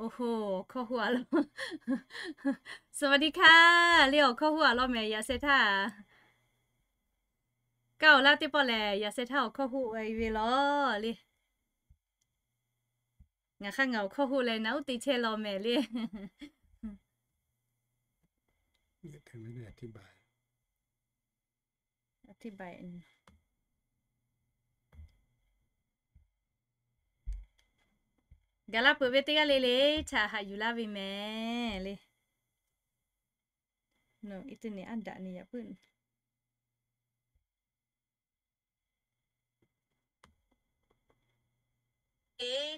Oˇ hoˇ, awˬ hkawˇ hoˆ a law. สวัสดีค่ะ le, awˬ hkawˇ hoˆ a law mehˍ, yaꞈ sheh htaˇ. Kaˇ oˬ laˇ teˇ pawˆ lehˬ, yaꞈ sheh htaˇ awˬ hkawˇ hoˆ ve law le. Ngaˬ hk'aˇ ngaˬ awˬ hkawˇ hoˆ leh naꞈ uˉ te chehˇ law mehˍ le. Gaˬ la peuˬ ve teˇ g'aˇ le le, chaꞈ haꞈ yuˬ laˇ ve mehˍ le. Internet aˉ daꞈ nyi yaꞈ puiˉ.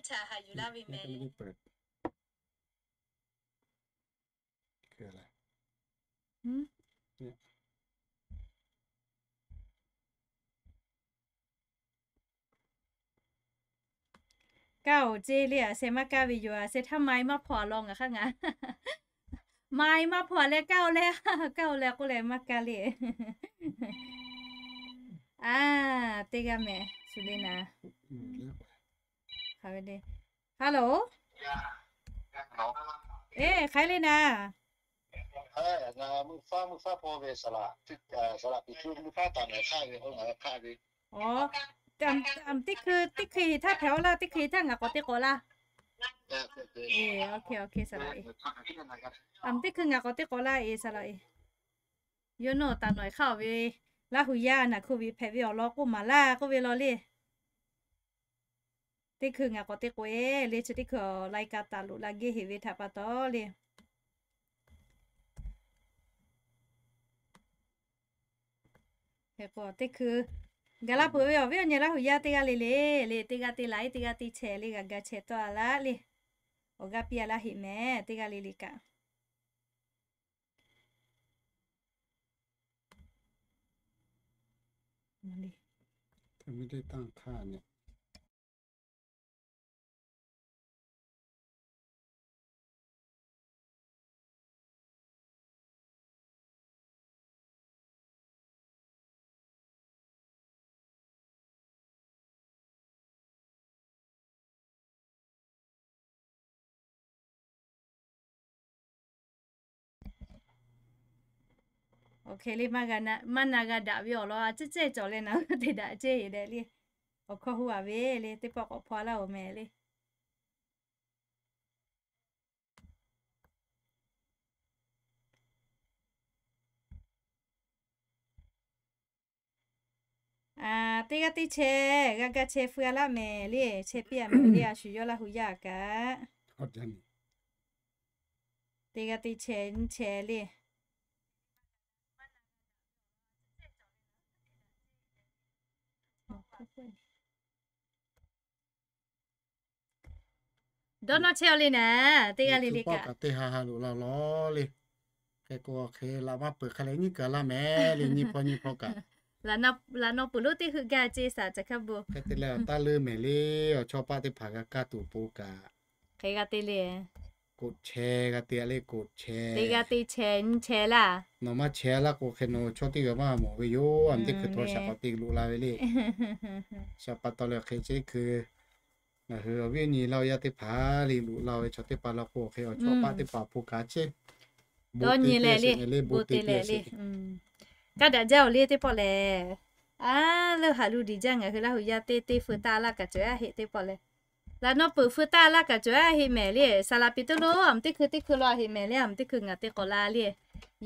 Chaꞈ haꞈ yuˬ laˇ ve mehˍ. Kaˇ oˬ ceˇ le, a sheh maˇ kaˇ ve yoˬ. A sheh htaˇ mai maˇ hpaw a law ngaˬ hk'aˇ ngaˬ. Mai maˇ hpaw a leh kaˇ oˬ leh, kaˇ oˬ leh k'oˆ leh maˇ kaˇ le. A, teˇ g'aˇ mehˍ shu le naˍ. Hello. Eˬ, hk'aˬ hk'e le naˍ. Teˇ hkui, teˇ hkui htaˇ hpehꞈ-oˬ laˇ, teˇ hkui htaˇ ngaˬ k'awꞈ te k'awꞈ laˇ. Eˬ, teˇ hkui ngaˬ k'awꞈ te k'awꞈ laˇ eˬ, saˍ laꞈ eˬ. Yawˇ nawˬ taˍ nawˬ hk'aˇ oˬ ve, Laˇ hu yaˇ naˬ hk'oˆ ve hpehꞈ ve awˬ lawn k'oˆ maˍ laˇ k'oˆ ve law le. Teˇ hkui ngaˬ k'awꞈ te k'oꞈ e le, chi teˇ hkui awˬ lai ka taˍ loꞈ la geh heˍ ve htaꞈ pa taw le. Teˇ hkui gaˬ la peuˬ ve awˬ viˉ awˬ nyi Laˇ hu yaˇ teˇ g'aˇ le le, le teˇ g'aˇ te la iˉ, teˇ g'aˇ te chehˇ le, g'a ga chehˇ tawˆ a laˇ le. Awˬ g'aˇ piˇ a laˇ heˆ mehˍ, teˇ g'aˇ le le kaꞈ. Awˬ hk'e le, maˇ na g'a daꞈ ve awˬ lawn a ciˉ cehˇ cawˬ leh naˍ te daꞈ ceˇ dehꞈ le. Awˬ hkawˇ hu a ve le, teˇ pawˆ k'awꞈ hpaw laˇ oˬ mehˍ le. Teˇ g'aˇ teˇ chehˇ g'a ga chehˇ feu a laˇ mehˍ le, chehˇ piˇ a mehˍ le, a shu yawˇ Laˇ hu yaˇ kaꞈ. Teˇ g'aˇ teˇ chehˇ nyi chehˇ le. Dawˇ nawˇ chehˇ a le naˍ, teˇ g'aˇ le le kaꞈ. Teˇ ha ha loꞈ la law le. Hk'e k'o hk'e laꞈ maˇ peuˬ hk'a leh nyiˉ kaˬ laˇ mehˍ le, nyi hpaw nyi hpaw kaꞈ. Laꞈ naw peuˬ lonˉ teˇ heuˆ gaˇ ceˇ saˍ ca hk'a bon. Hk'e te leh awˬ taˇ leuˉ mehˍ le, awˬ chawˇ paˆ teˇ hpaˍ g'a kaˇ tuˬ awˬ pon kaꞈ. Hk'e g'a te le. Koꞈ chehˇ g'a te a le, koꞈ chehˇ. Teˇ g'aˇ teˇ chehˇ nyi chehˇ laˇ. Nawˬ maˇ chehˇ laˇ k'o hk'e nawˬ chaw teˇ g'aˇ maˇ mawˬ ve yoˬ. A miˬ teˇ hkui htaꞈ shaˍ k'awꞈ te loꞈ la ve le. Shaˍ pa taw leh hk'e chi teˇ hkui ngaˬ hui awˬ viˉ awˬ nyi Laˇ hu yaˇ teˇ hpaˍ le loꞈ la ve chaw teˇ hpaˍ la k'o hk'e awˬ chawˇ paˆ teˇ hpaˍ awˬ pon kaꞈ ceˇ. Dawˇ nyi leh le, bon te le. Kaˇ daꞈ jaˇ oˬ le teˇ pawˆ lehˬ. A, leuˆ haˍ lu diˬ jaˇ ngaˬ hui Laˇ hu yaˇ teˇ teˇ feu taˇ laˇ kaꞈ cawˬ a heˆ teˇ pawˆ lehˬ. Laꞈ naw peuˬ feu taˇ laˇ kaꞈ cawˬ a heˆ mehˍ le. Saˍ laꞈ piˍ toˇ lo a miˬ teˇ hkui teˇ hkui law a heˆ mehˍ le, a miˬ teˇ hkui ngaˬ te k'awꞈ la le.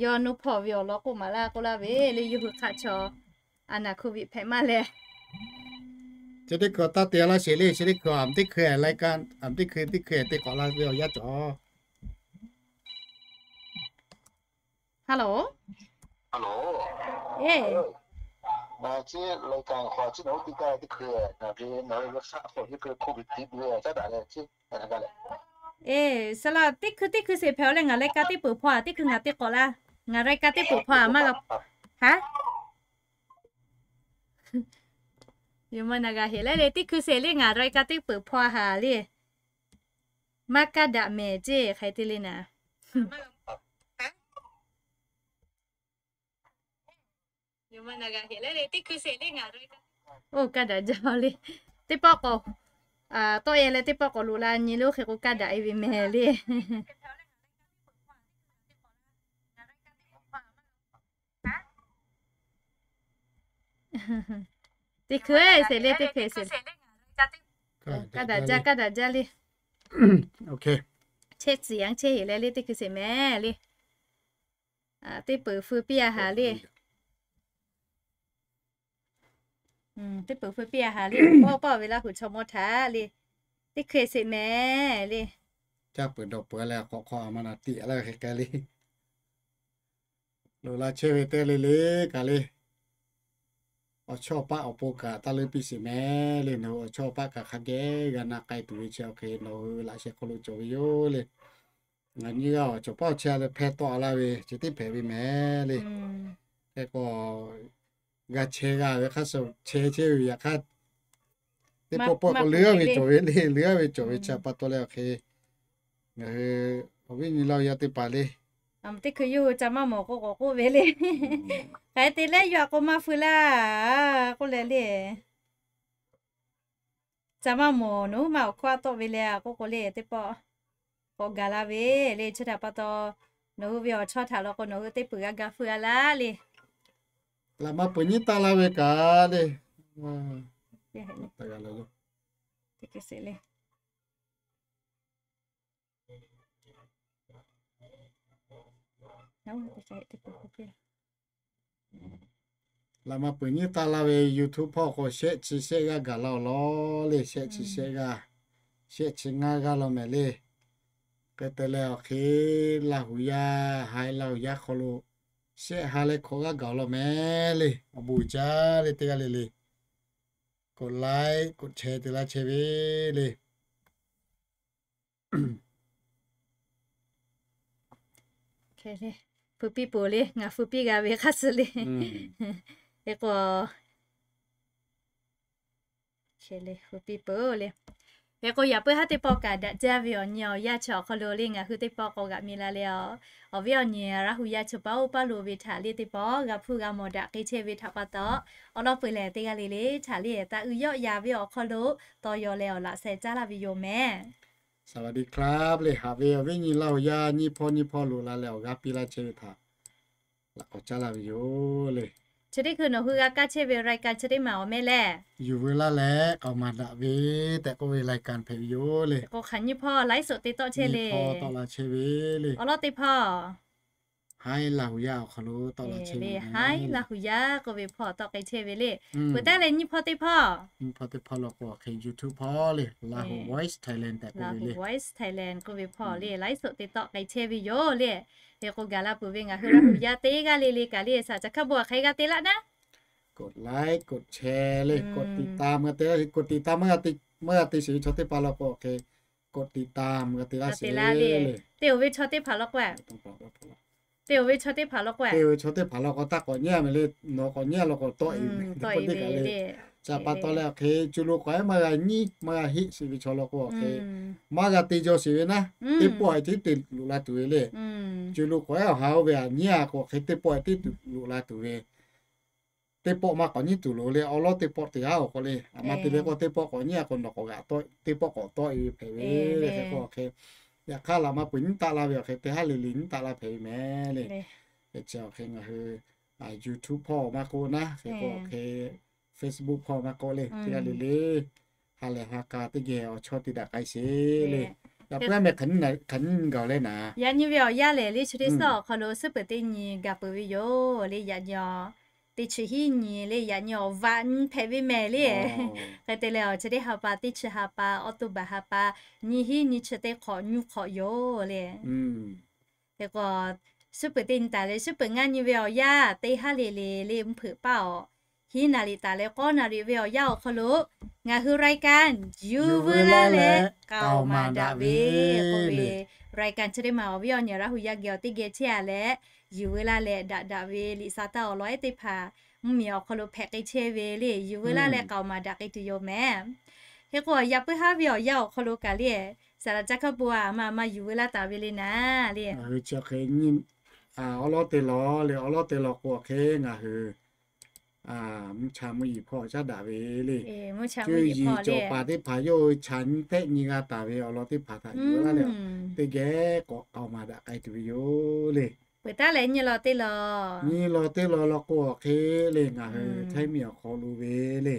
Yawˇ nuˇ hpawˇ ve awˬ lawn k'oˆ maˍ laˇ k'oˆ laˇ ve le, yawˇ hui hk'aˆ chaw a naˍ hk'oˆ ve hpehꞈ maˇ leh. Chi teˇ hkui taˇ te laˇ sheˍ le, chi teˇ hkui a miˬ teˇ hkui lai ka, a miˬ teˇ hkui teˇ hkui te k'awꞈ la ve awˬ yanˇ cawˬ. Hello. Hello. Eˬ. Eˬ, saˍ laꞈ teˇ hkui teˇ hkui sheˍ hpehꞈ a leh ngaˬ lai ka teˇ peuˬ hpaw a, teˇ hkui ngaˬ te k'awꞈ la. Ngaˬ lai ka teˇ peuˬ hpaw a maˇ g'a. Ha? Yoˬ maˇ na g'a heˍ leh le, teˇ hkui sheˍ le ngaˬ lai ka teˇ peuˬ hpaw a haˍ le. Maˇ kaˇ daꞈ mehˍ ceˇ hk'e te le naˍ. Oˇ, kaˇ daꞈ jaˇ le. Teˇ pawˆ k'awꞈ, Tawˆ e leh teˇ pawˆ k'awꞈ loꞈ la nyi lo hk'e k'o kaˇ daꞈ e ve mehˍ le. Teˇ hkui sheˍ le, teˇ hkui sheˍ. Kaˇ daꞈ jaˇ, kaˇ daꞈ jaˇ le. Chehˇ tcuh yanˇ chehˇ heˍ leh le teˇ hkui sheˍ mehˍ le. Teˇ peuˬ feu piˇ a haˍ le. Teˇ peuˬ feu piˇ a haˍ le. Pawˆ pawˆ ve Laˇ huˍ chaw mawˇ htaꞈ le. Teˇ hkui sheˍ mehˍ le. Caˇ peuˬ dawˬ peuˬ leh k'awꞈ hk'aw a ma na tiꞈ laˇ ve hk'e k'ai le. Loꞈ la chehˇ ve teˇ le le kaꞈ le. Awˬ chawˇ paˆ awˬ pon kaꞈ taˇ leuˉ piˇ sheˍ mehˍ le. Nawˬ hui awˬ chawˇ paˆ kaꞈ hk'a geh g'a na k'ai tuˬ ve chi awˬ hk'e nawˬ hui laꞈ sheh hk'aw lo cawˬ ve yoˬ le. Ngaˬ nyi g'aˇ awˬ cawˬ paˆ awˬ chehˇ a leh hpeh tawˆ a laˇ ve chi teˇ hpehꞈ ve mehˍ le. Hk'e k'o g'a chehˇ g'a ve hk'aˇ suh chehˇ chehˇ ve yaꞈ hk'aˇ, teˇ pawˆ pawˆ k'o leuˉ a ve cawˬ ve le, leuˉ a ve cawˬ ve chi pa taw leh awˬ hk'e, ngaˬ hui awˬ viˉ nyi Laˇ huˍ yaˇ teˇ hpaˍ le. Teˇ hkui yawˇ hui ca maˇ mawˬ k'o k'awꞈ k'oˆ ve le. K'ai te leh yawˇ a k'o maˇ feu laˇ k'oˆ leh le. Ca maˇ mawˬ nawˬ hui maˇ awˬ hkawˇ a tawˆ ve le k'oˆ k'o le teˇ pawˆ k'awꞈ gaˬ la ve le. Chi htaꞈ pa taw nawˬ hui ve awˬ chawˇ htaꞈ law k'o nawˬ hui teˇ peuˬ g'a ga feu a laˇ le. Laꞈ ma peuˬ nyiˇ taˇ laˇ ve kaꞈ le. Laꞈ ma peuˬ nyiˇ taˇ laˇ ve YouTube hpawˇ k'o shehˆ chi shehˆ g'aˇ gaˬ la awˬ lawn le. Shehˆ chi shehˆ g'aˇ, shehˆ chi ngaˇ g'aˇ law mehˍ le. Hk'e te leh awˬ hk'e Laˇ huˍ yaˇ, ha Laˇ huˍ yaˇ hk'aw lo shehˆ ha leh hkawꞈ g'aˇ gaˬ awˬ lawn mehˍ le. Awˬ bon uiˍ jaˇ le teˇ g'aˇ le le. K'oˆ laiˉ k'oˆ chehˇ te laˇ chehˇ ve le. Feu piˇ peuˬ le, ngaˬ feu piˇ g'a ve hk'aˇ suh le. Hk'e k'o, feu piˇ peuˬ le. Hk'e k'o yaꞈ puiˉ haˉ teˇ pawˆ kaꞈ daꞈ jaˇ ve awˬ nyi awˬ yaˇ chi awˬ hk'aw lo le ngaˬ hui teˇ pawˆ k'awꞈ g'aꞈ mi la le a. Awˬ viˉ awˬ nyi Laˇ huˍ yaˇ chi paˇ oˇ paˇ lo ve htaꞈ le teˇ pawˆ g'a hpuˇ g'a mawˬ daꞈ k'ai chehˇ ve htaꞈ pa taw, awˬ lawn peuˬ lehˬ teˇ g'aˇ le le htaꞈ le taˇ uiˍ yawˆ ya ve awˬ hk'aw lo tawˇ yaw leh awˬ laꞈ sheh caˉ laˇ ve yoˬ mehˍ. สวัสดีครับ le haꞈ ve awˬ viˉ nyi Laˇ huˍ yaˇ nyiˇ hpawˇ nyiˇ hpawˇ loꞈ la leh awˬ g'aˇ piˇ laˇ chehˇ ve htaꞈ laꞈ k'awꞈ caˉ laˇ ve yoˬ le. Chi teˇ hkui nawˬ hui g'a kaˇ chehˇ ve รายการ chi teˇ maˬ awˬ meh lehˬ, Yuˬ veu laˇ leh k'aoˍ maˍ daꞈ ve tehꞈ k'oˆ ve รายการ hpehꞈ ve yoˬ le. K'o hk'aˬ nyiˇ hpawˇ ไลฟ์สด te tawˆ chehˇ le. Tawˆ la chehˇ ve le. Awˬ lawn teˇ hpawˇ, Hi Laˇ huˍ yaˇ awˬ hk'aw lo tawˆ la chehˇ ve le. Hi Laˇ huˍ yaˇ k'oˆ ve hpawˇ tawˆ k'ai chehˇ ve le. Peuˬ taˉ leh nyiˇ hpawˇ teˇ hpawˇ, nyiˇ hpawˇ teˇ hpawˇ law k'o hk'e YouTube hpawˇ le, Laˇ huˍ Voice Thailand tehꞈ k'oˆ ve le. Voice Thailand k'oˆ ve hpawˇ le ไลฟ์สด te tawˆ k'ai chehˇ ve yoˬ le. Hk'e k'o gaˬ la peuˬ ve ngaˬ hui Laˇ huˍ yaˇ teˇ g'aˇ le le kaꞈ le shaˍ caˬ hkaˇ bon a hk'e g'a te laˇ naˉ, กดไลค์ กดแชร์ le, กดติดตาม g'a te laˇ, กดติดตาม maˇ g'a te sheˍ ve chaw teˇ hpaˍ law k'o hk'e กดติดตาม g'a te laˇ sheˍ le. Teˇ oˬ ve chaw teˇ hpaˍ law k'o, teˇ oˬ ve chaw teˇ hpaˍ law k'o, teˇ oˬ ve chaw teˇ hpaˍ law k'o taˇ k'awꞈ nyiˉ a mehˍ le. Nawˬ k'awꞈ nyiˉ a law k'o tawˆ e ve le. Chi pa taw leh hk'e co lo k'awꞈ e maˇ g'a nyiˉ maˇ g'a heˆ sheˍ ve chaw law k'o hk'e maˇ g'a te jaw sheˍ ve naˉ, teˇ pawˆ e tiˉ te loꞈ la tuˬ ve le. Co lo k'awꞈ e awˬ ha oˇ ve a nyiˉ a k'o hk'e teˇ pawˆ e tiˉ loꞈ la tuˬ ve. Teˇ pawˆ maˇ k'awꞈ nyiˉ tuˬ loˍ le. Awˬ lawn teˇ pawˆ te haˉ awˬ k'o le, a ma te leh k'o teˇ pawˆ k'awꞈ nyiˉ a k'o nawˬ k'awꞈ g'aꞈ tawˆ, teˇ pawˆ k'awꞈ tawˆ e ve hpehꞈ ve le. Hk'e k'o hk'e, yaꞈ hk'aˇ laꞈ ma peuˬ nyiˉ taˆ la ve awˬ hk'e te haˉ le le nyiˉ taˆ la hpehꞈ ve mehˍ le. Hk'e chi awˬ hk'e ngaˬ hui YouTube hpawˇ maˇ k'oˆ naˉ, hk'e k'o hk'e Facebook hpawˇ maˇ k'oˆ le, teˇ g'aˇ le le ha lehˬ ha k'a teˇ geh awˬ chawˇ te daꞈ k'ai sheˍ le. Yaꞈ puiˉ meh hk'aˬ nyiˇ gaˬ leh naˍ, yaꞈ nyi ve awˬ yanˇ lehˬ le chi teˇ suhˉ awˬ hk'aw lo suhˉ peuˬ teˇ nyi gaˬ peuˬ ve yoˬ le. Yaꞈ nyi teˇ chi hiˉ nyi le, yaꞈ nyi awˬ vaꞈ nyi hpehꞈ ve mehˍ le. Hk'e te leh awˬ chi teˇ ha pa teˇ chi ha pa October ha pa nyiˇ hiˉ nyiˇ chi teˇ hk'awꞈ nyiˇ hk'awꞈ yoˬ le. Hk'e k'o suhˉ peuˬ teˇ nyi taˍ leh suhˉ peuˬ ngaˇ nyi ve awˬ yanˇ teˇ haˉ le le le mvuhˇ hpeuꞈ paˇ awˬ hiˉ naˍ riˍ taˍ leh k'awˇ naˍ riˍ ve awˬ yanˇ awˬ hk'aw lo ngaˬ hui รายการ Yuˬ veu laˇ leh k'aoˍ maˍ daꞈ ve k'oˆ ve รายการ chi teˇ maˬ awˬ viˉ awˬ nyi Laˇ huˍ yaˇ geh awˬ teˇ geh chehˇ a leh, yuˬ veu laˇ leh daꞈ daꞈ ve liꞈ sa taˇ awˬ lawn ehˉ teˇ hpaˍ mvuhˇmiˬ awˬ hk'aw lo hpehꞈ k'ai chehˇ ve le. Yuˬ veu laˇ leh k'aoˍ maˍ daꞈ k'ai tuˬ yoˬ mehˍ. Hk'e k'o yaꞈ puiˉ haˉ ve awˬ yanˇ awˬ hk'aw lo kaꞈ le, saˍ laꞈ caˇ hkaˇ bon a ma ma yuˬ veu laˇ taˍ ve le naˍ le. Ngaˬ hui chi hk'e awˉ lawˉ te lawˬ le, awˉ lawˉ te lawˬ k'o hk'e ngaˬ hui mvuhˇ cha mvuhˇ yeˬ hpawˇ caˉ daꞈ ve le. Cuˇ yiˍ cawˬ paˍ teˇ hpaˍ yawˇ hui chaꞈ nyi tehˆ nyi g'a taˍ ve awˬ lawn teˇ hpaˍ htaꞈ yuˬ laˇ leh, teˇ geh k'awꞈ k'aoˍ maˍ daꞈ k'ai tuˬ ve yoˬ le. Peuˬ taˉ leh nyi law teˇ law, nyi law teˇ law law k'o awˬ hk'e le, ngaˬ hui Htaiˇ miˬ awˬ hk'aw lo ve le,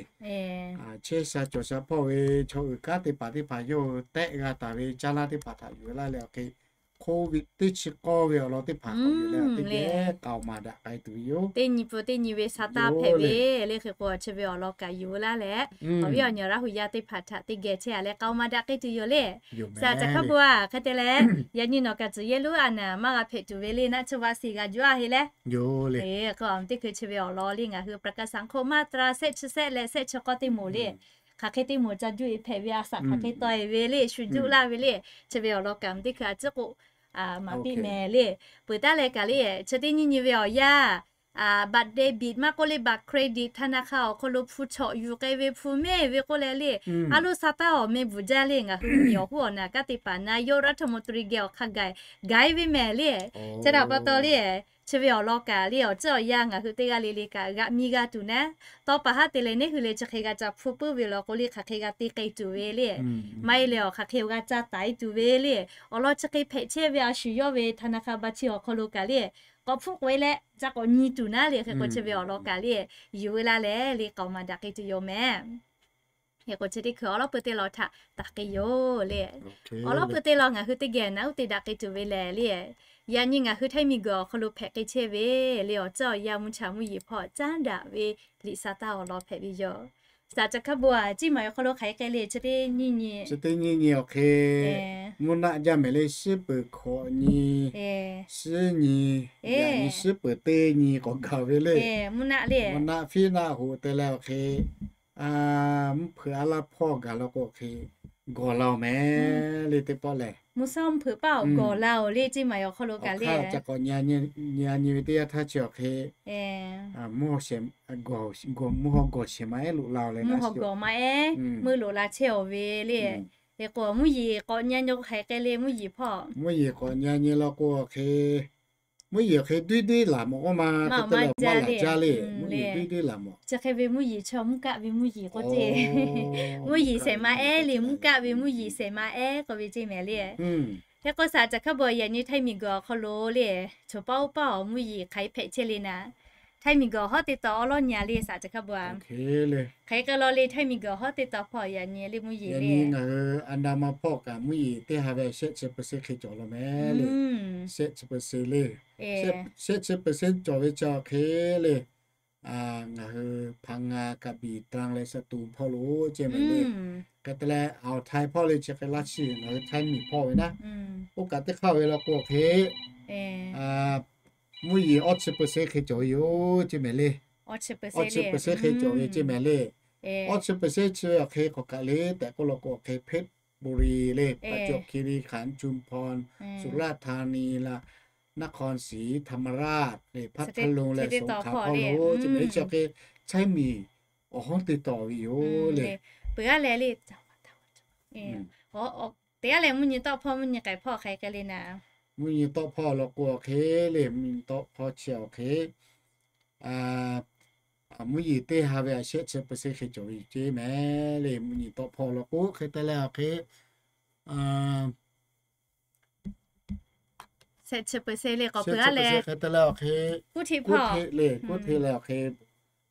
chehˇ sha cawˬ sha hpawˇ ve chaw uiˍ kanˉ teˇ hpaˍ teˇ hpaˍ yawˇ hui tehˆ g'a taˍ ve caˇ laˇ teˇ hpaˍ htaꞈ yuˬ laˇ leh awˬ hk'e, Covid teˇ chi k'awˇ ve awˬ lawn teˇ hpaˍ hk'aw yuˬ leh teˇ geh k'aoˍ maˍ daꞈ k'ai tuˬ ve yoˬ. Teˇ nyi pfuhˇ teˇ nyi ve sha taˇ hpehꞈ ve le. Hk'e k'o chi ve awˬ lawn kaꞈ yuˬ laˇ leh, awˬ viˉ awˬ nyi Laˇ huˍ yaˇ teˇ hpaˍ htaꞈ teˇ geh chehˇ a leh k'aoˍ maˍ daꞈ k'ai tuˬ yoˬ le. Saˍ laꞈ hk'a bon a hk'e te leh, yaꞈ nyi nawˬ kaꞈ tcuh yehˇ lonˉ a naˍ maˇ g'a hpehꞈ tuˬ ve le, naˆ tsuhˇ vaˆ siˍ g'a juˇ a heˆ leh, k'o teˇ hkui chi ve awˬ lawn le ngaˬ hui ประกันสังคม มาตรา shehˆ chi shehˆ leh shehˆ chi k'awˇ teˇ moˍ le, hk'aˬ hk'e teˇ moˍ ca juˇ e hpehꞈ ve a shaꞈ hk'aˬ hk'e taw e ve le, shu juˇ laˇ ve le. Chi ve awˬ lawn kaꞈ teˇ hkui a ciˉ k'o maˍ piˇ mehˍ le. Peuˬ taˉ leh kaꞈ le, chi teˇ nyi nyi ve awˬ yanˇ, บัตรเดบิต maˇ k'oˆ le บัตรเครดิต ธนาคาร awˬ hk'aw lo hpu chawꞈ yuˬ k'ai ve hpu mehˇ ve k'oˆ leh le, a loˇ sha taˇ awˬ meh bvuhˬ jaˇ le. Ngaˬ hui miˬ awˬ hoˉ awˬ naˍ kanˉ teˇ hpaˍ นายกรัฐมนตรี geh awˬ hk'a gaˬ gaˬ e ve mehˍ le. Chi htaꞈ pa taw le, chi ve awˬ lawn kaꞈ le awˬ ciˉ awˬ yanˇ ngaˬ hui teˇ g'aˇ le le kaꞈ g'aꞈ miˇ g'a tuˬ naˉ, tawˇ pa haˉ te leh neˇ hui leh chi hk'e g'a ca hpu puiˉ ve law k'o le hk'aˬ hk'e g'a te k'ai tuˬ ve le. Maˇ heˆ leh awˬ hk'aˬ hk'e g'a ca taiˍ tuˬ ve le. Awˬ lawn chi hk'e hpehꞈ chehˇ ve a shu yawˇ ve ธนาคาร บัญชี awˬ hk'aw lo kaꞈ le, k'awꞈ hpfuhˆ k'oꞈ e leh ca k'awꞈ nyi tuˬ naˉ le. Hk'e k'o chi ve awˬ lawn kaꞈ le yuˬ e laˇ leh le k'aoˍ maˍ daꞈ k'ai tuˬ yoˬ mehˍ. Hk'e k'o chi teˇ hkui awˬ lawn pui teˇ lawn htaꞈ taˍ k'ai yoˬ le. Awˬ lawn pui teˇ lawn ngaˬ hui teˇ geh naˉ uˉ te daꞈ k'ai tuˬ ve lehˬ le, yaꞈ nyi ngaˬ hui Htaiˇ miˬ guiˬ awˬ hk'aw lo hpehꞈ k'ai chehˇ ve le awˬ ciˉ awˬ yanˇ mvuhˇ cha mvuhˇ yeˬ hpawˇ caˉ daꞈ ve liꞈ sha taˇ awˬ lawn hpehꞈ ve yoˬ. Saˍ laꞈ hk'a bon a ciˉ maˬ awˬ hk'aw lo hk'aˬ hk'e k'ai le chi teˇ nyi nyi, chi teˇ nyi nyi awˬ hk'e mvuhˇ naˆ jaˇ mehˍ le, shiˉ peuˬ hkawꞈ nyi, shiˉ nyi, yaꞈ nyi shiˉ peuˬ teˇ nyi k'awꞈ gaˬ ve le. Mvuhˇ naˆ fiˉ naˆ hoꞈ te leh awˬ hk'e mvuhˇ hpeuꞈ a laˇ hpawˇ gaˬ law k'o awˬ hk'e gawˬ la oˬ mehˍ le teˇ pawˆ lehˬ. Mvuhˇ shawˉ mvuhˇ hpeuꞈ paˆ awˬ gawˬ la oˬ le ciˉ maˬ awˬ hk'aw lo kaꞈ le ca k'awꞈ nyi nyi ve teˇ yanˇ htaˇ chi awˬ hk'e mvuhˇ haw gawˬ shehˍ ma ehˉ loꞈ la oˬ le, mvuhˇ haw gawˬ ma ehˉ meuˇ loꞈ la chehˇ awˬ ve le. Hk'e k'o mvuhˇ yeˬ k'awꞈ nyi nyi k'o hk'aˬ hk'e k'ai le mvuhˇ yeˬ hpawˇ, mvuhˇ yeˬ k'awꞈ nyi nyi law k'o awˬ hk'e mvuhˇ yeˬ awˬ hk'e duiˇ duiˇ laˬ mawˬ k'oˆ ma, maˇ maˇ jaˇ le. Duiˇ duiˇ laˬ mawˬ. Chi hk'e ve mvuhˇ yeˬ chaw mvuhˇ kaˆ ve mvuhˇ yeˬ k'oˆ ceˇ. Mvuhˇ yeˬ shehˍ ma ehˉ le mvuhˇ kaˆ ve mvuhˇ yeˬ shehˍ ma ehˉ k'oˆ ve ceˇ mehˍ le. Hk'e k'o Saˍ laꞈ hk'a bon yaꞈ nyi Htaiˇ miˬ guiˬ awˬ hk'aw lo le, choˬ paˆ oˇ paˆ awˬ mvuhˇ yeˬ hk'aˬ hk'e hpehꞈ chehˇ le naˉ, Htaiˇ miˬ guiˬ awˬ hawˉ teˇ taw awˉ lawˉ nyi a le Saˍ laꞈ hk'a bon a. Hk'aˬ hk'e k'ai law le Htaiˇ miˬ guiˬ awˬ hawˉ teˇ taw hpawˇ yaꞈ nyi le mvuhˇ yeˬ le. Ngaˬ hui Andaˍmanˍ hpawˇ kaꞈ mvuhˇ yeˬ teˇ ha ve shehˆ chi เปอร์เซ็นต์ hk'e cawˬ law mehˍ le. Shehˆ chi เปอร์เซ็นต์ le. Shehˆ chi เปอร์เซ็นต์ cawˬ ve chi awˬ hk'e le, ngaˬ hui พังงา กระบี่ ตรัง leh สตูล hpawˇ lo ceˇ mehˍ le. Hk'e te leh Awˬ htaiˍ hpawˇ le chi hk'e laˇ chi ngaˬ hui Htaiˇ miˬ hpawˇ ve naˉ, oˇ kaꞈ teˇ hk'aˇ ve law k'o hk'e mvuhˇ yeˬ awˇ chi เปอร์เซ็นต์ hk'e cawˬ ve yoˬ ceˇ mehˍ le. Awˇ chi เปอร์เซ็นต์ hk'e cawˬ ve ceˇ mehˍ le. Awˇ chi เปอร์เซ็นต์ chi ve awˬ hk'e k'awꞈ kaꞈ le tehꞈ k'oˆ law k'o awˬ hk'e เพชรบุรี le, ประจวบคีรีขันธ์ ชุมพร สุราษฎร์ธานี la, นครศรีธรรมราช le, พัทลุง leh สงขลา hpawˇ lo ceˇ mehˍ le. Chi awˬ hk'e Htaiˇ miˬ awˬ hawˉ teˇ taw ve yoˬ le. Peuˬ g'aˇ leh le, teˇ g'aˇ leh mvuhˇ nyi tawˆ hpawˇ mvuhˇ nyi k'ai hpawˇ hk'aˬ hk'e k'ai le naˉ, mvuhˇ nyi tawˆ hpawˇ law k'o awˬ hk'e le, mvuhˇ nyi tawˆ hpawˇ chi awˬ hk'e mvuhˇ yeˬ teˇ ha ve shehˆ chi เปอร์เซ็นต์ hk'e cawˬ ve ceˇ mehˍ le. Mvuhˇ nyi tawˆ hpawˇ law k'o hk'e te leh awˬ hk'e shehˆ chi เปอร์เซ็นต์ le k'awꞈ peuˬ g'aˇ leh hk'e te leh awˬ hk'e kuˇ hteˆ le, kuˇ hteˆ leh awˬ hk'e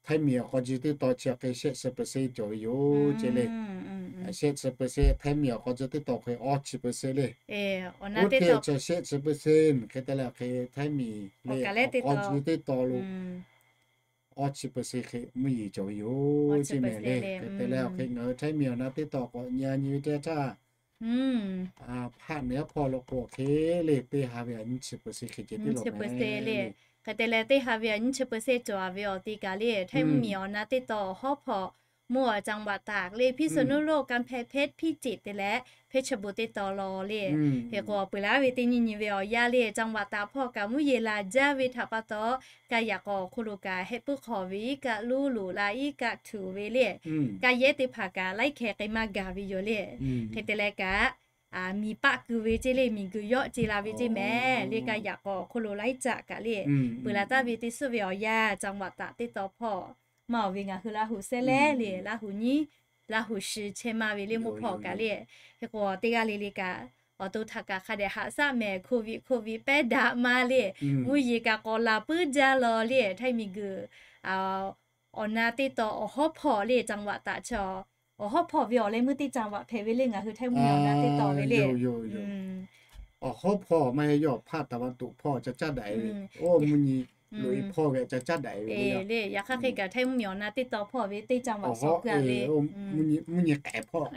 Htaiˇ miˬ awˬ k'aw ji teˇ taw chi awˬ hk'e shehˆ chi เปอร์เซ็นต์ cawˬ ve yoˬ ceˇ le. Shehˆ chi เปอร์เซ็นต์ Htaiˇ miˬ awˬ k'aw ji teˇ taw hk'e awˇ chi เปอร์เซ็นต์ le. Kuˇ hteˆ chi shehˆ chi เปอร์เซ็นต์ hk'e te leh awˬ hk'e Htaiˇ miˬ le awˬ k'aw ji teˇ taw lo awˇ chi เปอร์เซ็นต์ hk'e mvuhˇ yeˬ cawˬ ve yoˬ ceˇ mehˍ le. Hk'e te leh awˬ hk'e ngaˬ hui Htaiˇ miˬ awˬ na teˇ taw k'awꞈ nyi a nyi ve teˇ htaˇ, hpaˆ nehˬ hpawˇ law k'o awˬ hk'e le teˇ ha ve nyiˇ chi เปอร์เซ็นต์ hk'e ceh teˇ law mehˍ le. Hk'e te leh teˇ ha ve nyiˇ chi เปอร์เซ็นต์ cawˬ a ve awˬ te kaꞈ le Htaiˇ mvuhˇ miˬ awˬ na teˇ taw awˬ hawˉ hpawˇ จังหวัดตาก le, พิษณุโลก กำแพงเพชร พิจิตร te leh เพชรบูรณ์ teˇ taw law le. Hk'e k'o peuˬ laˇ ve teˇ nyi nyi ve awˬ yanˇ le จังหวัดตาก hpawˇ kaꞈ mvuhˇ yeˬ laˬ jaˇ ve htaꞈ pa taw, ka yaꞈ k'awꞈ awˬ hk'oˆ lo kaꞈ hehˆ puiˉ hk'awꞈ ve iˉ kaˆ tuˬ ve le. Ka yehˉ teˇ hpaˍ kaꞈ laiˉ hkeh k'ai maˇ gaˬ ve yoˬ le. Hk'e te leh kaꞈ miˬ paˆ keu ve ceˇ le, miˬ guiˬ yawˆ ce la ve ceˇ mehˍ le. Ka yaꞈ k'awꞈ awˬ hk'oˆ lo laiˉ caˆ kaꞈ le peuˬ laˬ taˍ ve teˇ suhˉ ve awˬ yanˇ จังหวัดตาก teˇ taw hpawˇ maˇ awˬ ve ngaˬ hui Laˇ huˍ sehˉ leh le, Laˇ huˍ nyiˉ, Laˇ huˍ shi chehˇ maˇ ve le mvuhˇ hpawˇ kaꞈ le. Hk'e k'o teˇ g'aˇ le le kaꞈ awˬ to htaꞈ kaꞈ hk'a dehꞈ haꞈ shaˆ mehˍ, Covid Covid pehˉ daꞈ ma le, mvuhˇ yeˬ kaꞈ k'awꞈ laˬ puiˉ jaˇ law le, htaiˇ miˬguiˬ awˬ na teˇ taw awˬ hawˉ hpawˇ le จังหวัด taꞈ chi awˬ hawˉ hpawˇ ve awˬ leh meuˇ teˇ จังหวัด hpehꞈ ve le ngaˬ hui htaiˇ mvuhˇ miˬ awˬ na teˇ taw ve le. Awˬ hawˉ hpawˇ maˇ heˆ, yawˇ hpaˇ taˍ va toꞈ hpawˇ ca caˉ daꞈ ve, oˇ mvuhˇ nyi loꞈ e hpawˇ ve ca caˉ daꞈ ve le. Yaꞈ hk'aˇ hk'e kaꞈ htaiˇ mvuhˇ miˬ awˬ na teˇ taw hpawˇ ve teˇ จังหวัด sawˍ kuiˬ a le, mvuhˇ nyi k'ehˬ hpawˇ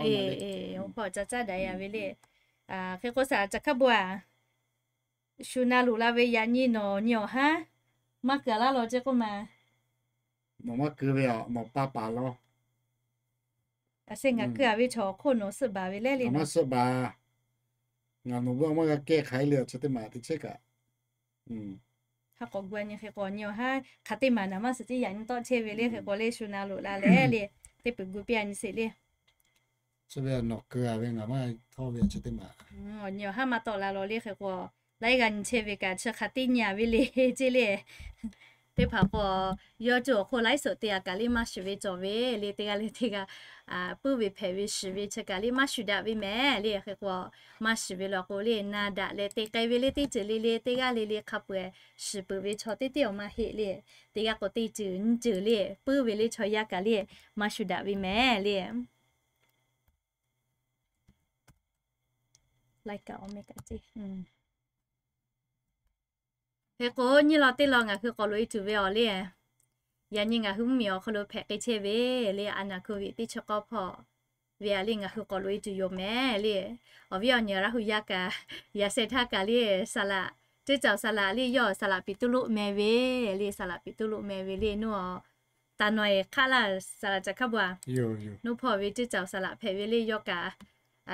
hpawˇ ca caˉ daꞈ a ve le. Hk'e k'o shaˍ caˬ hkaˇ bon a, shu na loꞈ la ve yaꞈ nyi nawˬ nyi awˬ haˉ maˇ keu a laˇ law ceˇ k'oˆ ma. Nawˬ maˇ keu ve a, nawˬ pa paˍ law. A se ngaˬ keu a ve chaw awˬ hk'oˆ nawˬ suhˆ baˬ ve le le, maˇ suhˆ baˬ. Ngaˬ nawˬ g'aˇ maˇ g'a kehˇ hk'aˬ hk'e le, awˬ chi teˇ maˬ teˇ chehˇ kaꞈ. Haˉ k'awꞈ gu a nyi hk'e k'o nyi awˬ haˉ hk'aˬ teˇ maˬ naˍ maˇ suhˍ ceˇ yaꞈ nyi tawˆ chehˇ ve le hk'e k'o le shu na loꞈ la leh le, teˇ peuˬ gu piˇ a nyi sheˍ le. Chi ve nawˬ keu a ve ngaˬ maˇ htawˇ ve chi teˇ maˬ. Nyi awˬ haˉ maˇ tawˆ la law le hk'e k'o, laiˉ g'a nyi chehˇ ve kaꞈ chi hk'aˬ teˇ nyi a ve le ceˇ le. Teˇ hpaˍ k'o, yawˇ cawˬ awˬ hk'oˆ laiˉ suhˍ te a kaꞈ le maˇ shuˍ ve cawˬ ve le, teˇ g'aˇ le teˇ g'aˇ puiˉ ve hpehꞈ ve shiˍ ve chi kaꞈ le maˇ shuˍ daꞈ ve mehˍ le. Hk'e k'o, maˇ shiˍ ve law k'o le na daꞈ leh te k'ai ve le teˇ ceuˬ le le teˇ g'aˇ le le hk'a peu-eˬ shiˍ peuˬ ve chaw teˇ teˇ awˬ maˇ heˆ le. Teˇ g'aˇ k'o teˇ ceuˬ nyiˇ ceuˬ le puiˉ ve le chaw yaˇ kaꞈ le maˇ shuˍ daꞈ ve mehˍ le. Hk'e k'o nyiˇ law teˇ law ngaˬ hui k'awꞈ loꞈ e tuˬ ve awˬ le, yaꞈ nyi ngaˬ hui mvuhˇ miˬ awˬ hk'aw lo hpehꞈ k'ai chehˇ ve le, a naˍ Covid teˇ chi k'awˇ hpawˇ ve a le ngaˬ hui k'awꞈ loꞈ e tuˬ yoˬ mehˍ le. Awˬ viˉ awˬ nyi Laˇ huˍ yaˇ kaꞈ, yaꞈ sheh htaˇ kaꞈ le, saˍ laꞈ, teˇ caoˬ saˍ laꞈ le, yawˇ saˍ laꞈ piˍ tuˇ loˆ meh ve le, saˍ laꞈ piˍ tuˇ loˆ meh ve le, nawˬ taˍ nawˬ e hk'aˆ laˇ saˍ laꞈ caꞈ hkaˇ bon a, nawˬ hpawˇ ve teˇ caoˬ saˍ laꞈ hpehꞈ ve le, yawˇ kaꞈ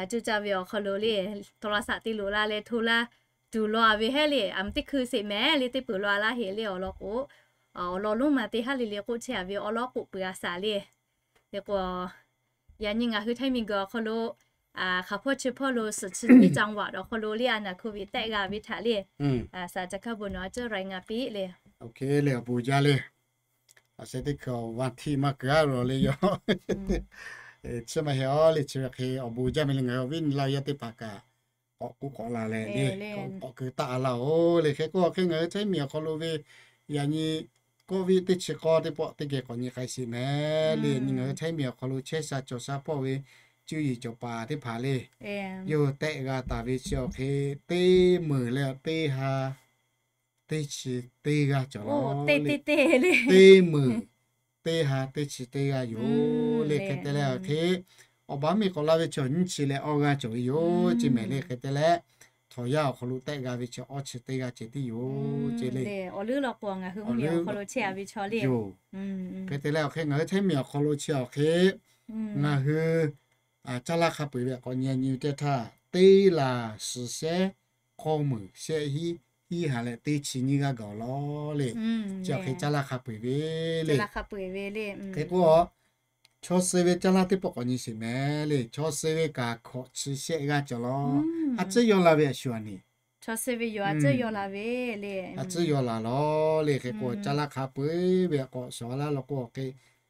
cuˇ caˇ ve awˬ hk'aw lo le, โทรศัพท์ te loꞈ la leh hto laˇ tuˬ law a ve heˆ le, a meh teˇ hkui sheˍ mehˍ le, teˇ peuˬ law a laˇ heˆ le, awˬ lawn k'o, awˬ lawn lonˉ ma teˇ haˉ le le k'oˆ chehˇ a ve awˬ lawn k'oˆ peuˬ a shaˍ le. Hk'e k'o, yaꞈ nyi ngaˬ hui htaiˇ miˬguiˬ awˬ hk'aw lo hk'aˬ hpawˇ chi hpawˇ lo suhˍ chi teˇ จังหวัด awˬ hk'aw lo le a naˍ Covid tehˆ g'a ve htaꞈ le, saˍ laꞈ caꞈ hkaˇ bon nawˬ a cuˇ รายงาน piˇ le. Awˬ hk'e le awˬ bon jaˇ le. A sheh teˇ hkui awˬ van htiˇ maˇ keu a law le yawˇ chi maˇ heˆ a le, chi ve hk'e awˬ bon jaˇ meh le, ngaˬ hui awˬ viˉ awˬ nyi Laˇ huˍ yaˇ teˇ hpaˍ kaꞈ k'awꞈ k'oˆ k'awꞈ la leh le, k'awꞈ keu taˆ a laˇ-oˬ le. Hk'e k'o hk'e ngaˬ hui htaiˇ miˬ awˬ hk'aw lo ve yaꞈ nyi kawˆ viˆ teˇ chi k'awˇ teˇ pawˆ teˇ geh k'awꞈ nyi k'ai sheˍ mehˍ le. Nyi ngaˬ hui htaiˇ miˬ awˬ hk'aw lo chehˇ sha cawˬ sha hpawˇ ve cuˇ yiˍ cawˬ paˍ teˇ hpaˍ le, yawˇ hui tehˆ g'a taˍ ve chi awˬ hk'e teˇ meunˍ leh teˇ ha teˇ chi teˇ g'aˇ cawˬ laˇ le. Teˇ meunˍ teˇ ha teˇ chi teˇ g'aˇ yoˬ le. Hk'e te leh awˬ hk'e awˬ baˬ miˬ k'awꞈ la ve chaw nyiˇ chi leh awˇ g'aˇ cawˬ ve yoˬ ceˇ mehˍ le. Hk'e te leh htawnˍ yaˇ awˬ hk'aw lo tehˆ g'a ve chaw awˇ chi teˇ g'aˇ ceh tiˉ yoˬ ceˇ le. Awˬ leuˉ law k'o ngaˬ hui mvuhˇ miˬ awˬ hk'aw lo chehˇ a ve chaw le yoˬ. Hk'e te leh awˬ hk'e ngaˬ hui htaiˇ miˬ awˬ hk'aw lo chi awˬ hk'e ngaˬ hui caˇ laˇ hk'a peu-eˬ ve k'awꞈ nyi nyi teˇ htaˇ, teˇ laˬ suhˍ shehˉ k'awˇ meunˍ shehˆ hiˉ, hiˉ ha leh teˇ chi nyiˇ g'aˇ gaˬ law le. Chi awˬ hk'e caˇ laˇ hk'a peu-eˬ ve le. Hk'e k'o, chaw suh ve caˇ laˇ teˇ pawˆ k'awꞈ nyi sheˍ mehˍ le. Chaw suh ve kaꞈ hkawꞈ chi shehˆ g'aˇ cawˬ law. A tcuhˉ yaw la ve a shu a ni. A tcuhˉ yaw la law le. Hk'e k'o caˇ laˇ hk'a peu-eˬ ve k'awꞈ shawˍ laˇ law k'o hk'e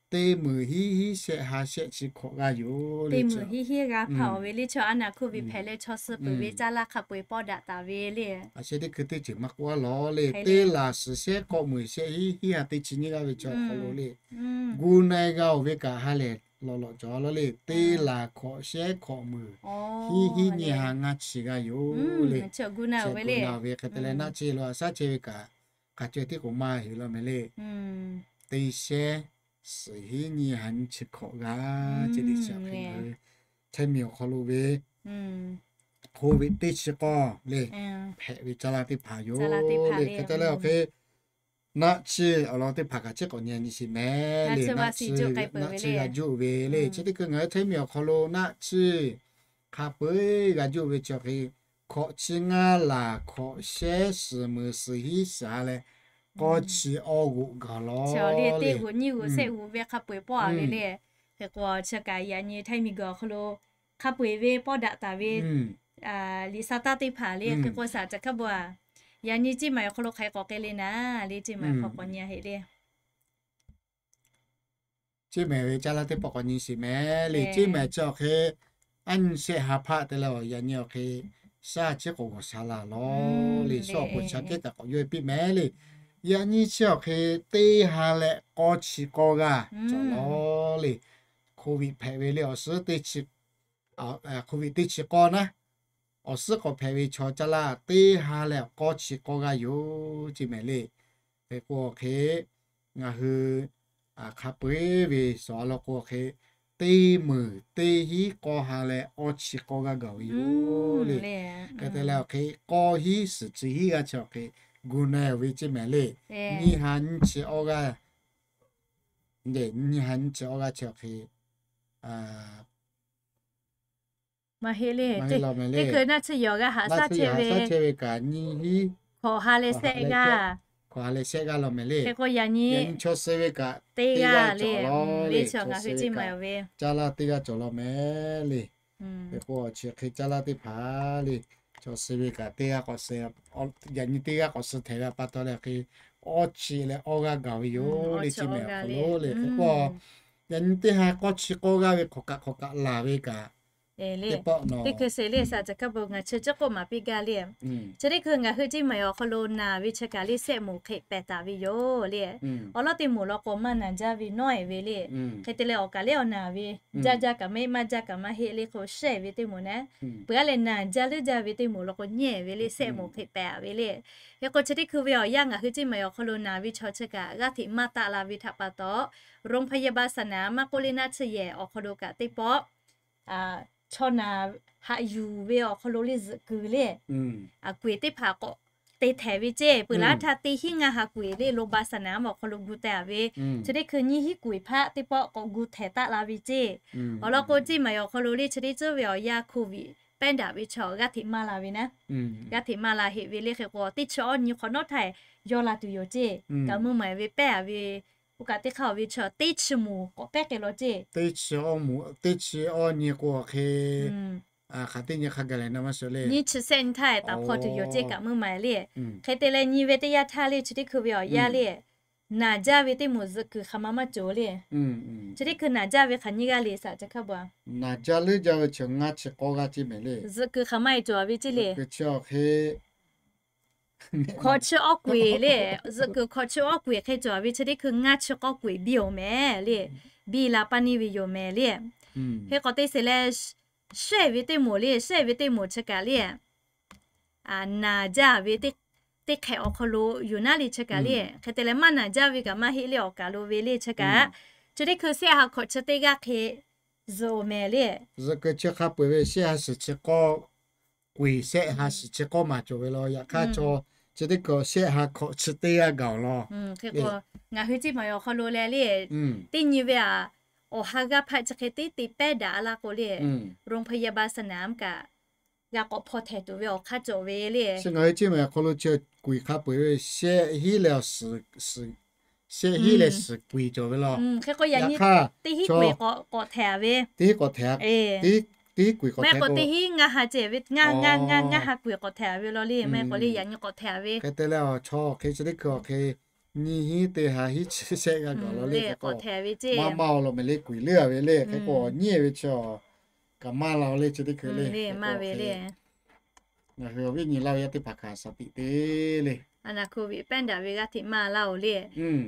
teˇ meunˍ hiˉ hiˉ shehˆ ha shehˆ chi hkawꞈ g'aˇ yoˬ le. Teˇ meunˍ hiˉ hiˉ g'a hpaˇ awˬ ve le. Chaw a naˍ hkuˇ ve hpehꞈ leh chaw suh peuˬ ve caˇ laˇ hk'a peu-eˬ pawˆ daꞈ taˍ ve le. A sheh teˇ hkui teˇ ceuˬ maˇ k'oˆ a law le. Teˇ laˬ suhˍ shehˉ k'awˇ meunˍ shehˆ hiˉ, hiˉ ha teˇ chi nyiˇ g'aˇ ve chaw awˬ hk'aw lo le, gu na-e g'a-oˬ ve kaꞈ ha lehˬ lawꞈ lawꞈ cawˬ law le. Teˇ laˬ hkawꞈ shehˉ hkawꞈ meunˍ hiˉ hiˉ nyiˇ ha ngaˇ chi g'a yoˬ le. Gu na-oˬ ve hk'e te leh naˆ chi lo a shaˉ chehˇ ve kaꞈ hk'a caweh tiˉ k'o maˇ heˆ law mehˍ le. Teˇ shehˉ suhˍ hiˉ nyiˇ ha nyiˇ chi hkawꞈ g'a ceˇ le. Chi hk'e ngaˬ hui htaiˇ miˬ awˬ hk'aw lo ve hk'oˆ ve teˇ chi k'awˇ le hpehꞈ ve caˇ laˇ teˇ hpaˍ yoˬ le. Hk'e te leh awˬ hk'e naˆ chi awˬ lawn teˇ hpaˍ kaꞈ chi k'awꞈ nyi nyi sheˍ mehˍ le. Naˆ chi g'a juˇ ve le. Chi teˇ hkui ngaˬ hui htaiˇ miˬ awˬ hk'aw lo naˆ chi hk'a peu-eˬ g'a juˇ ve chi awˬ hk'e hkawꞈ chi ngaˇ laˬ hkawꞈ shehˉ suhˍ meunˍ suhˍ hiˉ shaˍ leh k'awˇ chi awˇ g'oꞈ gaˬ law le. Teˇ g'oꞈ nyiˇ g'oꞈ shehˆ g'oꞈ ve hk'a peu-eˬ pawˆ a ve le. Hk'e k'o chi kaꞈ yaꞈ nyi htaiˇ miˬ guiˬ awˬ hk'aw lo hk'a peu-eˬ ve pawˆ daꞈ taˍ ve liꞈ sa taˇ teˇ hpaˍ le. Hk'e k'o shaˍ caꞈ hkaˉ bon a, yaꞈ nyi ceˇ maˬ awˬ hk'aw lo hk'aˬ hk'e k'awꞈ k'ai le naˍ le, ceˇ maˬ hk'aw k'awꞈ nyi a heˆ le. Ceˇ mehˍ ve caˇ laˇ teˇ pawˆ k'awꞈ nyi sheˍ mehˍ le. Ceˇ mehˍ chi awˬ hk'e, aˉ nyi shehˆ ha hpaˆ te leh awˬ yaꞈ nyi awˬ hk'e, shaˉ chiˉ k'awꞈ g'awˬ sha la lawˬ le. Shaˉ awˬ pon shaˉ kehˉ kaꞈ k'awꞈ yawˇ e piˇ mehˍ le. Yaꞈ nyi chi awˬ hk'e, teˇ ha leh k'awˇ chi k'awˇ g'aˇ cawˬ lawˬ le. Covid hpehꞈ ve le awˬ suhˉ teˇ chi, Covid teˇ chi k'awˇ naˉ, awˬ suhˉ k'awꞈ hpehꞈ ve chaw caˇ laˇ teˇ ha leh awˬ k'awˇ chi k'awˇ g'aˇ yoˬ ceˇ mehˍ le. Hk'e k'o awˬ hk'e, ngaˬ hui hk'a peu-eˬ ve suhˍ a law k'o awˬ hk'e, teˇ meunˍ teˇ hinˉ k'awˇ ha leh awˇ chi k'awˇ g'aˇ gaˬ ve yoˬ le. Hk'e te leh awˬ hk'e, k'awˇ hinˉ suhˍ chi hinˉ g'aˇ chi awˬ hk'e gu na ve ceˇ mehˍ le. Nyiˇ ha nyiˇ chi awˇ g'aˇ, nyiˇ ha nyiˇ chi awˇ g'aˇ chi awˬ hk'e, maˇ heˆ le. Teˇ hkui naˇ tsuhˇ yehˬ awˬ g'aˇ haꞈ shaˉ chehˇ ve, kaꞈ nyiˇ hinˉ, hkawꞈ ha leh shehˆ g'aˇ, hkawꞈ ha leh shehˆ g'aˇ law mehˍ le. Hk'e k'o yaꞈ nyi chaw suh ve kaꞈ teˇ g'aˇ le, le chaw ngaˬ hui ceˇ mehˍ ve caˇ laˇ teˇ g'aˇ cawˬ law mehˍ le. Hk'e k'o chi hk'e caˇ laˇ teˇ hpaˍ le, chaw suh ve kaꞈ teˇ g'aˇ k'awꞈ suh, yaꞈ nyi teˇ g'aˇ k'awꞈ suh htehꞈ ve pa taw leh hk'e, awˇ chi leh awˇ g'aˇ gaˬ ve yoˬ le ceˇ mehˍ awˬ hk'aw lo le. Hk'e k'o yaꞈ nyi teˇ ha k'awˇ chi k'awˇ g'aˇ ve hk'awꞈ kaꞈ hk'awꞈ kaꞈ laˬ ve kaꞈ, teˇ pawˆ nawˬ teˇ hkui sheˍ le, saˍ caˬ hkaˇ bon ngaˬ chi ciˉ k'oˆ maˍ piˇ gaˇ le. Chi teˇ hkui ngaˬ hui ceˇ mehˍ awˬ hk'aw lo naˬ ve chi kaꞈ le sehˆ moˍ hk'e pehˬ taˍ ve yoˬ le. Awˬ lawn teˇ moˍ law k'o maˇ naˬ jaˇ ve nawˉ e ve le. Hk'e te leh awˬ kaˬ le awˬ naˬ ve, jaˇ jaˇ kaꞈ maˇ heˆ, maˇ jaˇ kaꞈ maˇ heˆ le k'o shehˆ ve teˇ moˍ naˉ, peuˬ a leh naˬ jaˇ leuˉ jaˇ ve teˇ moˍ law k'o nyiˇ e ve le, sehˆ moˍ hk'e pehˬ ve le. Hk'e k'o chi teˇ hkui ve awˬ yanˇ ngaˬ hui ceˇ mehˍ awˬ hk'aw lo naˬ ve chaw chi kaꞈ g'aˇ hteꞈ maˇ taˆ la ve htaꞈ pa taw, โรงพยาบาลสนาม maˇ k'oˆ le naˇ tsuhˇ yehˬ awˬ hk'aw lo kaꞈ teˇ pawˆ chaw naˬ haꞈ yuˬ ve awˬ hk'aw lo le zuhꞈ kuiˬ le, kuiˬ teˇ hpaˍ k'awꞈ te htehꞈ ve ceˇ. Peuˬ laˇ htaˇ teˇ hinˉ ngaˇ ha kuiˬ le โรงพยาบาลสนาม awˬ hk'aw lo gu teh a ve, chi teˇ hkui nyiˇ hinˉ kuiˬ hpaˆ teˇ pawˆ k'awꞈ gu htehꞈ taˆ la ve ceˇ. Awˬ lawn k'o ceˇ mehˍ awˬ hk'aw lo le chi teˇ tcuhˉ ve awˬ yanˇ Covid pehˉ daꞈ ve chaw g'aˇ hteꞈ maˇ la ve naˉ, g'aˇ hteꞈ maˇ la heˆ ve le. Hk'e k'o teˇ chi awˇ nyi hk'awꞈ nawˉ htaˇ yawˇ la tuˬ yoˬ ceˇ. Kaꞈ meuˇ maˍ ve pehˉ a ve, oˇ kaꞈ teˇ hk'aˇ awˬ ve chaw teˇ chi moˍ k'awꞈ pehˉ k'ai law ceˇ. Teˇ chi awˇ moˍ, teˇ chi awˇ nyi k'o awˬ hk'e, hk'aˬ teˇ nyi hk'a gaˬ leh na maˇ suh le, nyiˇ chi sehˆ nyi htaˇ taˍ hpaw tuˬ yoˬ ceˇ kaꞈ meuˇ maˍ le. Hk'e te leh nyi ve teˇ yanˇ htaˇ le chi teˇ hkui ve awˬ yanˇ le, naˬ jaˇ ve teˇ moˍ zuhꞈ kuiˬ hk'aˬ ma maˇ cawˬ le. Chi teˇ hkui naˬ jaˇ ve hk'aˬ nyiˇ g'aˇ le saˍ caˬ hkaˇ bon. Naˬ jaˇ leuˉ jaˇ ve chi ngaˇ chi k'awˇ g'aˇ ceˇ mehˍ le. Zuhꞈ kuiˬ hk'aˬ ma e cawˬ ve ceˇ le. Hkawꞈ chi awˇ kuiˬ le, zuhꞈ kuiˬ hkawꞈ chi awˇ kuiˬ hk'e cawˬ ve chi teˇ hkui ngaˇ chi k'awˇ kuiˬ biˇ oˬ mehˍ le. Biˇ la paˇ neˇ ve yoˬ mehˍ le. Hk'e k'o teˇ sehˍ leh shehˆ ve teˇ moˍ le, shehˆ ve teˇ moˍ chi kaꞈ le, naˬ jaˇ ve teˇ hk'ehꞈ awˬ hk'aw lo yoˬ naˉ le chi kaꞈ le. Hk'e te leh maˇ naˬ jaˇ ve kaꞈ maˇ heˆ le awˬ kaˬ lo ve le chi kaꞈ, chi teˇ hkui shehˆ ha hkawꞈ chi teˇ g'aˇ hk'e zuhꞈ oˬ mehˍ le. Zuhꞈ kuiˬ chi hk'a peu-eˬ ve shehˆ ha suhˍ chi k'awˇ kuiˬ, shehˆ ha suhˍ chi k'awˇ maˍ cawˬ ve law. Yaꞈ hk'aˇ chaw chi teˇ hkui shehˆ ha hkawꞈ chi teˇ g'aˇ gaˬ oˬ law. Hk'e k'o ngaˬ hui ceˇ mehˍ awˬ hk'aw lo leh le, teˇ nyi ve a, awˬ ha g'aˇ hpaˆ chi hk'e teˇ te pehˉ daꞈ a laˇ k'o le, โรงพยาบาลสนาม kaꞈ g'a k'awꞈ hpaw htehꞈ tuˬ ve awˬ hk'aˇ cawˬ ve le. Chi ngaˬ hui ceˇ mehˍ awˬ hk'aw lo chi kuiˬ hk'a peu-eˬ ve shehˆ hinˉ leh awˬ suhˍ, shehˆ hinˉ leh suhˍ kuiˬ cawˬ ve law. Hk'e k'o yaꞈ nyi teˇ hinˉ kuiˬ k'awꞈ htehꞈ a ve, teˇ hinˉ k'awꞈ htehꞈ, teˇ hinˉ kuiˬ k'awꞈ htehꞈ k'o, teˇ hinˉ ngaˇ ha ceˇ ve, ngaˇ ngaˇ ngaˇ ha kuiˬ k'awꞈ htehꞈ a ve law le. Mehˍ k'o le yaꞈ nyi k'awꞈ htehꞈ a ve. Hk'e te leh awˬ chaw hk'e chi teˇ hkui awˬ hk'e nyiˇ hinˉ teˇ ha hinˉ chi shehˆ g'aˇ gaˬ law le. K'awꞈ htehꞈ ve ceˇ maˇ maˇ oˬ law mehˍ le, kuiˬ leuˉ a ve le. Hk'e k'o nyiˇ e ve chi kaꞈ maˇ la oˬ le chi teˇ hkui le. Ngaˬ hui awˬ viˉ nyi laˇ ve yaˇ teˇ hpaˍ hkanˍ shaˍ tiꞈ te le. A naˬ Covid pehˉ daꞈ ve g'aˇ hteꞈ maˇ laˇ oˬ le.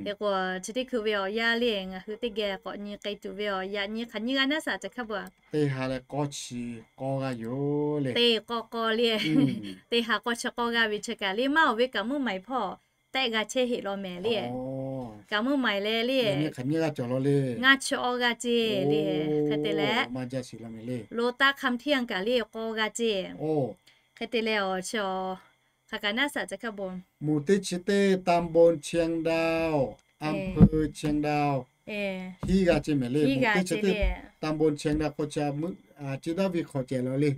Hk'e k'o chi teˇ hkui ve awˬ yanˇ le ngaˬ hui teˇ geh k'awꞈ nyi k'ai tuˬ ve awˬ yaꞈ nyi hk'aˬ nyiˇ g'aˇ naˉ saˍ caˬ hkaˇ bon. Teˇ ha leh k'awˇ chi k'awˇ g'aˇ yoˬ le. Teˇ k'awˇ k'awˇ le. Teˇ ha k'awˇ chi k'awˇ g'aˇ ve chi kaꞈ le maˇ oˬ ve kaꞈ meuˇ maˍ hpawˇ tehˆ g'a chehˇ heˆ law mehˍ le. Kaꞈ meuˇ maˍ leh le, ngaˇ chi awˇ g'aˇ ceˇ le. Hk'e te leh, lo taˇ hk'a htiˇ a kaꞈ le k'awˇ g'aˇ ceˇ. Hk'e te leh awˬ chi awˬ hk'aˬ kaꞈ naˉ saˍ caˬ hkaˇ bon. Mvuhˇ teˇ chi teˇ ตำบลเชียงดาว อำเภอเชียงดาว hiˉ g'a ceˇ mehˍ le. Mvuhˇ teˇ chi teˇ ตำบลเชียงดาว k'o chi meuˇ, a, chi daˇ ve hk'awꞈ cehˬ law le.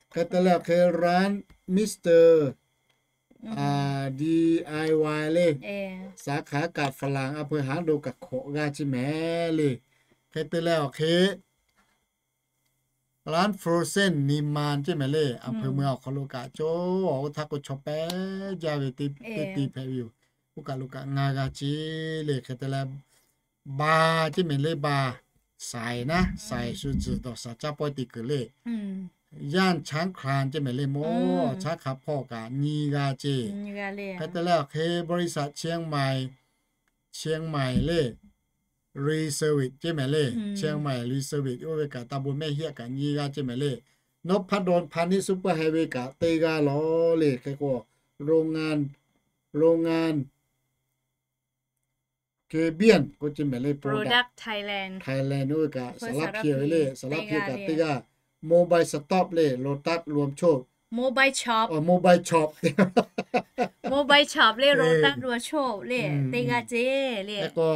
Hk'e te leh awˬ hk'e ร้าน Mister DIY le, สาขา กาดฝรั่ง อำเภอหางดง kaꞈ hk'awꞈ g'a ceˇ mehˍ le. Hk'e te leh awˬ hk'e ร้านเฟอร์เซน นิมมาน ceˇ mehˍ le. อำเภอเมือง awˬ hk'aw lo kaꞈ cawˬ. Oˇ htaˇ k'o chaw pehˉ jaˇ ve teˇ te hpehꞈ ve yoˬ. Oˇ kaꞈ lo kaꞈ ngaˇ g'a ceˇ le. Hk'e te leh Ba ceˇ mehˍ le, ba, สาย naˉ, สาย shu tzuhꞈ dawˬ shaˍ caˇ pawehˇ te kuiˬ le. Yanˇ ช้างคลาน ceˇ mehˍ le, mawˇ ช้างคลาน hpawˇ kaꞈ nyiˇ g'aˇ ceˇ. Hk'e te leh awˬ hk'e บริษัท Chiang Mai, Chiang Mai le, Reservice ceˇ mehˍ le, Chiang Mai Reservice oˇ ve kaꞈ ตำบลแม่เฮียะ kaꞈ nyiˇ g'aˇ ceˇ mehˍ le. นพดล พาณิชย์ super highway kaꞈ teˇ g'aˇ lawˬ le. Hk'e k'o โรงงาน โรงงาน เคเบียน k'oˆ ceˇ mehˍ le, Product Thailand oˇ ve kaꞈ สารพี ve le, สารพี kaꞈ teˇ g'aˇ. Mobile Stop le, Lotus รวมโชค Mobile Shop, Mobile Shop, Mobile Shop le, Lotus รวมโชค le, teˇ g'aˇ ceˇ le. Hk'e k'o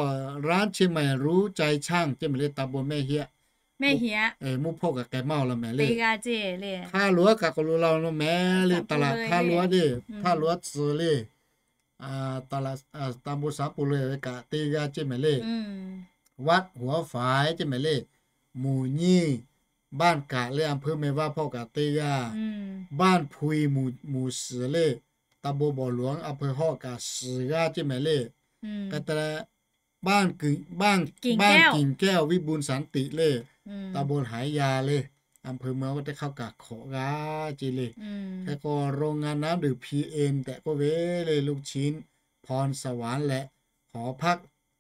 ร้านเชียงใหม่รู้ใจช่าง ceˇ mehˍ le, ตำบลแม่เฮียะ แม่เฮียะ mvuhˇ hpawˇ kaꞈ k'ai maˇ-oˬ law mehˍ le. Hk'a loꞈ-aˉ kaꞈ k'awꞈ loꞈ la-oˬ law mehˍ le, ตลาดท่ารั้ว le, ท่ารั้ว tcuh le, ตำบลสามปูนเลย ve kaꞈ teˇ g'aˇ ceˇ mehˍ le. วัดหัวฝาย ceˇ mehˍ le, หมู่ยี่ บ้านกาด le, อำเภอแม่วาด hpawˇ kaꞈ teˇ g'aˇ. บ้านพุย หมู่สี่ le, ตำบลบ่อหลวง อำเภอฮอด kaꞈ shiˍ g'aˇ ceˇ mehˍ le. Hk'e te leh บ้าน บ้าน บ้านกิ่งแก้ว วิบูลย์สันติ le, ตำบลหายา le, อำเภอเมือง teˇ hk'aˇ kaꞈ hkawꞈ g'aˇ ceˇ le. Hk'e k'o โรงงานน้ำดื่ม พีเอ็น tehꞈ k'oˆ ve le, ลูกชิ้น พรสวรรค์ leh หอพัก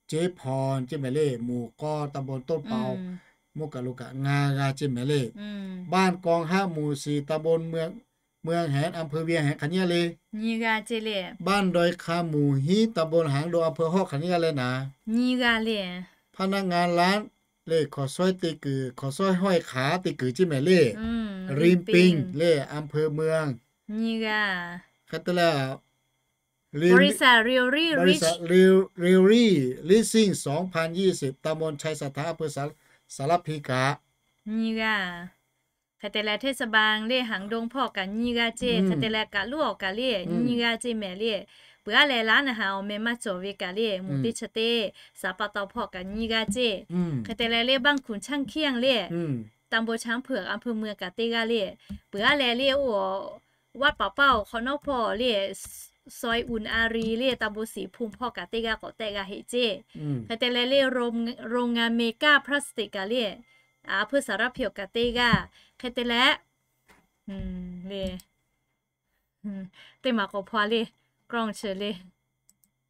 เจ๊พร ceˇ mehˍ le, หมู่ k'awˇ ตำบลต้นเปา mvuhˇ kaꞈ lo kaꞈ ngaˇ g'aˇ ceˇ mehˍ le. บ้านกองฮะ หมู่สี่ ตำบลเมือง เมืองแหน อำเภอเวียงแหน hk'aˬ nyiˇ g'aˇ le. Nyiˇ g'aˇ ceˇ le. บ้านดอยคำ หมู่ห้า ตำบลหางดง อำเภอฮอด hk'aˬ nyiˇ g'aˇ le naˍ. Nyiˇ g'aˇ le. พนักงานร้าน le, hk'awꞈ shawehˇ te kuiˬ, hk'awꞈ shawehˇ hawehˇ hk'aˬ te kuiˬ ceˇ mehˍ le, ริมปิง le, อำเภอเมือง nyiˇ g'aˇ. Hk'e te leh บริษัท เรียวรี่ Real Rich สองพันยี่สิบ ตำบลไชยเศรษฐา อำเภอสารพี kaꞈ nyiˇ g'aˇ. Hk'e te leh เทศบาล le, หางดง hpawˇ kaꞈ nyiˇ g'aˇ ceˇ. Hk'e te leh kaꞈ luˉ awˬ kaꞈ le, nyiˇ g'aˇ ceˇ mehˍ le. Peuˬ aˉ leh laˇ naˍ haˍ awˬ meh maˇ cawˬ ve kaꞈ le, หมู่ teˇ chi teˇ สปต hpawˇ kaꞈ nyiˇ g'aˇ ceˇ. Hk'e te leh le บ้านขุนช่างเคียง le, ตำบลช้างเผือก อำเภอเมือง kaꞈ teˇ g'aˇ le. Peuˬ aˉ leh le oˇ วัดป่าเป้า hk'awꞈ nawˉ hpawˇ le, ซอยอุ่นอารี le, ตำบลศรีภูมิ hpawˇ kaꞈ teˇ g'aˇ k'awꞈ tehˆ g'a heˆ ceˇ. Hk'e te leh le โรงงาน เมก้าพลาสติก kaꞈ le, อำเภอสารพี awˬ kaꞈ teˇ g'aˇ. Hk'e te leh le, teˇ maˬ k'awꞈ hpaw le, กล้อง chi le.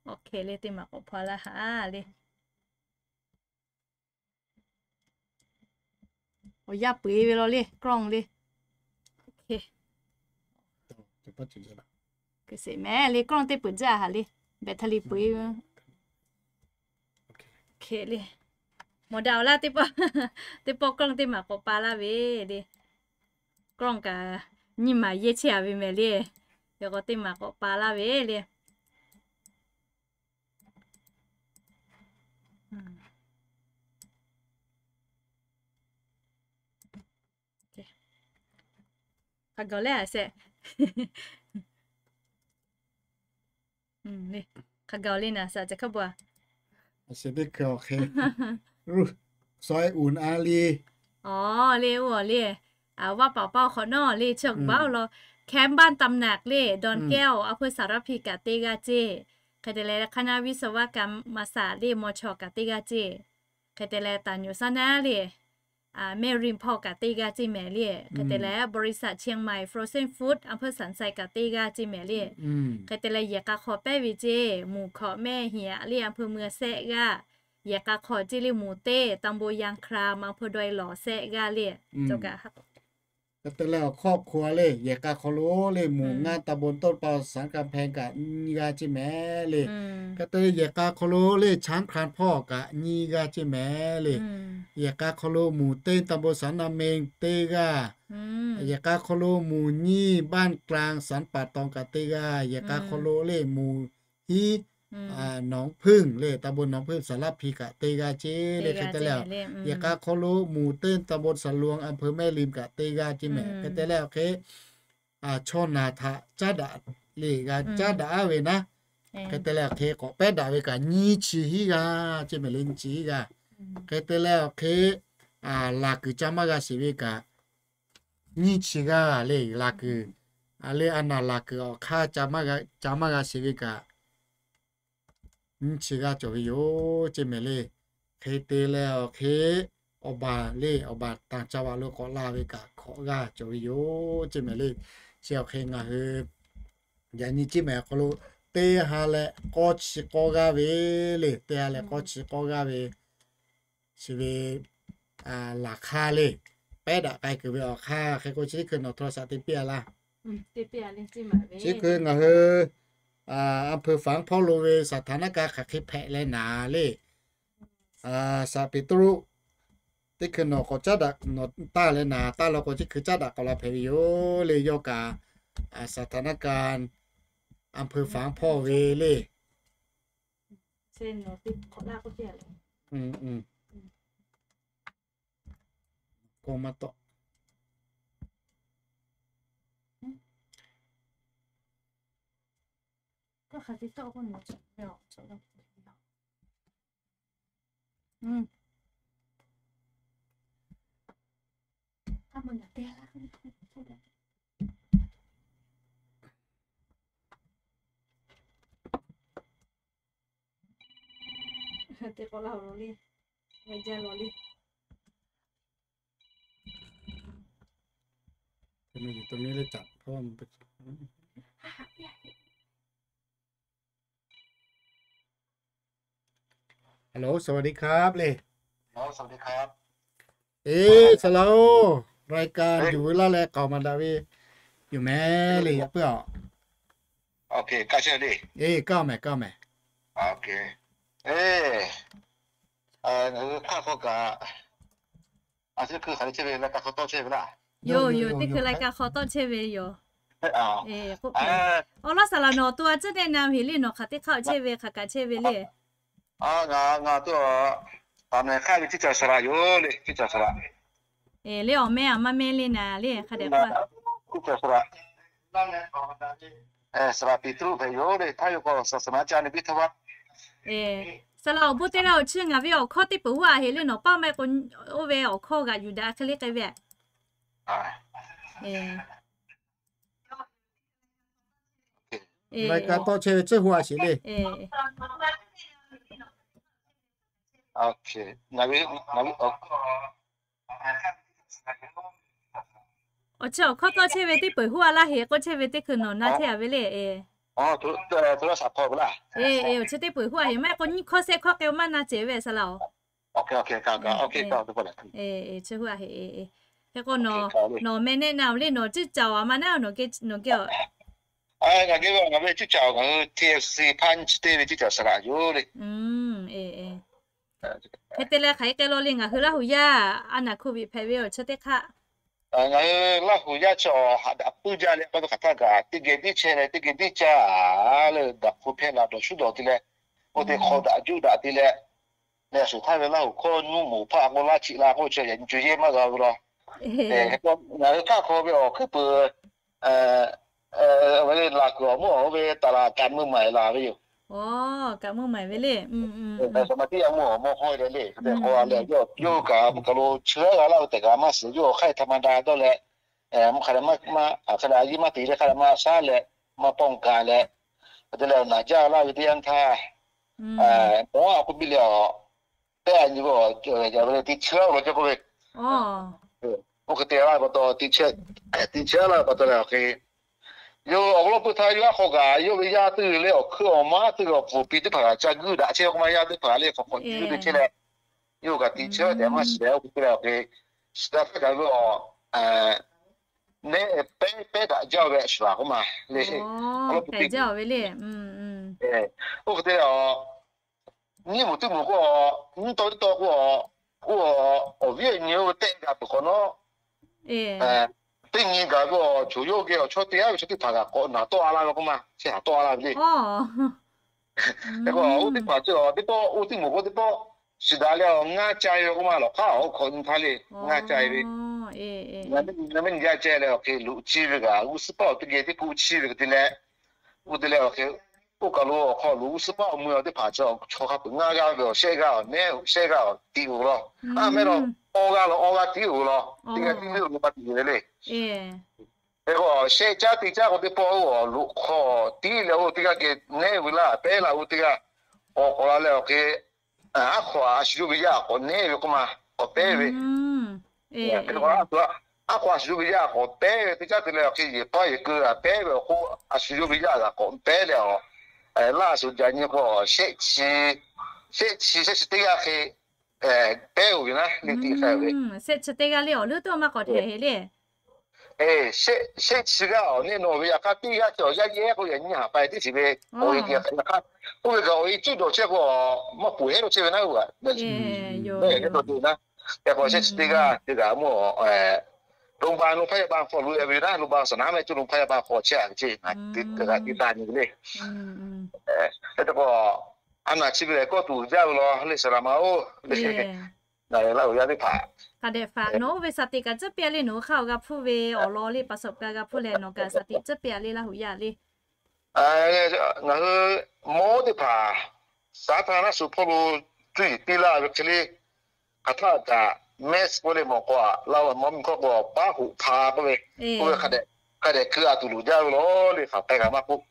Awˬ hk'e le, teˇ maˬ k'awꞈ hpaw laˇ haˍ le. Awˬ yanˇ peu-eˬ ve law le, กล้อง le. Awˬ hk'e mehˍ le, กล้อง teˇ peuˬ jaˇ haˍ le, แบตเตอรี่ peu-eˬ ve. Awˬ hk'e le, mawˬ daꞈ awˬ laˇ teˇ pawˆ, teˇ pawˆ กล้อง teˇ maˬ k'awꞈ pa laˇ ve le. กล้อง kaꞈ nyiˇ maˬ yehˇ chehˇ a ve mehˍ le. Yaꞈ k'aw teˇ maˬ k'awꞈ pa laˇ ve le. Hk'a gaˬ leh a shehˍ. Hk'a gaˬ le naˍ, shaˍ ca hk'a baˬ. ซอยอุ่นอารี Awˬ le, oˇ awˬ le, วัดป่าเป้า hk'awꞈ nawˉ le, chi baˬ law, แคมป์บ้านตำหนัก le, ดอนแก้ว อำเภอสารพี kaꞈ teˇ g'aˇ ceˇ. Hk'e te leh คณะวิศวกรรมศาสตร์ le, มช kaꞈ teˇ g'aˇ ceˇ. Hk'e te leh ตำบลสารพี le, แม่ริม hpawˇ kaꞈ teˇ g'aˇ ceˇ mehˍ le. Hk'e te leh บริษัท เชียงใหม่ frozen food อำเภอสันทราย kaꞈ teˇ g'aˇ ceˇ mehˍ le. Hk'e te leh yehˬ k'a hk'aw pehˉ ve ceˇ, หมู่ hkawꞈ แม่เหียะ le, อำเภอเมือง shehˆ g'aˇ. Yehˬ k'a hk'aw ceˇ le, หมู่ teˇ ตำบลยางคราม อำเภอดอยหล่อ shehˆ g'aˇ le. Hk'e te leh awˬ ครอบครัว le, yehˬ k'a hk'aw lo le, หมู่ ห้า ตำบลต้นเปา สันกำแพง kaꞈ nyiˇ g'aˇ ceˇ mehˍ le. Hk'e te leh yehˬ k'a hk'aw lo le, ช้างคลาน hpawˇ kaꞈ nyiˇ g'aˇ ceˇ mehˍ le. Yehˬ k'a hk'aw lo หมู่ teˇ ตำบลสันนาเมง teˇ g'aˇ. Yehˬ k'a hk'aw lo หมู่ nyiˇ บ้านกลาง สันป่าตอง kaꞈ teˇ g'aˇ. Yehˬ k'a hk'aw lo le, หมู่ hiˉ, หนองผึ้ง le, ตำบลหนองผึ้ง สารพี kaꞈ teˇ g'aˇ ceˇ le. Hk'e te leh yehˬ k'a hk'aw lo หมู่ teˇ ตำบลสันรวง อำเภอแม่ริม kaꞈ teˇ g'aˇ ceˇ mehˍ. Hk'e te leh awˬ hk'e chaw naˬ htaꞈ caˉ daꞈ le, g'a caˉ daꞈ aˉ ve naˉ. Hk'e te leh awˬ hk'e k'awꞈ pehˉ daꞈ ve kaꞈ nyiˇ chi hiˉ g'aˇ ceˇ mehˍ le, nyiˇ chi hiˉ g'aˇ. Hk'e te leh awˬ hk'e laˬ kuiˬ ca maˇ g'a sheˍ ve kaꞈ nyiˇ chi g'aˇ le, laˬ kuiˬ, le, a naˬ laˬ kuiˬ awˬ hk'aˇ ca maˇ g'a sheˍ ve kaꞈ nyiˇ chi g'aˇ cawˬ ve yoˬ ceˇ mehˍ le. hk'e te leh awˬ hk'e awˬ baˬ le, awˬ baˬ tanˍ ca vaꞈ lo k'awꞈ la ve kaꞈ hkawꞈ g'aˇ cawˬ ve yoˬ ceˇ mehˍ le. Chi awˬ hk'e ngaˬ hui yaꞈ nyi ceˇ mehˍ awˬ hk'aw lo teˇ ha leh k'awˇ chi k'awˇ g'aˇ ve le, teˇ ha leh k'awˇ chi k'awˇ g'aˇ ve chi ve laˬ hk'aˇ le, pehˉ daꞈ k'ai kuiˬ ve awˬ hk'aˇ hk'e k'o chi teˇ hkui nawˬ htaw shaꞈ te piˇ a laˇ. Chi hkui ngaˬ hui อำเภอฝางพ่อหลวง ve สถานการณ์ hk'aˬ hk'e hpehꞈ leh naˍ le. Saˍ Peˍtruˆ, teˇ hkui nawˬ k'awꞈ caˉ daꞈ nawˬ taˇ leh naˍ taˇ law k'o chi hkui caˉ daꞈ k'awꞈ la hpehꞈ ve yoˬ le. Yawˇ kaꞈ สถานการณ์ อำเภอฝางพ่อหลวง ve le. K'o maˇ tawˆ. Teˇ k'awꞈ laˇ lo le, g'a jaˇ lo le. Hello, สวัสดีครับ le. เอ๊ะ สลาโอ รายการอยู่เวลาแลกล่าวมาดาวี อยู่แม้ le, yaꞈ puiˉ a. Ê, kaˇ mehˍ, kaˇ mehˍ. Ê, ngaˬ hui hk'aˆ hk'aw kaꞈ, a, teˇ hkui hk'aˬ hk'e chehˇ ve, lai ka hk'aw tawˆ chehˇ ve laˇ. Yoˬ, yoˬ, teˇ hkui lai ka hk'aw tawˆ chehˇ ve yoˬ. Awˬ lawn saˍ laˍ nawˬ to a ciˉ neˆ na heˍ le, nawˬ hk'aˬ teˇ hk'aˆ chehˇ ve, hk'aˬ kaꞈ chehˇ ve le. Ngaˬ, ngaˬ to taˍ mehˍ hk'aˆ ve ciˇ caˬ saˍ laˍ yoˬ le, ciˇ caˬ saˍ laˍ. Le awˬ meh a maˇ meh le naˍ le, hk'a dehꞈ k'oˆ a. Saˍ laˍ Peˍtruˆ hpehꞈ yoˬ le, htaˇ yawˇ k'o saˍ saˍ naˍ ca ne biˇ htaˇ va. Saˍ laˍ awˬ bon te leh awˬ chi ngaˬ ve awˬ hkawˇ teˇ peuˬ huˉ a heˍ le, nawˬ paˇ maˇ k'o, oˇ ve awˬ hkawˇ g'aꞈ yuˬ daꞈ hk'e le k'ai ve. Lai ka tawˆ chehˇ ve tcuhˇ hu a sheˍ le. Awˬ chi awˬ hkawˇ tawˆ chehˇ ve teˇ peuˬ huˉ a laˇ heˍ k'oˆ chehˇ ve teˇ hkui nawˬ na chehˇ a ve le. Awˬ chi teˇ peuˬ huˉ a heˍ maˇ k'o nyiˇ hkawˇ shehˆ hkawˇ k'ai maˇ na cehˬ ve saˍ laˍ oˬ. Chi huˉ a heˍ. Hk'e k'o nawˬ meh neˆ na le, nawˬ ciˇ caˬ a maˇ naˉ, nawˬ geh a. Ngaˬ geh ve ngaˬ ve ciˇ caˬ ngaˬ hui TFC hpaˇ nyi chi teˇ ve ciˇ caˬ saˍ laˍ yoˬ le. Hk'e te leh hk'aˬ hk'e k'ai law le, ngaˬ hui Laˇ huˍ yaˇ a naˍ hkuˇ viꞈ hpehꞈ ve awˬ chi teˇ hk'aˆ. Ngaˬ hui Laˇ huˍ yaˇ chi awˬ haꞈ daꞈ puiˉ jaˇ leh, a pa taw hk'aˬ htaˇ kaꞈ teˇ geh tiˉ chehˇ leh teˇ geh tiˉ caˇ leh daꞈ hpu hpehˇ la dawˬ shuˉ dawˬ te leh, oˇ te hk'aw daꞈ juˇ daꞈ te leh, leh a shuˍ htaˇ ve Laˇ huˍ hkawˇ nuˇ moˍ hpaˆ k'o laˇ chiꞈ la k'oˆ chi yaꞈ nyi co yehˇ maˇ g'a ve law. Ngaˬ hui hk'aˆ hk'aw ve awˬ hkuiˉ peuˬ, laˬ kuiˬ awˬ mawˇ awˬ ve taˍ laˬ kaꞈ meuˇ maˍ laˬ ve yoˬ. Kaꞈ meuˇ maˍ ve le. Saˍ maˍ tiˉ yaˇ mawˇ awˬ mawˇ hawˇ leh le, hk'e te k'o leh yawˇ kaꞈ kaˬ lo chi g'aˇ g'a laˇ ve tehꞈ kaꞈ maˇ shiˍ, yawˇ hk'aˇ htaꞈ ma da dawˇ leh, hk'a leh maˇ, hk'a leh a yiˇ maˇ te leh hk'a leh maˇ shaˉ leh, maˇ pawˆ gaˬ leh, hk'e te leh naˍ jaˇ laˇ ve teˇ yanˇ htaˇ, mawˇ a k'oˆ piˇ leh a, tehˆ a nyi ve, te chi g'aˇ lo ceh k'oˆ ve, oˇ hk'e te laˇ ve pa taw, te chi g'aˇ laˇ ve pa taw leh awˬ hk'e, yawˇ awˬ hk'aw lo peuˬ htaˇ yawˇ aˉ hk'aw kaꞈ yawˇ ve yaˇ teˇ g'uiˬ leh awˬ hkui awˬ maˇ teˇ g'uiˬ awˬ pfuhˍ piˇ teˇ hpaˍ kaꞈ ca guˇ daꞈ chehˇ k'oˆ ma, yaˇ teˇ hpaˍ leh hk'aw hk'aw nyi guˇ te chehˇ leh, yawˇ kaꞈ te chi g'aˇ tehꞈ maˇ shiˍ leh oˇ hk'e te leh awˬ hk'e, shiˍ daꞈ hpehˇ daꞈ ve a, neˉ pehˉ pehˉ daꞈ jaˇ ve a shuˍ laˬ k'oˆ ma le. Awˬ hk'e te jaˇ ve le. Oˇ hk'e te leh a, nyiˇ moˍ teˇ moˍ k'o, nyiˇ taw teˇ taw k'o, k'o, awˬ viˉ awˬ nyi oˇ ve tehˆ g'a peuˬ hk'awꞈ nawˉ, teˇ nyi gaˬ ve awˬ choˬ yawˇ geh awˬ chawˇ teˇ g'aˇ ve chaw teˇ hpaˍ kaꞈ k'awꞈ naˍ tawˆ a laˇ ve k'oˆ ma, chi haꞈ tawˆ a laˇ ve le. Hk'e k'o oˇ teˇ hpaˍ chi teˇ pawˆ oˇ teˇ moˍ k'o teˇ pawˆ shiˍ daꞈ leh awˬ ngaˇ ca ve k'oˆ ma, lawˬ hk'aˇ awˬ hk'awꞈ nyi htaˇ le ngaˇ ca ve. Ngaˇ mehˉ nyi gaˇ ceh leh awˬ hk'e loꞈ chiˇ ve kaꞈ g'uˇ suhˉ paˇ awˬ teˇ geh teˇ k'oˆ chiˇ ve hk'e te leh, oˇ te leh awˬ hk'e, oˇ kaˬ lo awˬ hk'aw lo g'uˇ suhˉ paˇ awˬ mui awˬ teˇ hpaˍ chi chaw hk'a peuˬ ngaˇ g'aˇ ve awˬ shehˆ g'aˇ awˬ nehˉ shehˆ g'aˇ awˬ tiꞈ oˬ law. A mehˉ law, awˇ g'aˇ law awˇ g'aˇ tiˉ oˬ law. Teˇ g'aˇ tiˉ oˬ ve pa tiꞈ ve le. Hk'e k'o shehˆ caˉ teˇ caˉ k'o teˇ pawˆ oˇ awˬ loꞈ hk'aw tiˉ leh oˇ teˇ g'aˇ geh nehˉ ve laˇ pehˉ laˇ oˇ teˇ g'aˇ k'awꞈ k'awꞈ la leh awˬ hk'e, Aˉ hk'aw a shu yawˇ ve yaˇ k'awꞈ nehˉ ve k'oˆ ma, k'awꞈ pehˉ ve. Aˉ hk'aw a shu yawˇ ve yaˇ k'awꞈ pehˉ ve teˇ caˉ te leh awˬ hk'e yeˬ paˇ yeˬ keu a pehˉ ve awˬ hk'oˆ, a shu yawˇ ve yaˇ g'aꞈ k'awꞈ pehˉ leh a, laˇ shu jaꞈ nyi k'o, shehˆ chi, shehˆ chi teˇ g'aˇ hk'e pehˉ-oˬ ve naˉ le tiꞈ k'ai ve. Shehˆ chi teˇ g'aˇ le awˬ leuˉ toˇ maˇ k'awꞈ htehꞈ heˆ le. Shehˆ chi g'aˇ awˬ neˇ nawˬ ve yaꞈ hk'aˇ teˇ g'aˇ chi awˬ yaˇ yehˇ k'o yaꞈ nyi haˍ pa teˇ ceuˬ ve, awˬ e tiꞈ hk'aˇ, oˇ ve kaꞈ awˬ e cuˇ dawˬ chehˇ k'o, maˇ puˬ hehˉ lo chehˇ ve naˉ, oˇ g'aꞈ, e k'o shehˆ chi teˇ g'aˇ te g'aꞈ mawˇ, โรงพยาบาล โรงพยาบาล hk'aw lo e ve naˉ, โรงพยาบาล สนาม e cuˇ โรงพยาบาล hk'aw chehˇ a ve ceˇ, teˇ g'aˇ tiꞈ taˇ nyi ve le. Hk'e te k'o, a naˬ chi ve lehˬ kawˇ tuˬ jaˇ ve law le saˍ laꞈ ma-oˬ le. Ngaˬ hui Laˇ huˍ yaˇ teˇ hpaˍ, hk'a dehꞈ faˍ nawˬ oˇ ve saˍ tiꞈ kaꞈ tcuhˉ piˇ a le, nawˬ hui hk'aˇ awˬ g'a hpfuhˇ ve awˬ lawn le, ประสบการณ์ g'a hpfuhˇ leh nawˬ kaꞈ saˍ tiꞈ tcuhˉ piˇ a le Laˇ huˍ yaˇ le. Ngaˬ hui mawˇ teˇ hpaˍ, saˉ htaˇ naˉ shu hpawˇ lo cuˇ yiˍ piˇ laˇ ve hk'e le, hk'aˬ htaˇ kaꞈ mask k'oˆ le mawˬ k'o, Laˇ huˍ mawˇ miˬ hkawˇ k'o paˉ hoꞈ hpa k'oˆ ve, oˇ ve hk'a dehꞈ keu a tuˬ loˍ jaˇ ve law le, hk'aˬ hk'e kaꞈ maˇ k'oˆ.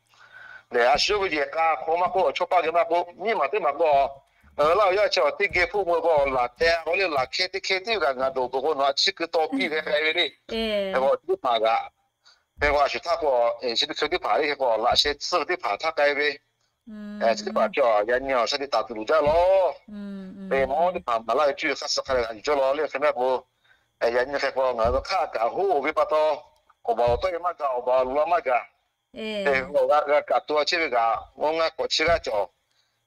Lehˬ a shu ve yehˬ k'a hk'aw maˇ k'oˆ, chaw paˇ geh maˇ k'oˆ, nyiˇ maˬ teˇ maˬ k'o, Laˇ huˍ yaˇ chi awˬ teˇ geh hpfuhˇ meuˇ k'o laˬ teh k'o le, laˬ hkeh teˇ hkeh tiˉ ve kaꞈ ngaˬ dawˬ peuˬ k'o nawˬ a chi keu taw piˇ hk'e k'ai ve le. Hk'e k'o teˇ hpaˍ kaꞈ, hk'e k'o a shu htaˇ k'o, chi teˇ hkeu teˇ hpaˍ le, hk'e k'o laꞈ sheh tsuhˇ ve teˇ hpaˍ htaˇ k'ai ve, chi teˇ hpaˍ chi a yaꞈ nyi awˬ shaˍ tiꞈ taˍ tuˬ loˍ jaˇ law. Te mawˇ teˇ hpaˍ maˍ laˇ ve cuˇ yiˍ hk'aˇ suh hk'a leh g'a yuˬ cawˇ law le. Hk'e maˇ k'o, yaꞈ nyi hk'e k'o ngaˬ hui hk'aˇ kaꞈ hoˆ ve pa taw, awˬ baˬ awˬ tawˇ e maˇ gaˬ, awˬ baˬ awˬ luˬ la maˇ gaˬ. Te g'a kaꞈ to chehˇ ve kaꞈ ngaˬ k'awꞈ chi g'aˇ cawˬ.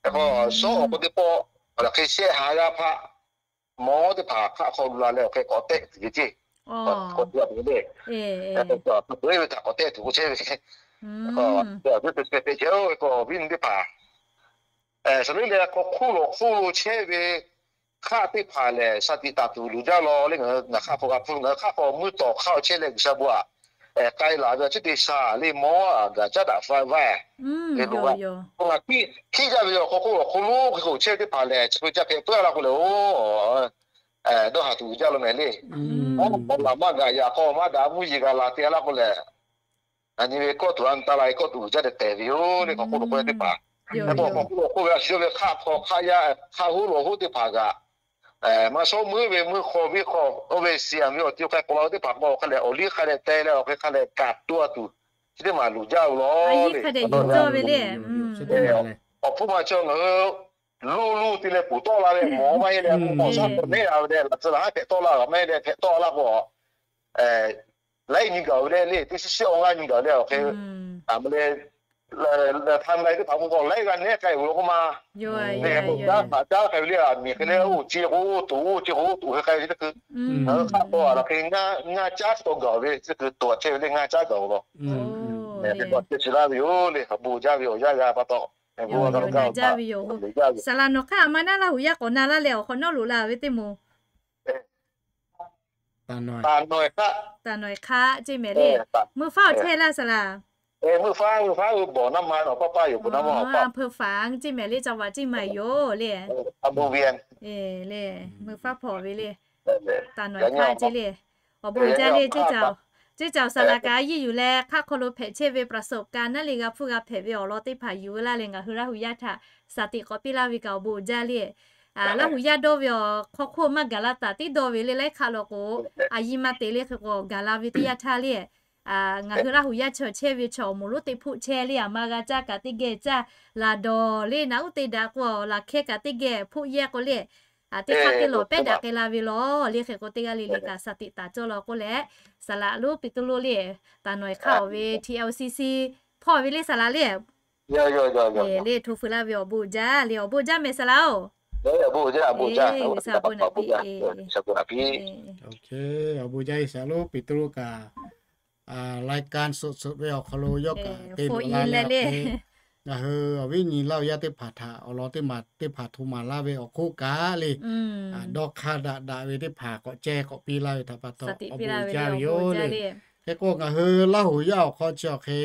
Hk'e k'o shawˉ awˬ k'o teˇ pawˆ, awˬ laꞈ hk'e shehˆ ha g'aˇ hpaˆ mawˇ teˇ hpaˍ hk'aˆ hk'aw lu la leh awˬ hk'e k'awꞈ tehˆ tuˬ ve ceˇ. K'awꞈ tu a tuˬ ve le. Hk'e k'o a tuˬ ve kaꞈ k'awꞈ tehˆ tuˬ k'o chehˇ ve. K'o, te a tuˬ te te te ceh-oˬ, k'o viˉ nyi teˇ hpaˍ, saˍ leuˉ leh hk'aw hk'oˆ lo hk'oˆ lo chehˇ ve hk'aˆ teˇ hpaˍ lehˬ, shaˍ tiꞈ taˍ tuˬ loˍ jaˇ law le. Ngaˬ hui ngaˬ hk'aˆ hk'aw g'a hpfuhˇ, ngaˬ hui hk'aˆ hk'aw mvuhˇ tawˍ hk'aˆ chehˇ leh G'uiˬsha bon aꞈ k'ai laˬ ve awˬ ceuˬ teˇ sha le mawˇ a gaˬ caˉ daꞈ fa vaˇ e lo a. Ngaˬ hkiˉ jaˇ ve awˬ hk'aw hk'oˆ awˬ hk'oˆ lo hk'e k'o chehˇ ve teˇ hpaˍ lehˬ, chi hk'e caˇ hpehꞈ puiˉ a laˇ k'o lehˬ, oˬ, dawˇ haˍ tuˬ jaˇ law mehˍ le. Mawˇ k'awꞈ laˬ maˇ gaˬ, yaꞈ k'aw maˇ daꞈ mvuhˇ yeˬ g'a la te a laˇ k'o lehˬ, a nyi ve kawˇ tuˬ a nyi taˇ la e kawˇ tuˬ jaˇ tehꞈ tehˬ ve yoˬ le. Hk'aw hk'oˆ lo k'oˆ ve teˇ hpaˍ, hk'e k'o hk'aw hk'oˆ lo k'oˆ ve a shu yawˇ ve hk'aˆ hk'aw hk'aˆ yaˇ hk'aˆ hoˉ lawˬ hoˉ teˇ hpaˍ kaꞈ, maˇ shawˉ meuˉ ve meuˇ hk'aw viˇ hk'aw oˇ ve shiˍ a ve awˬ ti hk'a k'awꞈ la ve teˇ hpaˍ k'o hk'a lehˬ awˬ liˇ hk'a dehꞈ teh leh awˬ hk'e hk'a lehˬ kaꞈ to a tuˬ chi teˇ maˬ loˍ jaˇ ve law le. Awˬ hpfuhˇ ma chi ngaˬ hui luˇ luˇ te leh poˬ tawˆ la ve mawˬ maˇ heˆ leh mvuhˇ k'awꞈ shaˉ k'awꞈ nehˉ la ve leh laꞈ tcuh laˬ haˉ hpehꞈ tawˆ la ve maˇ heˆ leh hpehꞈ tawˆ la k'o, laiˉ nyi gaˬ ve le le, teˇ shiˉ shiˉ awˬ g'aˇ nyi gaˬ ve le awˬ hk'e, a ma le, htaˇ na teˇ hpaˍ k'o k'o laiˉ g'aˇ nehˉ k'ai ve lo k'oˆ ma, le k'o caˉ hpaˍ caˉ k'ai ve le, a miˬ hk'e le oˇ ce k'o oˇ tuˬ, oˇ ce k'o oˇ tuˬ hk'e k'ai ve teˇ hkui, ngaˬ hui hk'aˆ k'aw a laˬ hk'e ngaˇ caˉ taw gaˬ ve teˇ hkui, to a chehˇ ve le ngaˇ caˉ gaˬ ve law. Hk'e k'o te chi laˇ ve yoˬ le, a bon jaˇ ve awˬ yanˇ g'a pa taw, bon g'a jaˇ ve yoˬ. Saˍ laꞈ nawˬ hk'aˇ a ma naˉ Laˇ huˍ yaˇ k'awꞈ na laˇ leh awˬ hk'awꞈ nawˉ loꞈ la ve teˇ moˍ Taˍ nawˬ e hk'aˆ ceˇ mehˍ le. Meuˇ faˉ awˬ chehˇ laˇ saˍ laꞈ. Meuˇ faˉ, meuˇ faˉ, bawˬ naˇ ma nawˬ paˇ paˇ yoˬ, bawˬ naˇ ma paˇ. Hpeuˇ faˍ ceˇ mehˍ le, caˇ vaꞈ ceˇ maˍ yoˬ le. Le, meuˇ faˉ hpawꞈ ve le. Taˍ nawˬ e hk'aˆ ceˇ le. Awˬ bon jaˇ le, ceˇ caˬ awˬ saˍ laꞈ kaꞈ a yiˇ yuˬ leh hk'aˆ hk'aw lo hpehꞈ chehˇ ve ประสบการณ์ naˉ le g'a hpfuhˇ g'a hpehꞈ ve awˬ lawn teˇ hpaˍ yuˬ laˇ leh ngaˬ hui Laˇ huˍ yaˇ htaꞈ saˍ tiꞈ k'awꞈ piˇ laˇ ve kaꞈ awˬ bon jaˇ le. Laˇ huˍ yaˇ dawˇ ve awˬ hk'aw hk'oˆ maˇ gaˬ la taˍ tiˉ dawˇ ve le, laiˉ hk'aˆ law k'o, a yiˇ maˇ te le hk'e k'o gaˬ la ve teˇ yanˇ htaˇ le. Ngaˬ hui Laˇ huˍ yaˇ chaw chehˇ ve chaw awˬ moˍ lonˉ teˇ hpoˆ chehˇ le, a ma g'a caˇ kaꞈ teˇ geh caˇ, laˬ dawˬ le, naꞈ uˉ te daꞈ k'o laˬ hkehˇ kaꞈ teˇ geh hpoˆ yehˇ k'o le, teˇ hk'aˇ teˇ lawˬ pehˉ daꞈ k'ai la ve law le. Hk'e k'o teˇ g'aˇ le le kaꞈ saˍ tiꞈ taˍ cawˇ law k'oˆ leh, saˍ laꞈ lonˉ Peˍtruˆ le, taˍ nawˬ e hk'aˆ awˬ ve TLCC hpawˇ ve le saˍ laꞈ le. Le hto fuiˍ laˇ ve awˬ bon jaˇ le, awˬ bon jaˇ mehˍ saˍ laꞈ-oˬ. Awˬ bon jaˇ, awˬ bon jaˇ, awˬ bon jaˇ, awˬ bon jaˇ saˍ laꞈ lonˉ Peˍtruˆ kaꞈ รายการสดๆ ve awˬ hk'aw lo yawˇ kaꞈ te la leh le. Ngaˬ hui awˬ viˉ nyi Laˇ huˍ yaˇ teˇ hpaˍ htaꞈ awˬ lawn teˇ maˬ teˇ hpaˍ hto maˍ laˇ ve awˬ hk'oˆ kaꞈ le, dawˇ hk'aˇ daꞈ daꞈ ve teˇ hpaˍ k'awꞈ ceh k'awꞈ piˇ laˇ ve htaꞈ pa taw awˬ bon jaˇ ve yoˬ le. Hk'e k'o ngaˬ hui Laˇ huˍ yaˇ awˬ hk'aw chi awˬ hk'e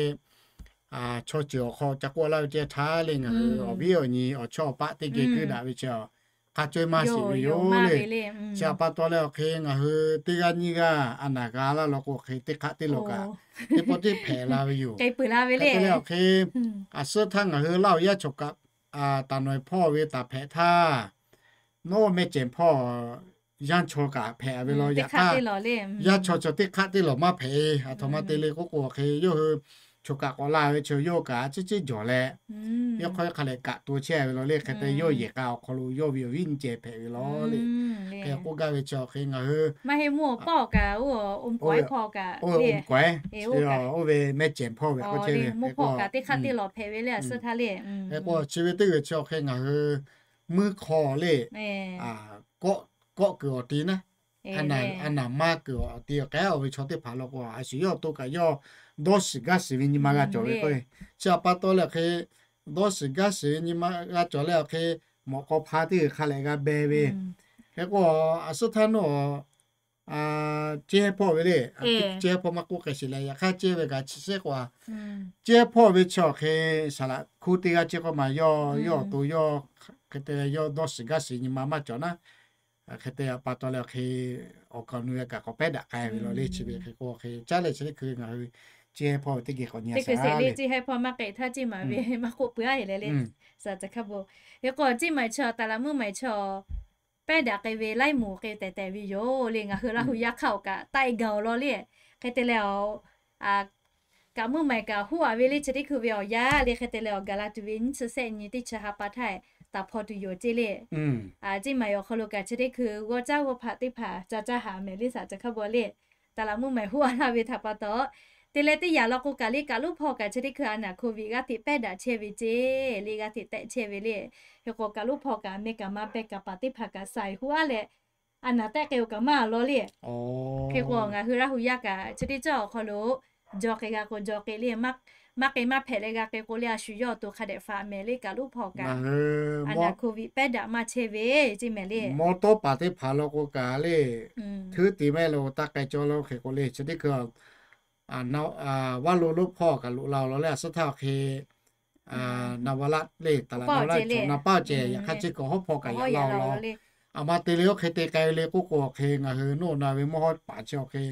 chaw ceuˬ awˬ hk'aw ca k'oˆ laˇ ve ceh htaˇ le, ngaˬ hui awˬ viˉ awˬ nyi awˬ chawˇ awˬ paˆ teˇ geh kuiˇ daꞈ ve chi hk'a caweh maˇ shiˍ ve yoˬ le. Chi htaꞈ pa taw leh awˬ hk'e ngaˬ hui teˇ g'aˇ nyiˇ g'aˇ a naˬ g'a laˇ law k'o hk'e teˇ hk'aˆ teˇ lawˬ kaꞈ teˇ pawˆ teˇ hpehꞈ la ve yoˬ. Hk'e te leh awˬ hk'e, a suhˉ htaˇ ngaˬ hui Laˇ huˍ yaˇ chaw kaꞈ taˍ nawˬ e hpawˇ ve taˍ hpehꞈ htaˇ, nawˉ mehˆ cehˬ hpawˇ yaˇ chaw kaꞈ hpehꞈ ve law. Yaꞈ hk'aˇ, yaˇ chaw chaw teˇ hk'aˆ teˇ lawˬ maˇ hpehꞈ e. Aˬ htoꞈ ma te le k'oˆ k'o, hk'e yawˇ hui choˬ kaꞈ k'awꞈ la ve chaw yawˇ kaꞈ ciˉ ciˉ jawˬ leh, yawˇ hk'aw hk'a leh kaꞈ to chehˇ ve law le. Hk'e te yawˇ yehˬ k'a awˬ hk'aw lo yawˇ ve awˬ viˉ nyi ceh hpehꞈ ve law le. Hk'e k'oˆ gaˇ ve chi hk'e ngaˬ hui oˇ ve mehˆ cehˬ hpawˇ ve k'oˆ chehˇ ve. Hk'e k'o, chi ve teˇ g'uiˬ chi hk'e ngaˬ hui mvuhˇ hk'aw kaꞈ teˇ hk'aˆ teˇ lawˬ hpehꞈ ve le, a suhˉ htaˇ le. Hk'e k'o, chi ve teˇ g'uiˬ chi hk'e ngaˬ hui mvuhˇ hk'aw le, kawˆ kuiˬ awˬ ti naˉ, a naˍ maˇ kuiˬ awˬ ti k'ai-o ve chaw teˇ hpaˍ law k'o, a shu yawˇ to kaꞈ yawˇ dawˇ shiˍ gaˇ shiˍ ve nyi ma g'a cawˬ ve k'o, chi htaꞈ pa taw leh hk'e dawˇ shiˍ gaˇ shiˍ ve nyi ma g'a cawˬ leh awˬ hk'e mawꞈ k'aw hpa teˇ g'uiˬ hk'a leh g'a beh ve. Hk'e k'o, a suhˉ htaˇ nawˬ ceˇ hehˇ hpawˇ ve le, ceˇ hehˇ hpawˇ maˇ k'oˆ k'ai sheˍ leh, yaꞈ hk'aˇ ceˇ ve kaꞈ chi shehˆ k'o, ceˇ hehˇ hpawˇ ve chi awˬ hk'e saˍ laꞈ hkuˇ teˇ g'aˇ ceˇ k'o ma yawˇ, yawˇ awˬ to yawˇ hk'e te leh yawˇ dawˇ shiˍ gaˇ shiˍ nyi ma maˇ cawˬ naˉ, hk'e te pa taw leh awˬ hk'e awˬ kaˍ awˬ nu ve kaꞈ k'awꞈ pehˉ daꞈ k'ai ve law le. Chi ve hk'e k'o hk'e caˉ leh chi teˇ hkui ngaˬ hui ceˇ hehˇ hpawˇ ve teˇ geh k'awꞈ nyi a sheˍ le. Ceˇ hehˇ hpawˇ maˇ k'ai htaˇ ceˇ maˬ ve maˇ k'oˆ peuˬ a e le le. Saˍ caˬ hkaˇ bon, hk'e k'o ceˇ maˬ chi taˍ laꞈ meuˇ maˬ chi pehˉ daꞈ k'ai ve laiˉ moˍ k'e tehˬ tehˬ ve yoˬ le. Ngaˬ hui Laˇ huˍ yaˇ hk'aˇ awˬ kaꞈ taˆ e gaˬ-oˬ law le. Hk'e te leh, kaꞈ meuˇ maˬ kaꞈ huˉ a ve le chi teˇ hkui ve awˬ yanˇ le. Hk'e te leh awˬ gaˬ la tuˬ ve nyiˇ chi sehˆ nyi teˇ chi ha pa htaˇ taˍ hpaw tuˬ yoˬ ceˇ le. Ceˇ maˬ awˬ hk'aw lo kaꞈ chi teˇ hkui g'awˇ caˉ g'awˇ hpaꞈ teˇ hpaˍ ca caˇ haꞈ mehˍ le saˍ caˬ hkaˇ bon le. Taˍ laꞈ meuˇ maˬ huˉ a laˇ ve htaꞈ pa taw, te leh teˇ yanˇ law k'o kaꞈ le kaꞈ luˇ hpawˇ kaꞈ chi teˇ hkui a naˍ hk'oˆ viꞈ g'aˇ hteꞈ pehˉ daꞈ chehˇ ve ceˇ le, g'aˇ hteꞈ tehˆ chehˇ ve le. Hk'e k'o kaꞈ luˇ hpawˇ kaꞈ meh kaꞈ ma peh kaꞈ paˍ teˇ hpaˍ kaꞈ saiˍ huˉ a leh, a naˍ tehˆ k'ai-o kaꞈ maˇ a law le. Hk'e k'o ngaˬ hui Laˇ huˍ yaˇ kaꞈ chi teˇ cawˇ awˬ hk'aw lo jaw k'ai g'a k'o jaw k'ai le, maˇ k'ai maˇ hpehꞈ leh g'a k'ai k'o le, a shu yawˇ awˬ to hk'a dehꞈ faꞈ mehˍ le kaꞈ luˇ hpawˇ kaꞈ, a naˍ hk'oˆ viꞈ pehˉ daꞈ maˇ chehˇ ve ceˇ mehˍ le. Mawˇ tawˉ paˍ teˇ hpaˍ law k'o kaꞈ le, htuˉ te mehˆ lo taˇ k'ai cawˇ lo hk'e k'o le, chi teˇ hkui vaˇ lo luˇ hpawˇ kaꞈ loꞈ la-o law le, a suhˉ htaˇ awˬ hk'e na va laˆ le, taˍ laꞈ na va laˆ cawˬ na paˇ ceh, yaꞈ hk'aˇ chi kaꞈ hawˉ hpawˇ kaꞈ yaꞈ la-o law. A ma te le oˇ hk'e te k'ai ve le k'oˆ k'o awˬ hk'e ngaˬ hui nawˬ na ve mawˇ hawˉ paˍ chi awˬ hk'e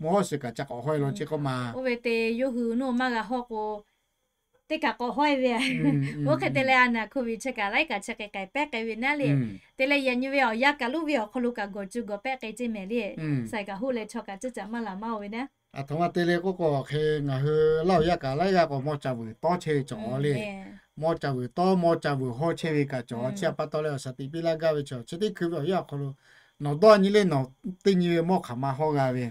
mawˇ hawˉ suh kaꞈ ca k'awꞈ hawˉ e law chi k'oˆ ma. Oˇ ve te yawˇ hui nawˬ maˇ g'a hawˉ k'o, teˇ kaꞈ k'awꞈ hawˉ e ve. Oˇ hk'e te leh a naˍ hk'oˆ viꞈ chi kaꞈ laiˉ kaꞈ chi hk'e k'ai pehˉ k'ai ve naˉ le. Te leh yaꞈ nyi ve awˬ yanˇ kaꞈ luˇ ve awˬ hk'aw lo kaꞈ gawˬ cuˇ gawˬ pehˉ k'ai ceˇ mehˍ le. Saiˍ kaꞈ hoˆ leh chaw kaꞈ ciˇ caꞈ maˇ laˬ maˇ-o ve naˉ. Aˬ htoꞈ ma te le k'oˆ k'o awˬ hk'e ngaˬ hui Laˇ huˍ yaˇ kaꞈ laiˉ g'aˇ k'o mawˇ ca vuiˬ tawˇ chehˇ ve cawˬ le. Mawˇ ca vuiˬ tawˇ mawˇ ca vuiˬ hawˇ chehˇ ve kaꞈ cawˬ. Chi htaꞈ pa taw leh awˬ shaˍ tiꞈ piˇ laˇ gaˇ ve chi chi teˇ hkui ve awˬ yanˇ awˬ hk'aw lo nawˬ dawˇ nyi le, nawˬ teˇ nyi ve mawˇ hk'aˬ ma hawˇ g'a ve,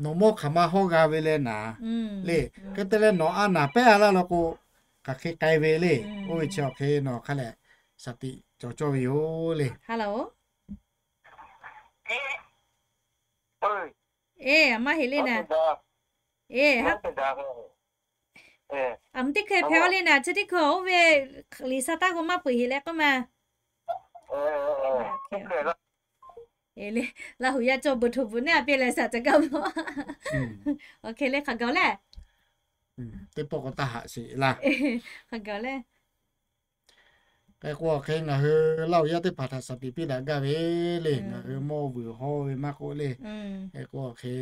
nawˬ mawˇ hk'aˬ ma hawˇ g'a ve leh naˍ le. Hk'e te leh nawˬ a naˍ pehˉ a laˇ law k'o, hk'aˬ hk'e k'ai ve le. Oˇ ve chi awˬ hk'e nawˬ hk'a leh shaˍ tiꞈ cawˬ cawˇ ve yoˬ le. Eˬ, maˇ heˆ le naˍ. Eˬ, aˬ mvuh teˇ hkeh hpehꞈ-aw le naˍ, chi teˇ hkui oˇ ve liꞈ sha taˇ g'aw maˇ peuˬ heˆ leh k'oˆ ma. Laˇ huˍ yaˇ cawˇ beuꞈ htoꞈ beuꞈ neˉ a piˇ leh shaˍ caˬ kaˇ mawˇ. Awˬ hk'e le hk'aˬ gaˬ-oˬ le. Teˇ pawˆ k'awꞈ taˇ haꞈ sheˍ laˇ. Hk'aˬ gaˬ-oˬ le. K'ai k'o awˬ hk'e ngaˬ hui Laˇ huˍ yaˇ teˇ hpaˍ htaꞈ shaˍ tiꞈ piˇ daꞈ gaˇ ve le. Ngaˬ hui mawˇ vuiˬ hawˇ ve maˇ k'oˆ le. K'ai k'o awˬ hk'e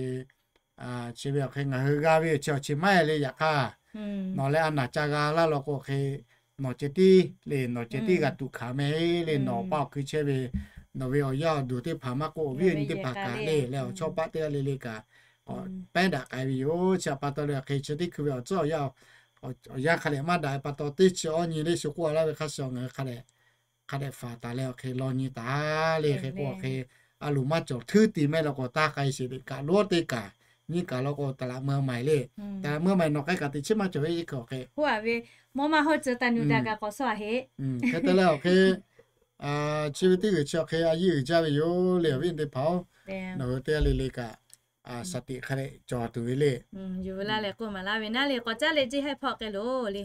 chi ve awˬ hk'e ngaˬ hui g'a ve awˬ chi awˬ chi maˇ heˆ le. Yaꞈ hk'aˇ nawˬ leh a naˍ ca g'a laˇ law k'o awˬ hk'e nawˬ ceh tiˉ le, nawˬ ceh tiˉ g'a tuꞈ hkanˍ meh le. Nawˬ awˬ pa awˬ kui chehˇ ve nawˬ ve awˬ yaˇ awˬ duˬ teˇ hpaˍ maˇ k'oˆ, awˬ viˉ awˬ nyi teˇ hpaˍ kaꞈ le, leh awˬ chawˇ paˆ teˇ g'aˇ le le kaꞈ k'awꞈ pehˉ daꞈ k'ai ve yoˬ. Chi htaꞈ pa taw leh awˬ hk'e chi teˇ hkui ve awˬ tcuhˉ awˬ yanˇ, awˬ yanˇ hk'a dehꞈ maˇ daꞈ ve pa taw teˇ chi awˇ nyi le shu k'oˆ a laˇ ve hk'a shuˍ ngaˬ hui hk'a dehꞈ hk'a dehꞈ faˍ taˍ leh awˬ hk'e law nyi taˍ le. Hk'e k'o awˬ hk'e a loˍ maˇ cawˬ htuˉ te mehˆ law k'o taˇ k'ai sheˍ le. Kaꞈ loˉ teˇ kaꞈ nyiˇ kaꞈ law k'o taˍ laꞈ meuˇ maˍ le. Taˍ laꞈ meuˇ maˍ nawˬ k'ai kaꞈ teꞈ chiˉ maˇ cawˬ ve k'o awˬ hk'e, mawˇ maˇ hawˇ ceuˬ taˍ nuˬ daꞈ kaꞈ k'awꞈ sawˉ a heˆ. Hk'e te leh awˬ hk'e chi ve teˇ g'uiˬ chi awˬ hk'e a yiˇ uiˍ jaˇ ve yoˬ le. Awˬ viˉ teˇ hpaˍ-oˬ, nawˬ hui teˇ g'aˇ le le kaꞈ shaˍ tiꞈ hk'a dehꞈ cawˬ tuˬ ve le. Yuˬ la leh k'oˆ maˍ laˇ ve naˉ le, k'awꞈ caˉ leh ceˇ hehˇ hpawˇ k'ai loˬ le.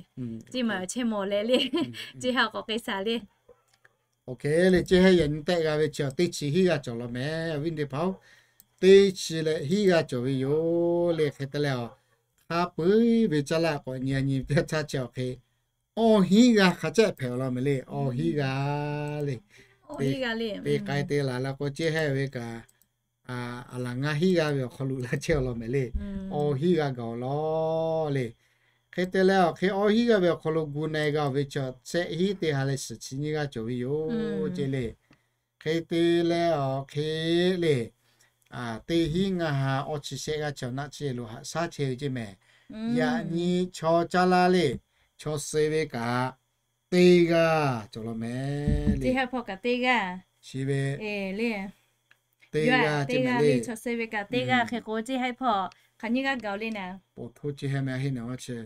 Ceˇ maˬ chehˇ mawˬ leh le, ceˇ hehˇ k'awꞈ k'ai shaˍ le. Oˇ hk'e le ceˇ hehˇ yaꞈ nyi tehˆ g'a ve chi teˇ chi hiˉ g'aˇ cawˬ law mehˍ. Awˬ viˉ teˇ hpaˍ-oˬ, teˇ chi leh hiˉ g'aˇ cawˬ ve yoˬ le. Hk'e te leh awˬ hk'a peu-eˬ ve caˇ laˇ k'awꞈ nyi a nyi teˇ htaˇ chi awˬ hk'e awˇ hiˉ g'aˇ hk'a caˆ hpehꞈ-aw law mehˍ le. Awˇ hiˉ g'aˇ le. Te k'ai te laˬ la k'o ceˇ hehˇ ve kaꞈ, aˬ laˬ ngaˇ hiˉ g'aˇ ve awˬ hk'aw lo laˇ chehˇ-aw law mehˍ le. Awˇ hiˉ g'aˇ gaˬ-aw law le. Hk'e te leh awˬ hk'e awˇ hiˉ g'aˇ ve awˬ hk'aw lo gu na-e g'a-oˬ ve chi shehˆ hiˉ teˇ ha leh suhˍ chi nyiˇ g'aˇ cawˬ ve yoˬ ceˇ le. Hk'e te leh awˬ hk'e le, teˇ hinˉ ngaˇ ha awˇ chi shehˆ g'aˇ chi awˬ naˆ chi lo haꞈ shaˉ chehˇ ve ceˇ mehˍ. Yaꞈ nyi chaw caˇ laˇ le, chaw suh ve kaꞈ teˇ g'aˇ cawˬ law mehˍ le. Chi ve teˇ g'aˇ, teˇ g'aˇ le, chaw suh ve kaꞈ teˇ g'aˇ hk'e k'o, chi hehˉ hpawˇ hk'aˬ nyiˇ g'aˇ gaˬ le naˍ.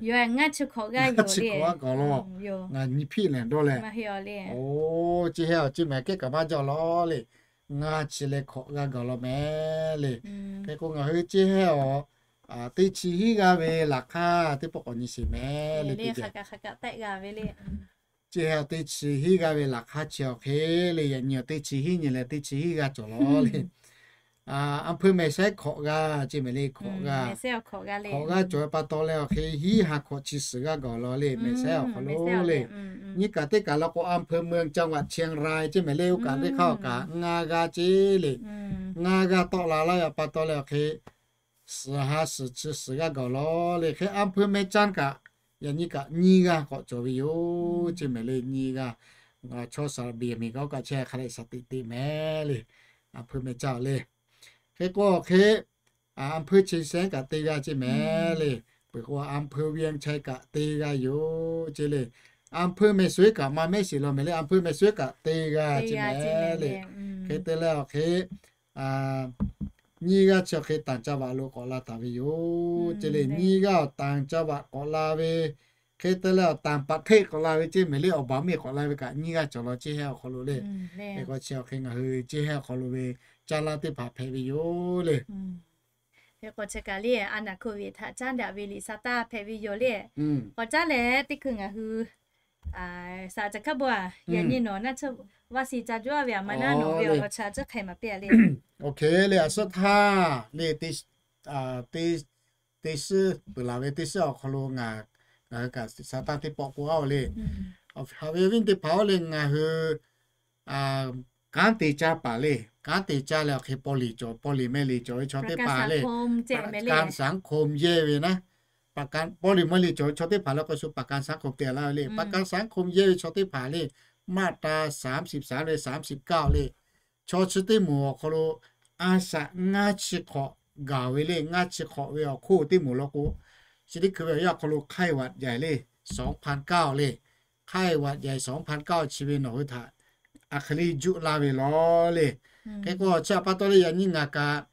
Yoˬ, ngaˇ chi hk'awꞈ g'aˇ yoˬ le. Ngaˬ nyi hpiˆ lehˬ dawˇ leh, oˇ, chi hehˉ awˬ ceˇ mehˍ kehˉ kaꞈ maˇ jaˇ law le. Ngaˇ chi leh hk'awꞈ g'aˇ gaˬ law mehˍ le. Hk'e k'o ngaˬ hui ceˇ hehˉ awˬ teˇ chi hiˉ g'aˇ ve laꞈ hk'aˇ teˇ pawˆ k'awꞈ nyi sheˍ mehˍ le. Ceˇ hehˉ teˇ chi hiˉ g'aˇ ve laꞈ hk'aˇ chi awˬ hk'e le, yaꞈ nyi awˬ teˇ chi hiˉ nyi leh teˇ chi hiˉ g'aˇ cawˬ law le. อำเภอแม่สาย hk'awꞈ g'aˇ ceˇ mehˍ le, hk'awꞈ g'aˇ. Hk'awꞈ g'aˇ cawˬ ve pa taw leh awˬ hk'e hiˉ ha hk'awꞈ chi suhˍ g'aˇ gaˬ law le, แม่สาย awˬ hk'aw lo le. Nyiˇ kaꞈ teˇ kaꞈ law k'o อำเภอเมือง จังหวัดเชียงราย ceˇ mehˍ le, oˇ kaꞈ teˇ hk'aˇ awˬ kaꞈ ngaˇ g'aˇ ceˇ le. Ngaˇ g'aˇ tawˆ la laˇ ve pa taw leh awˬ hk'e suhˍ ha suhˍ chi suhˍ g'aˇ gaˬ law le. Hk'e อำเภอแม่จัน kaꞈ yaꞈ nyi kaꞈ nyiˇ g'aˇ k'awꞈ cawˬ ve yoˬ ceˇ mehˍ le, nyiˇ g'aˇ. Chaw saˍ laꞈ beˬ miˬ gaˬ oˇ kaꞈ chehˇ hk'a lehꞈ shaˍ teꞈ teꞈ mehˍ le, อำเภอแม่จัน le. Hk'e k'o awˬ hk'e อำเภอเชียงแสน kaꞈ teˇ g'aˇ ceˇ mehˍ le. Peuˬ k'o อำเภอเวียงชัย kaꞈ teˇ g'aˇ yoˬ ceˇ le. อำเภอแม่สาย kaꞈ maˇ mehˉ sheˍ law mehˍ le, อำเภอแม่สาย kaꞈ teˇ g'aˇ ceˇ mehˍ le. Hk'e te leh awˬ hk'e nyiˇ g'aˇ chi awˬ hk'e ต่างจังหวัด lo k'awꞈ la taˍ ve yoˬ ceˇ le. Nyiˇ g'aˇ awˬ ต่างจังหวัด k'awꞈ la ve, hk'e te leh awˬ ต่างประเทศ k'awꞈ la ve ceˇ mehˍ le, awˬ baˬ miˬ k'awꞈ la ve kaꞈ nyiˇ g'aˇ cawˬ law ceˇ hehˉ awˬ hk'aw lo le. Hk'e k'o chi awˬ hk'e ngaˬ hui ceˇ hehˉ awˬ hk'aw lo ve caˇ laˇ teˇ hpaˍ hpehꞈ ve yoˬ le. Hk'e k'o chi kaꞈ le, a naˍ hk'oˆ ve htaꞈ caˉ daꞈ ve liꞈ sa taˇ hpehꞈ ve yoˬ le. K'awꞈ caˉ leh teˇ hkui ngaˬ hui saˍ laꞈ ca hkaˉ bon a, yaꞈ nyi nawˬ naˆ tsuhˇ vaˆ si ca juˇ a ve a ma naˆ nawˬ ve awˬ lawn chi a ciˉ hk'e maˍ piˇ a le. Oˇ hk'e le, a suhˉ htaˇ le, teˇ shiˉ peuˬ laˬ ve teˇ shiˉ awˬ hk'aw lo ngaˬ, ngaˬ hui kaꞈ saˍ laꞈ ca teˇ pawˆ k'oˆ a oˬ le. Haꞈ ve awˬ viˉ teˇ hpaˍ oˬ le, ngaˬ hui kanˉ te caˇ paˍ le. Kanˉ te caˇ leh awˬ hk'e paw liˍ cawˬ, paw liˍ meh liˍ cawˬ ve chaw teˇ hpaˍ le, paˍ kanˉ saˍ hkoˇ yehˇ ve naˉ, paˍ kanˉ paw liˍ meh liˍ cawˬ ve chaw teˇ hpaˍ le k'o shu paˍ kanˉ saˍ hkoˇ te laˇ ve le. Paˍ kanˉ saˍ hkoˇ yehˇ ve chaw teˇ hpaˍ le, มาตราสามสิบสาม le สามสิบเก้า le, chaw chi teˇ moˍ awˬ hk'aw lo a shaꞈ ngaˇ chi hk'awꞈ gaˬ ve le. Ngaˇ chi hk'awꞈ ve awˬ hk'oˆ teˇ moˍ law k'o, chi teˇ hkui ve awˬ yanˇ awˬ hk'aw lo ไข้หวัดใหญ่ le, สองพันเก้า le, ไข้หวัดใหญ่ สองพันเก้า chi ve nawˬ hui htaꞈ a hk'e le juˆ laˇ ve law le. Hk'e k'o chi htaꞈ pa taw le, yaꞈ nyi ngaˬ kaꞈ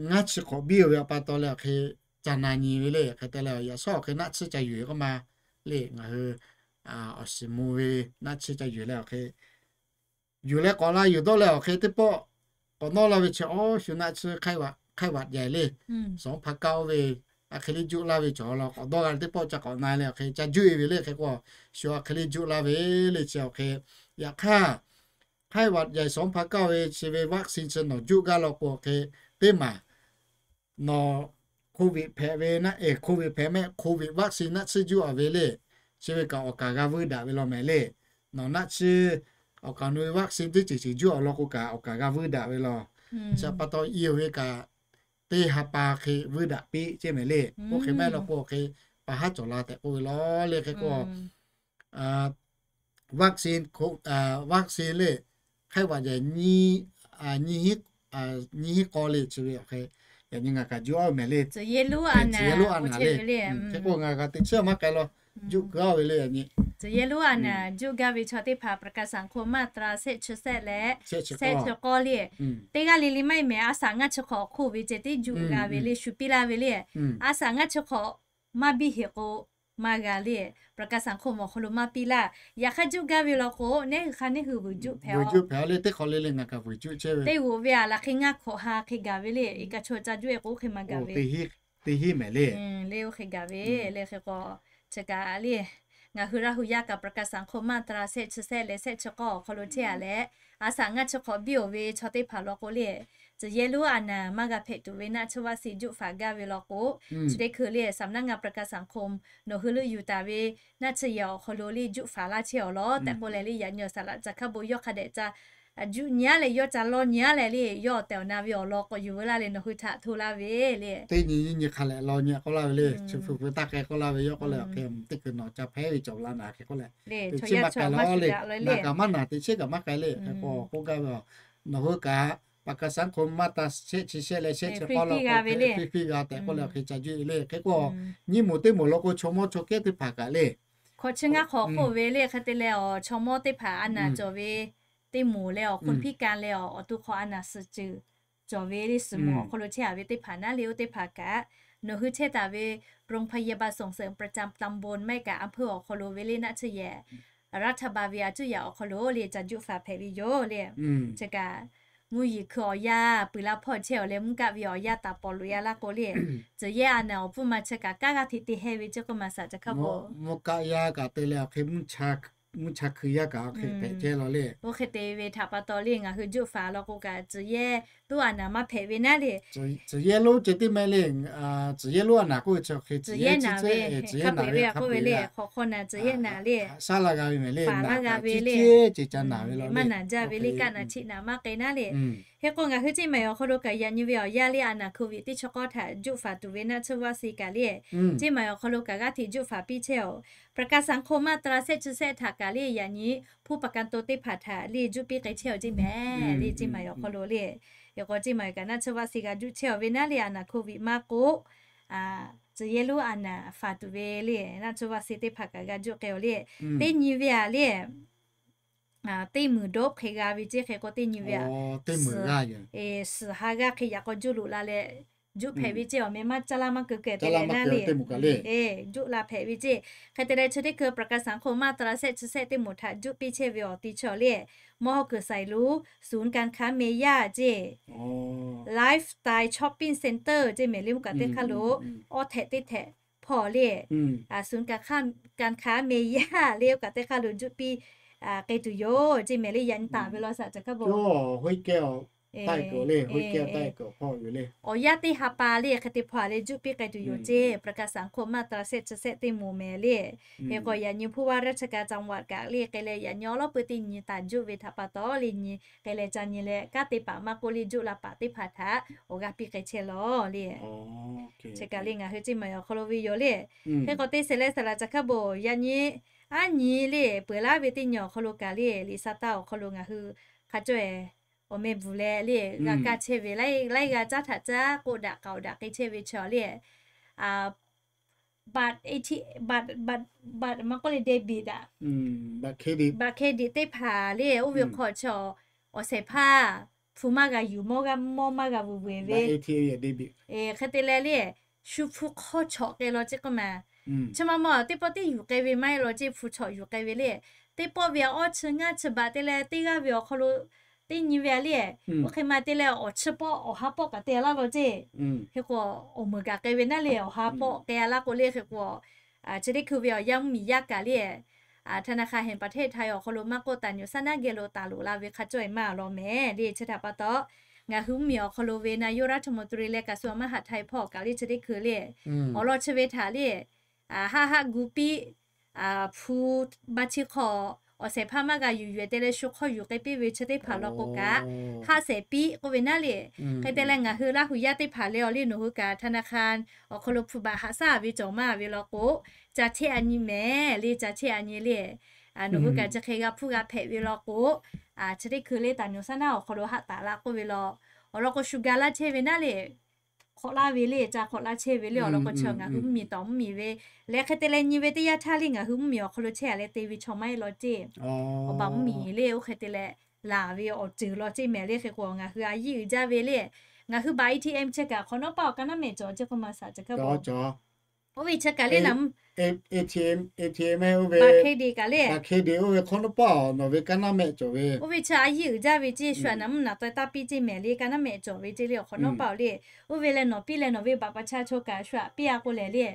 ngaˇ chi hk'awꞈ biˇ oˬ ve pa taw leh awˬ hk'e ca na nyi ve le. Hk'e te leh yaꞈ shawˉ awˬ hk'e naˆ tsuhˇ ca yuˬ k'oˆ ma le, ngaˬ hui awˬ shiˍ mvuh ve naˆ tsuhˇ ca yuˬ leh awˬ hk'e yuˬ leh k'awꞈ la yuˬ dawˇ leh awˬ hk'e teˇ pawˆ k'awꞈ nawˇ laˇ ve chi, aw, shu naˆ tsuhˇ ไข้หวัดใหญ่ le, สองพันเก้า ve a hk'e le juˆ laˇ ve cawˬ law k'awꞈ dawˇ g'a le, teˇ pawˆ ca k'awꞈ na leh awˬ hk'e ca juˆ e ve le. Hk'e k'o shu a hk'e le juˆ laˇ ve le chi awˬ hk'e, yaꞈ hk'aˇ ไข้หวัดใหญ่ สองพันเก้า ve chi ve vaccine chi nawˬ juˆ gaˇ law k'o awˬ hk'e teˇ maˬ nawˬ โควิด hpehꞈ ve naˆ, e, โควิด hpehꞈ mehˆ, โควิด vaccine naˆ tsuhˇ juˆ a ve le, chi ve kaꞈ awˬ kaˍ g'a vuiˇ daꞈ ve law mehˍ le. Nawˬ naˆ tsuhˇ awˬ kaˍ nu ve vaccine teˇ ceuˬ ceuˬ juˆ awˬ lawn k'o kaꞈ awˬ kaˍ g'a vuiˇ daꞈ ve law. Chi pa taw i oˬ ve kaꞈ teˇ ha pa hk'e vuiˇ daꞈ piˇ ceˇ mehˍ le. Oˇ hk'e maˇ heˆ law k'o awˬ hk'e paˍ haˉ cawˬ la tehꞈ k'oˆ ve law le. Hk'e k'o vaccine, vaccine le ไข้หวัดใหญ่ nyiˇ hinˉ k'aw le chi ve awˬ hk'e yaꞈ nyi ngaˬ kaꞈ juˆ a mehˍ le. Tcuh yehˇ lonˉ a naˍ le. Hk'e k'o ngaˬ kaꞈ teꞈ chiˇ maˇ k'ai law, juˆ keu a ve le yaꞈ nyi. Tcuh yehˇ lonˉ a naˍ juˆ gaˇ ve chaw teˇ hpaˍ ประกันสังคม มาตรา shehˆ chi shehˆ leh shehˆ chi k'awˇ le, teˇ g'aˇ le le maˇ heˆ mehˍ, a shaꞈ ngaˇ chi hk'awꞈ hk'oˆ ve ceh tiˉ juˆ g'a ve le, shu piˇ laˇ ve le. A shaꞈ ngaˇ chi hk'awꞈ maˇ biˇ heꞈ k'o maˇ g'a le. ประกันสังคม awˬ hk'aw lo maˇ piˇ laˇ. Yaꞈ hk'aˇ juˆ gaˇ ve law k'o, neˇ hui hk'a neˇ hui vuiˬ juˆ hpehꞈ a le. Teˇ hk'awꞈ le le ngaˬ kaꞈ vuiˬ juˆ chehˇ ve. Teˇ g'oꞈ ve a laˬ hk'e ngaˇ hk'awꞈ ha hk'e gaˬ ve le. I kaꞈ chaw ca juˆ e k'o hk'e maˇ gaˬ ve. Teˇ hinˉ mehˍ le. Le oˇ hk'e gaˬ ve le. Hk'e k'o chi kaꞈ le, ngaˬ hui Laˇ hu yaˇ kaꞈ ประกันสังคม มาตรา shehˆ chi shehˆ leh shehˆ chi k'awˇ awˬ hk'aw lo chehˇ a leh, a shaꞈ ngaˇ chi hk'awꞈ biˇ oˬ ve chaw teˇ hpaˍ law k'o le, tcuh yehˇ lonˉ a naˍ maˇ g'a hpehꞈ tuˬ ve naˆ tsuhˇ vaˆ si juˆ faˍ gaˇ ve law k'o, chi teˇ hkui le สำนักงานประกันสังคม nawˬ hui leuˆ yuˬ taˍ ve naˆ tsuhˇ yehˬ awˬ hk'aw lo le juˆ faˍ laˇ chehˇ awˬ lawn tehꞈ k'oˆ leh le, yaꞈ nyi awˬ saˍ laꞈ ca hkaˇ bon yawˇ hk'a dehꞈ ca a juˆ nyi-a leh yawˇ ca law nyi-a leh le, yawˇ awˬ tehˬ awˬ na ve awˬ lawn k'awꞈ yuˬ veu laˇ le, nawˬ hui htaꞈ hto laˇ ve le. Teˇ nyi nyi hk'a leh law nyi k'oˆ laˇ ve le, chi hpu hpu taˇ k'ai k'oˆ laˇ ve, yawˇ k'oˆ leh, hk'e teˇ kuiˬ nawˬ ca hpehˇ ve cawˬ la naˍ hk'e k'oˆ leh, teˇ chi maˇ k'ai la le, naˬ kaꞈ maˇ naˬ teˇ chehˇ kaꞈ maˇ k'ai le, hk'e k'o k'oˆ gaˇ ve a, nawˬ hui kaꞈ ประกันสังคม maˇ ta shehˆ chi shehˆ leh shehˆ chi k'awˇ law k'o hk'e piˇ piˇ g'a tehꞈ k'oˆ leh hk'e ca juˆ le. Hk'e k'o nyiˇ moˍ teˇ moˍ law k'o chaw mawˇ chaw kehˉ teˇ hpaˍ kaꞈ le, hk'awꞈ chi ngaˇ hk'awꞈ k'oˆ ve le, hk'e te leh awˬ chaw mawˇ teˇ hpaˍ a naˍ cawˬ ve teˇ moˍ leh awˬ คนพิการ leh awˬ awˬ to hk'aw a naˍ suhˍ ceuˬ cawˬ ve le, suhˍ moˍ awˬ hk'aw lo chehˇ a ve teˇ hpaˍ naˉ le, oˇ teˇ hpaˍ kaꞈ nawˬ hui chehˇ taˍ ve โรงพยาบาลส่งเสริมประจำตำบล maˇ heˆ kaꞈ อำเภอ awˬ hk'aw lo ve le naˆ tsuhˇ yehˬ รัฐบาล ve a cuˇ yaꞈ awˬ hk'aw lo le ca juˆ faˍ hpehꞈ ve yoˬ le. Chi kaꞈ mvuhˇ yeˬ hkui awˬ yanˇ peuˬ la hpawˇ chehˇ awˬ leh mvuhˇ kaˆ ve awˬ yanˇ taˍ pawˍ loꞈ-e laˇ k'o le, tcuhˬ yehˇ a naˍ awˬ pfuhˇ ma chi kaꞈ kanˉ g'aˇ hteꞈ te heh ve ceˇ k'oˆ ma saˍ ca hk'a bo. Mvuhˇ kaˆ yaˇ kaꞈ te leh awˬ hk'e mvuhˇ cha hkui yaˇ kaꞈ awˬ hk'e hpehꞈ chehˇ law le. Oˇ hk'e te ve htaꞈ pa taw le ngaˬ hui juˆ faˍ law k'o kaꞈ tcuhˬ yehˇ lonˉ a naˍ maˇ hpehꞈ ve naˉ le. Tcuhˬ yehˇ lonˉ ceh tiˉ meh le, tcuhˬ yehˇ lonˉ a naˍ k'oˆ ve chi hk'e tcuhˬ yehˇ naˍ ve, hk'a peu-eˬ ve a k'oˆ ve le, hk'awꞈ hk'aw naˍ tcuhˬ yehˇ naˍ le, faˍ laˇ g'a ve meh le, faˍ laˇ g'a ve le, maˇ naˍ jaˇ ve le, kaˆ naˍ chiˆ naˍ maˇ k'ai naˉ le. Hk'e k'o ngaˬ hui ceˇ maˍ awˬ hk'aw lo kaꞈ yaꞈ nyi ve awˬ yanˇ le a naˍ โควิด teˇ chi k'awˇ htaꞈ juˆ faˍ tuˬ ve naˆ tsuhˇ vaˆ si kaꞈ le, ceˇ maˍ awˬ hk'aw lo kaꞈ g'aˇ hteꞈ juˆ faˍ piˇ chehˇ-oˬ. ประกันสังคม มาตรา shehˆ chi shehˆ htaꞈ kaꞈ le yaꞈ nyi hpu ประกันตัว teˇ hpaˍ htaꞈ le juˆ piˇ k'ai chehˇ-oˬ ceˇ meh le, ceˇ maˍ awˬ hk'aw lo le. Hk'e k'o ceˇ maˍ kaꞈ naˆ tsuhˇ vaˆ si g'a juˆ chehˇ-oˬ ve naˉ le a naˍ โควิด maˇ k'oˆ, tcuhˬ yehˇ lonˉ a naˍ faˍ tuˬ ve le naˆ tsuhˇ vaˆ si teˇ hpaˍ kaꞈ g'a juˆ k'ai-oˬ le. Teˇ nyi ve a le teˇ meunˍ dawˇ hk'e g'a ve ceˇ, hk'e k'o teˇ nyi ve a, suhˍ ha g'aˇ hk'e yaꞈ k'aw juˇ loꞈ la leh juˆ hpehꞈ ve ceˇ, awˬ meh maˇ caˇ laˇ maˇ keu kehˬ te leh naˉ le, juˆ la hpehꞈ ve ceˇ. Hk'e te leh chi teˇ hkui ประกันสังคม มาตรา shehˆ chi shehˆ teˇ moˍ htaꞈ juˆ piˇ chehˇ ve awˬ ti chaw le, mawˇ hawˉ kuiˬ saiˍ lu, ศูนย์การค้าเมย่า ceˇ, Lifestyle Shopping Center ceˇ meh le, mvuhˇ kaꞈ teˇ hk'aˇ lo awˇ htehꞈ teˇ htehꞈ hpawˇ le, ศูนย์การค้าเมย่า le, oˇ kaꞈ teˇ hk'aˇ lo juˆ piˇ k'ai tuˬ yoˬ ceˇ meh le, yaꞈ nyi taˍ ve law saˍ ca hk'a bo. Awˬ yanˇ teˇ ha pa le hk'e te hpawˇ a le juˆ piˇ k'ai tuˬ yoˬ ceˇ, ประกันสังคม มาตรา shehˆ chi shehˆ teˇ moˍ meh le. Hk'e k'o yaꞈ nyi ผู้ว่าราชการจังหวัด kaꞈ le k'ai leh yaꞈ nyi awˉ lawˉ peu teˇ nyi taˍ juˆ ve htaꞈ pa taw le nyi k'ai leh ca nyi leh kanˉ te paˍ maˇ k'oˆ le juˆ la paˍ teˇ hpaˍ htaꞈ awˬ g'aˇ piˇ k'ai chehˇ law le. Chi kaꞈ le ngaˬ hui ceˇ maˍ awˬ hk'aw lo ve yoˬ le. Hk'e k'o teˇ shehˍ leh saˍ laꞈ ca hk'a bo yaꞈ nyi aˉ nyi le peuˬ laˇ ve teˇ nyi awˬ hk'aw lo kaꞈ le, liꞈ sa taˇ awˬ hk'aw lo ngaˬ hui hk'a cawˇ-e awˬ meh bvuhˬ leh le g'a kaˇ chehˇ ve laiˉ g'aˇ caˉ htaꞈ caˉ k'oˆ daꞈ k'aoˍ daꞈ k'ai chehˇ ve chaw le, baꞈ, baꞈ, baꞈ maˇ k'oˆ le debit a, baꞈ hk'e diꞈ teˇ hpaˍ le oˇ ve hk'aw chaw awˬ shehˍ hpaˇ hpu maˇ g'a yuˬ, mawˇ maˇ g'a vuiˬ vuiˬ ve, hk'e te leh le shu hpu hk'awˇ chawꞈ k'ai law ceˇ k'oˆ ma. Chi ma ma teˇ pawˆ teˇ yuˬ k'ai ve maˇ heˆ law ceˇ, hpu chawꞈ yuˬ k'ai ve le. Teˇ pawˆ ve awˇ chi ngaˇ chi baꞈ te leh teˇ g'aˇ ve awˬ hk'aw lo teˇ nyi ve a le, oˇ hk'e ma te leh awˬ chi pawˆ awˬ ha pawˆ kaꞈ te laˇ law ceˇ. Hk'e k'o awˬ meuˍ kaꞈ k'ai ve naˉ le, awˬ ha pawˆ k'ai a laˇ k'o le, hk'e k'o chi teˇ hkui ve awˬ yanˇ mvuhˇmiˬ yaˇ kaꞈ le ธนาคารแห่งประเทศไทย awˬ hk'aw lo maˇ k'oˆ, taˍ nyuꞈ saˉ naˉ geh lo taˍ loꞈ la ve hk'a cawˇ-e maˇ law meh le. Chi htaꞈ pa taw ngaˬ hui mvuhˇmiˬ awˬ hk'aw lo ve นายกรัฐมนตรี leh กระทรวงมหาดไทย hpawˇ kaꞈ le chi teˇ hkui le awˬ lawn chi ve htaꞈ le haˆ haˆ gu piˇ, hpu ba chi hk'aw awˬ shehˍ hpaˇ maˇ g'a yuˬ yuˬ-e te leh shu hk'awˇ yuˬ k'ai piˇ ve chi teˇ hpaˍ law k'o kaꞈ haˆ shehˍ piˇ k'oˆ ve naˉ le. Hk'e te leh ngaˬ hui Laˇ huˍ yaˇ teˇ hpaˍ leh awˬ le nawˬ hui kaꞈ ธนาคาร awˬ hk'aw lo hpu baꞈ haꞈ shaˉ ve cawˬ maˇ ve law k'o, ca chehˇ a nyi meh le, ca chehˇ a nyi le. Nawˬ hui kaꞈ chi hk'e g'a hpuˇ g'a hpehꞈ ve law k'o, chi teˇ hkui le taˍ nyuꞈ saˉ naˉ awˬ hk'aw lo haˆ taˍ la k'oˆ ve law, awˬ lawn k'o shu ga laˇ chehˇ ve naˉ le, hk'awꞈ laˇ ve le, ca hk'awꞈ laˇ chehˇ ve le, awˬ lawn k'o chi ngaˬ hui mvuhˇmiˬ tawˍ mvuhˇmiˬ ve leh hk'e te leh nyi ve teˇ yanˇ htaˇ le ngaˬ hui mvuhˇmiˬ awˬ hk'aw lo chehˇ a leh te ve chaw maˇ heˆ law ceˇ. Awˬ baˬ mvuhˇmiˬ le oˇ hk'e te leh laˬ ve awˬ ceuˬ law ceˇ meh le. Hk'e k'o ngaˬ hui a yiˇ uiˍ jaˇ ve le, ngaˬ hui baꞈ ATM chi kaꞈ hk'awꞈ nawˉ paˇ awˬ ka naˉ mehˆ cawˬ ceˇ k'oˆ ma saˍ ca hk'a bo. Oˇ ve chi kaꞈ le naˍ mvuhˇ ATM, ATM oˇ ve baꞈ hk'e deꞈ kaꞈ le, baꞈ hk'e deꞈ oˇ ve hk'awꞈ nawˉ paˇ nawˬ ve ka naˉ mehˆ cawˬ ve, oˇ ve chi a yiˇ uiˍ jaˇ ve ceˇ, shu aꞈ naˍ mvuhˇ naˍ taweh taˇ piˇ ceˇ meh le, ka naˉ mehˆ cawˬ ve ceˇ le awˬ hk'awꞈ nawˉ paˇ le. Oˇ ve leh nawˬ piˇ leh nawˬ ve baꞈ pa cha chaw kaꞈ shu aꞈ piˇ a k'o lehˬ le,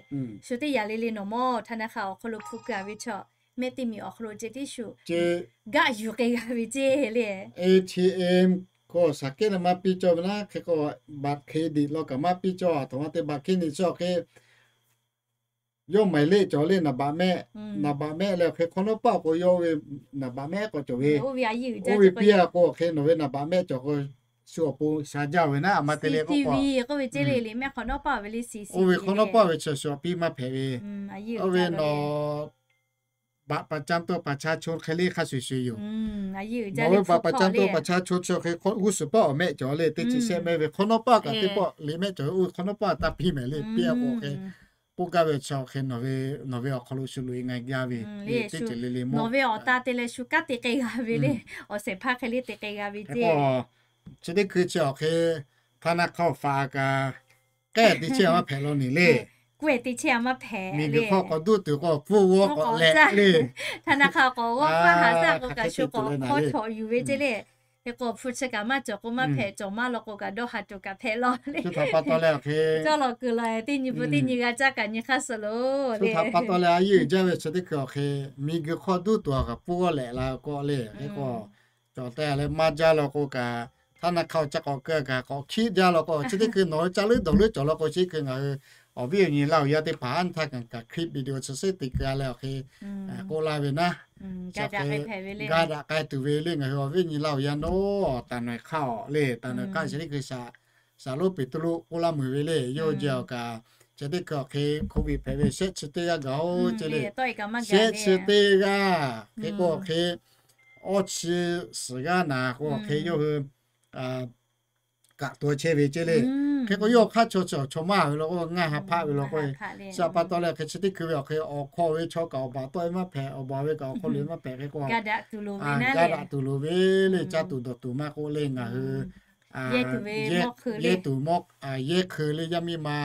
shu teˇ yaꞈ le le nawˬ mawˇ ธนาคาร awˬ hk'aw lo hpu ka ve chaw mehˆ teˇ miˬ awˬ hk'aw lo ceh tiˉ shu gaˆ yuˬ k'ai g'a ve ceˇ le. ATM k'o shaˍ kehˉ leh maˇ piˇ cawˇ ve naˉ, hk'e k'o baꞈ hk'e deꞈ law kaꞈ maˇ piˇ cawˇ, aˬ htoꞈ ma te baꞈ hk'e deꞈ chaw hk'e yawˇ หมายเลข cawˬ le, naˍ baꞈ mehˆ. Naˍ baꞈ mehˆ leh awˬ hk'e hk'awꞈ nawˉ paˆ k'o yawˇ ve naˍ baꞈ mehˆ k'awꞈ cawˬ ve. Oˇ ve piˇ-a k'o awˬ hk'e nawˬ ve naˍ baꞈ mehˆ cawˬ k'o, shu awˬ pon sha jaˇ ve naˉ, a ma te le k'oˆ k'o, oˇ ve hk'awꞈ nawˉ paˆ ve chi shu awˬ piˇ maˇ hpehꞈ ve. Oˇ ve nawˬ บัตรประจำตัวประชาชน hk'e le hk'a shuˍ shuˍ yoˬ. Nawˬ ve บัตรประจำตัวประชาชน chi awˬ hk'e g'uˇ suhˍ paˆ awˬ mehˆ cawˬ le, teˇ chi shehˆ mehˆ ve hk'awꞈ nawˉ paˆ kaꞈ teˇ pawˆ le mehˆ cawˬ ve, oˇ ve hk'awꞈ nawˉ paˆ taˇ piˇ mehˍ le, piˇ-a k'o awˬ hk'e k'oˆ gaˇ ve chi awˬ hk'e nawˬ ve awˬ hk'aw lo shu loꞈ-e ngaˬ gaˇ ve le, teˇ ceuˬ le le mawˇ. Nawˬ ve awˬ ta te leh shu kanˉ te k'ai g'a ve le, awˬ shehˍ hpaˇ hk'e le te k'ai g'a ve ceˇ. Chi teˇ hkui chi awˬ hk'e ธนาคาร awˬ faˍ kaꞈ k'ehˉ te chehˇ-a maˇ hpehꞈ law nyi le. K'ehˉ te chehˇ-a maˇ hpehꞈ. Miˬguiˬ hk'aw k'awꞈ duˇ tuˬ k'o pfuhˇ g'awˇ k'awꞈ leh le. ธนาคาร k'awꞈ g'awˇ faˇ ha saˇ k'o kaꞈ shu k'awꞈ hk'awˇ chawꞈ yuˬ ve ceˇ le. Hk'e k'o hpu chi kaꞈ maˇ cawˬ k'o maˇ hpehꞈ, cawˬ maˇ law k'o kaꞈ dawˇ ha tuˬ kaꞈ hpehꞈ law le. Cawˇ lawˬ kuiˬ lawˬ teˇ nyi bvuhꞈ teˇ nyi g'a caˇ kaꞈ nyi hk'aˇ suh lo le. Htaꞈ pa taw leh a yeˇ uiˍ jaˇ ve chi teˇ hkui awˬ hk'e miˬguiˬ hk'aw duˇ tuˬ-a kaꞈ pfuhˇ g'awˇ leh la k'o le. Hk'e k'o cawˬ te leh maˇ jaˇ law k'o kaꞈ ธนาคาร awˬ ca k'awꞈ keu kaꞈ k'awꞈ hkiˆ jaˇ law k'o, chi teˇ hkui nawˬ hui ca leuˉ dawˬ leuˉ cawˬ law k'o, chi hkui ngaˬ hui awˬ viˉ awˬ nyi Laˇ huˍ yaˇ teˇ hpaˍ a htaˇ kaꞈ hkiˆ video chi seˉ te keu-a leh awˬ hk'e k'oˆ laˇ ve naˉ, ga daꞈ k'ai tuˬ ve le. Ngaˬ hui awˬ viˉ awˬ nyi Laˇ huˍ yaˇ nawˉ taˍ nawehˬ hk'aˇ-aw le, taˍ nawehˬ hk'aˇ chi teˇ hkui shaˍ shaˍ lonˉ Peˍtruˆ k'oˆ laˇ meuˬ ve le. Yawˇ hui jehˬ awˬ kaꞈ chi teˇ hkui awˬ hk'e COVID hpehꞈ ve shehˆ chi teˇ g'aˇ gaˬ-oˬ ceˇ le. Shehˆ chi teˇ g'aˇ hk'e k'o awˬ hk'e awˇ chi suhˍ g'aˇ naˍ k'o awˬ hk'e yawˇ hui kaꞈ to chehˇ ve ceˇ le. Hk'e k'o yawˇ hk'aˇ chaw chi awˬ chaw maˇ ve law k'o, ngaˇ ha hpaˆ ve law k'o, chi pa taw leh hk'e chi teˇ hkui ve awˬ hk'e awˬ hk'aw ve chaw kaꞈ awˬ baˬ tawˆ-e maˇ hpehꞈ, awˬ baˬ ve kaꞈ awˬ hk'aw loꞈ-e maˇ hpehꞈ. Hk'e k'o ga daꞈ tuˬ loˍ ve le. Caˇ tuˬ dawˬ tuˬ maˇ k'oˆ le, ngaˬ hui yehˇ tuˬ mawˇ, yehˇ hkui le yaˇ miˇ ma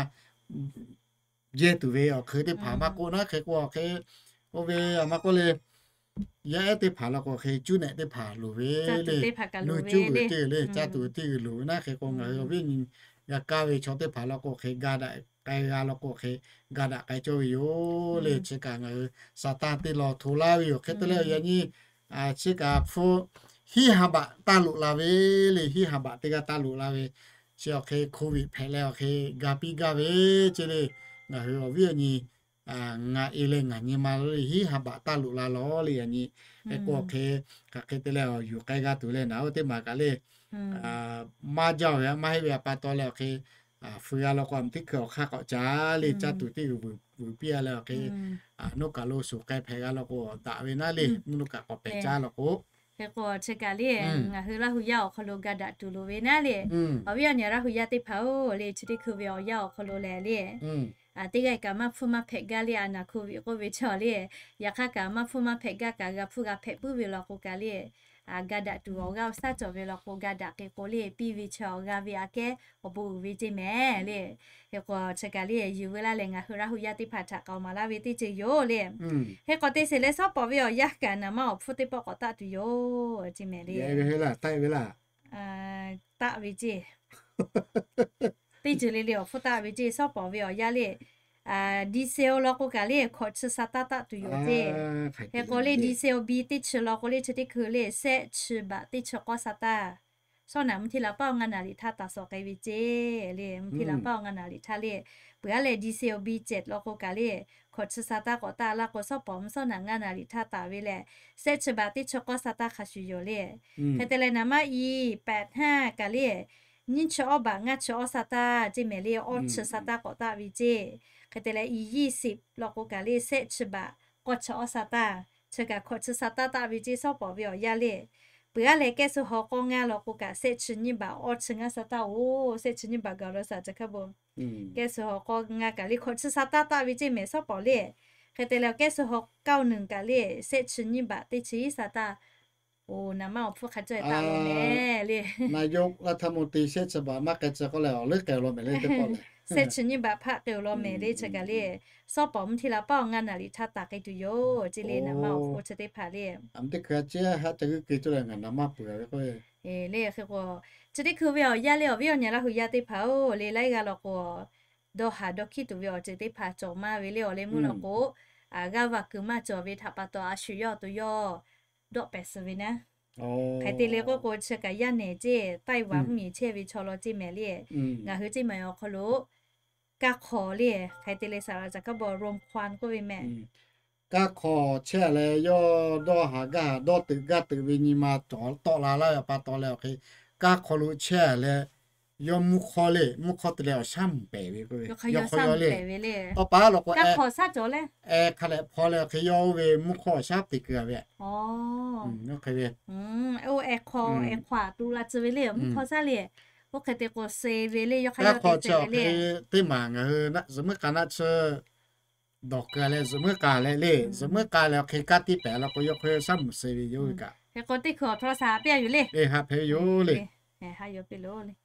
yehˇ tuˬ ve awˬ hk'e teˇ hpaˍ maˇ k'oˆ naˉ. Hk'e k'o awˬ hk'e oˇ ve a maˇ k'oˆ le, yaˇ ehˉ teˇ hpaˍ law k'o hk'e cuˉ nehꞈ teˇ hpaˍ loˍ ve le. Nuˇ cuˉ g'uiˬ teˇ g'uiˬ le, caˇ tuˬ teˇ g'uiˬ loˍ ve naˉ. Hk'e k'o ngaˬ hui awˬ viˉ nyi g'a kaˇ ve chaw teˇ hpaˍ law k'o hk'e ga daꞈ k'ai g'a law k'o hk'e ga daꞈ k'ai cawˇ ve yoˬ le. Chi kaꞈ ngaˬ hui Saˍtanˍ teˇ law hto laˇ ve yoˬ. Hk'e te leh yaꞈ nyi chi kaꞈ hpu hiˉ ha baꞈ taˇ loꞈ la ve le. Hiˉ ha baꞈ teˇ g'aˇ taˇ loꞈ la ve chi awˬ hk'e COVID hpehꞈ leh awˬ hk'e ga piˇ gaˇ ve ceˇ le. Ngaˬ hui awˬ viˉ awˬ nyi ngaˬ e leh ngaˬ nyi ma le hiˉ ha baꞈ taˇ loꞈ la law le. Yaꞈ nyi hk'e k'o awˬ hk'e hk'aˬ hk'e te leh awˬ yuˬ k'ai g'a tuˬ leh naˍ oˇ teˇ maˬ kaꞈ le maˇ jaˇ-oˬ ve maˇ heˆ ve a pa taw leh awˬ hk'e fuiˍ g'a law k'o, a mvuhˇ teˇ hkui awˬ hk'aˇ k'awꞈ caˇ le. Caˇ tuˬ teˇ g'uiˬ vuiˬ piˇ-a leh awˬ hk'e nuˇ kaˬ lo shuˍ k'ai hpehꞈ g'a law k'o daꞈ ve naˉ le. Nuˇ kaˬ k'awꞈ pehˬ caˇ law k'o, hk'e k'o chi kaꞈ le ngaˬ hui Laˇ huˍ yaˇ awˬ hk'aw lo ga daꞈ tuˬ loˍ ve naˉ le. Awˬ viˉ awˬ nyi Laˇ huˍ yaˇ teˇ hpaˍ-oˬ le, chi teˇ hkui ve awˬ yanˇ awˬ hk'aw lo lehˬ le, teˇ g'aˇ kaꞈ maˇ hpfuhˇ maˇ hpehꞈ gaˇ le. A naˍ hko viꞈ k'oˆ ve chaw le, yaꞈ hk'aˇ kaꞈ maˇ hpfuhˇ maˇ hpehꞈ gaˇ kaꞈ g'a hpfuhˇ g'a hpehꞈ puiˉ ve law k'o kaꞈ le, a ga daꞈ tuˬ awˬ g'aˇ awˬ shaˉ cawˬ ve law k'o ga daꞈ hk'e k'o le piˇ ve chaw g'a ve aꞈ kehˉ awˬ bon uiˍ ve ceˇ mehˍ le. Hk'e k'o chi kaꞈ le yuˬ veu laˇ leh ngaˬ hui Laˇ huˍ yaˇ teˇ hpaˍ htaꞈ k'aoˍ maˍ laˇ ve teˇ ceuˬ yoˬ le. Hk'e k'o te sheˍ leh shawˉ pawˍ ve awˬ yanˇ kaꞈ naˍ ma awˬ hpfuhˇ teˇ pawˆ k'awꞈ taˆ tuˬ yoˬ ceˇ mehˍ le. Taˆ ve ceˇ. Teˇ ceuˬ le le awˬ hpfuhˇ taˆ ve ceˇ. Shawˉ pawˍ ve awˬ yanˇ le, diesel law k'o kaꞈ le hkawꞈ chi sha taˇ taˆ tuˬ yoˬ ceˇ. Hk'e k'o le diesel bi teˇ chi law k'o le chi teˇ hkui le shehˆ chi baꞈ teˇ chi k'awˇ sha taˇ. Shawˉ naꞈ mvuhˇ hti la paˆ awˬ ngaˇ naˍ liꞈ htaˇ taˍ sawˍ k'ai ve ceˇ le. Mvuhˇ hti la paˆ awˬ ngaˇ naˍ liꞈ htaˇ le, peuˬ-a leh diesel bi cehˬ law k'o kaꞈ le hkawꞈ chi sha taˇ k'awꞈ taˆ laˇ k'o shawˉ pawˍ mvuhˇ shawˉ naꞈ ngaˇ naˍ liꞈ htaˇ taˍ ve lehˬ, shehˆ chi baꞈ teˇ chi k'awˇ sha taˇ hk'a shuˍ yoˬ le. Hk'e te leh naˍ ma i pehꞈ htaˇ kaꞈ le nyiˇ chi awˇ baꞈ ngaˇ chi awˇ sha taˇ ceˇ mehˍ le, awˇ chi sha taˇ k'awꞈ taˆ ve ceˇ. Hk'e te leh i yiˇ shiˍ law k'o kaꞈ le shehˆ chi baꞈ k'awˇ chi awˇ sha taˇ, chi kaꞈ hkawꞈ chi sha taˇ taˆ ve ceˇ shawˉ pawˍ ve awˬ yanˇ le. Peuˬ-a leh kehˉ suh haw k'awˇ ngaˇ law k'o kaꞈ shehˆ chi nyiˇ baꞈ awˇ chi ngaˇ sha taˇ oˬ, shehˆ chi nyiˇ baꞈ gaˬ law shaˍ ca hkaˇ bon. Kehˉ suh haw k'awˇ ngaˇ kaꞈ le hkawꞈ chi sha taˇ taˆ ve ceˇ mehˍ shawˉ pawˍ le. Hk'e te leh kehˉ suh haw เก้าหนึ่ง kaꞈ le shehˆ chi nyiˇ baꞈ teˇ chi iˉ sha taˇ. Oˬ, naˍ ma awˬ hpfuhˇ hk'a caweh taˆ law mehˍ le. Naˍ yawˇ laˇ htaˇ mo te shehˆ chi baꞈ maˇ k'ai tcuh k'oˆ leh awˬ leuˉ k'ai-o law mehˍ le teˇ pawˆ lehˬ. Shehˆ chi nyiˇ baꞈ hpaˆ k'ai-o law mehˍ le chi kaꞈ le. Shawˉ pawˍ mvuhˇ hti la paˆ awˬ ngaˇ naˍ liꞈ htaˇ taˍ k'ai tuˬ yoˬ ceˇ le naˍ ma awˬ hpfuhˇ chi teˇ hpaˍ le. Aˬ mvuhˇ teˇ hkui a ciˉ haˆ ca g'uiˇ keu cawˇ leh ngaˬ naˍ ma peuˬ ve k'o le, hk'e k'o chi teˇ hkui ve awˬ yanˇ le awˬ viˉ awˬ nyi Laˇ huˍ yaˇ teˇ hpaˍ-oˬ le, laiˉ g'aˇ law k'o dawˇ haˍ dawˇ hkiˉ tuˬ ve awˬ ceuˬ teˇ hpaˍ cawˬ maˇ ve le awˬ leh meuˇ law k'o, g'aˇ va kuiˬ maˇ cawˬ ve htaꞈ pa taw a shu yawˇ awˬ to yawˇ dawˆ pehˍ suh ve naˉ. Hk'e te leh k'oˆ k'o chi kaꞈ yaˇ nehˬ ceˇ ไต้หวัน mvuhˇmiˬ chehˇ ve chaw law ceˇ mehˍ le. Ngaˬ hui ceˇ maˬ awˬ hk'aw lo Kaˇ hk'awꞈ le, hk'e te leh saˍ laˍ caˍ kaˉ bawˬ รวมควัน k'oˆ ve mehˍ. Kaˇ hk'awꞈ chehˇ leh yawˇ dawˇ haˍ gaˇ haˍ dawˇ teuꞈ gaˇ teuꞈ ve nyi ma cawˬ tawˆ la laˇ ve pa taw leh awˬ hk'e, kaˇ hk'awꞈ lo chehˇ leh yawˇ mvuhˇ hk'awˇ le, mvuhˇ hk'awˇ te leh awˬ shaˉ mvuhˇ pehˍ ve k'o, yawˇ hk'aw yawˇ le, tawˇ pa lawˬ k'o, e hk'a leh hpaw leh awˬ hk'e yawˇ oˇ ve mvuhˇ hk'awˇ awˬ shaˉ te keu a ve, oˇ hk'e ve, oˇ hk'awꞈ tu la tcuh ve le, mvuhˇ hk'awˇ shaˉ le, oˇ hk'e te k'o se ve le, yawˇ hk'a hk'awꞈ chi awˬ hk'e teˇ maˬ ngaˬ hui zuhꞈ muiˉ k'a naˆ tsuhˇ dawˬ keu leh zuhꞈ muiˉ k'a leh le, zuhꞈ muiˉ k'a leh awˬ hk'e kaˇ tiˉ pehˍ la k'o, yawˇ hk'aw yawˇ shaˉ mvuhˇ se ve yoˬ ve kaꞈ. Hk'e k'o teˇ hkui awˬ htaw shaˍ piˇ a yuˬ le. E, haꞈ hpehꞈ ve yoˬ le.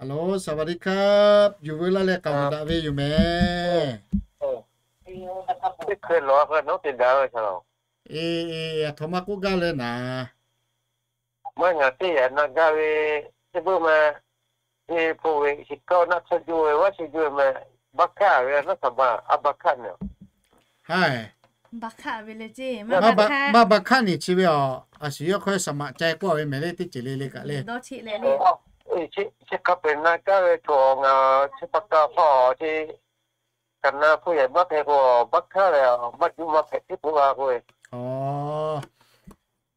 Alo, สวัสดีครับ yuˬ veu laˇ leh k'aoˍ daꞈ ve yoˬ mehˍ. E, e, aˬ htoꞈ ma k'oˆ gaˇ leh naˍ. Maˇ ngaˬ teˇ yaꞈ na gaˇ ve, teˇ beuˇ ma, teˇ hpoˆ ve shiˍ kaˇ naˆ tsuhˇ juˇ ve vaˆ shiˍ juˇ ve ma, baˇ hkaˆ ve naˆ htaꞈ baˬ a baˇ hkaˆ ne. Maˇ baˇ hkaˆ ni chi ve aˬ, a shu yawˇ hk'aw shaˍ maꞈ ca k'oˆ ve mehˍ le, teˇ ceuˬ le le kaꞈ le. Chi hk'a peu-eˬ na kaˇ ve chaw ngaˬ chi pa kaˇ hk'aw chi, kaꞈ na hpuˇ yehˬ maˇ hpehꞈ k'o, baˇ hkaˆ ve maˇ juˇ maˇ hpehꞈ teˇ k'oˆ la k'o,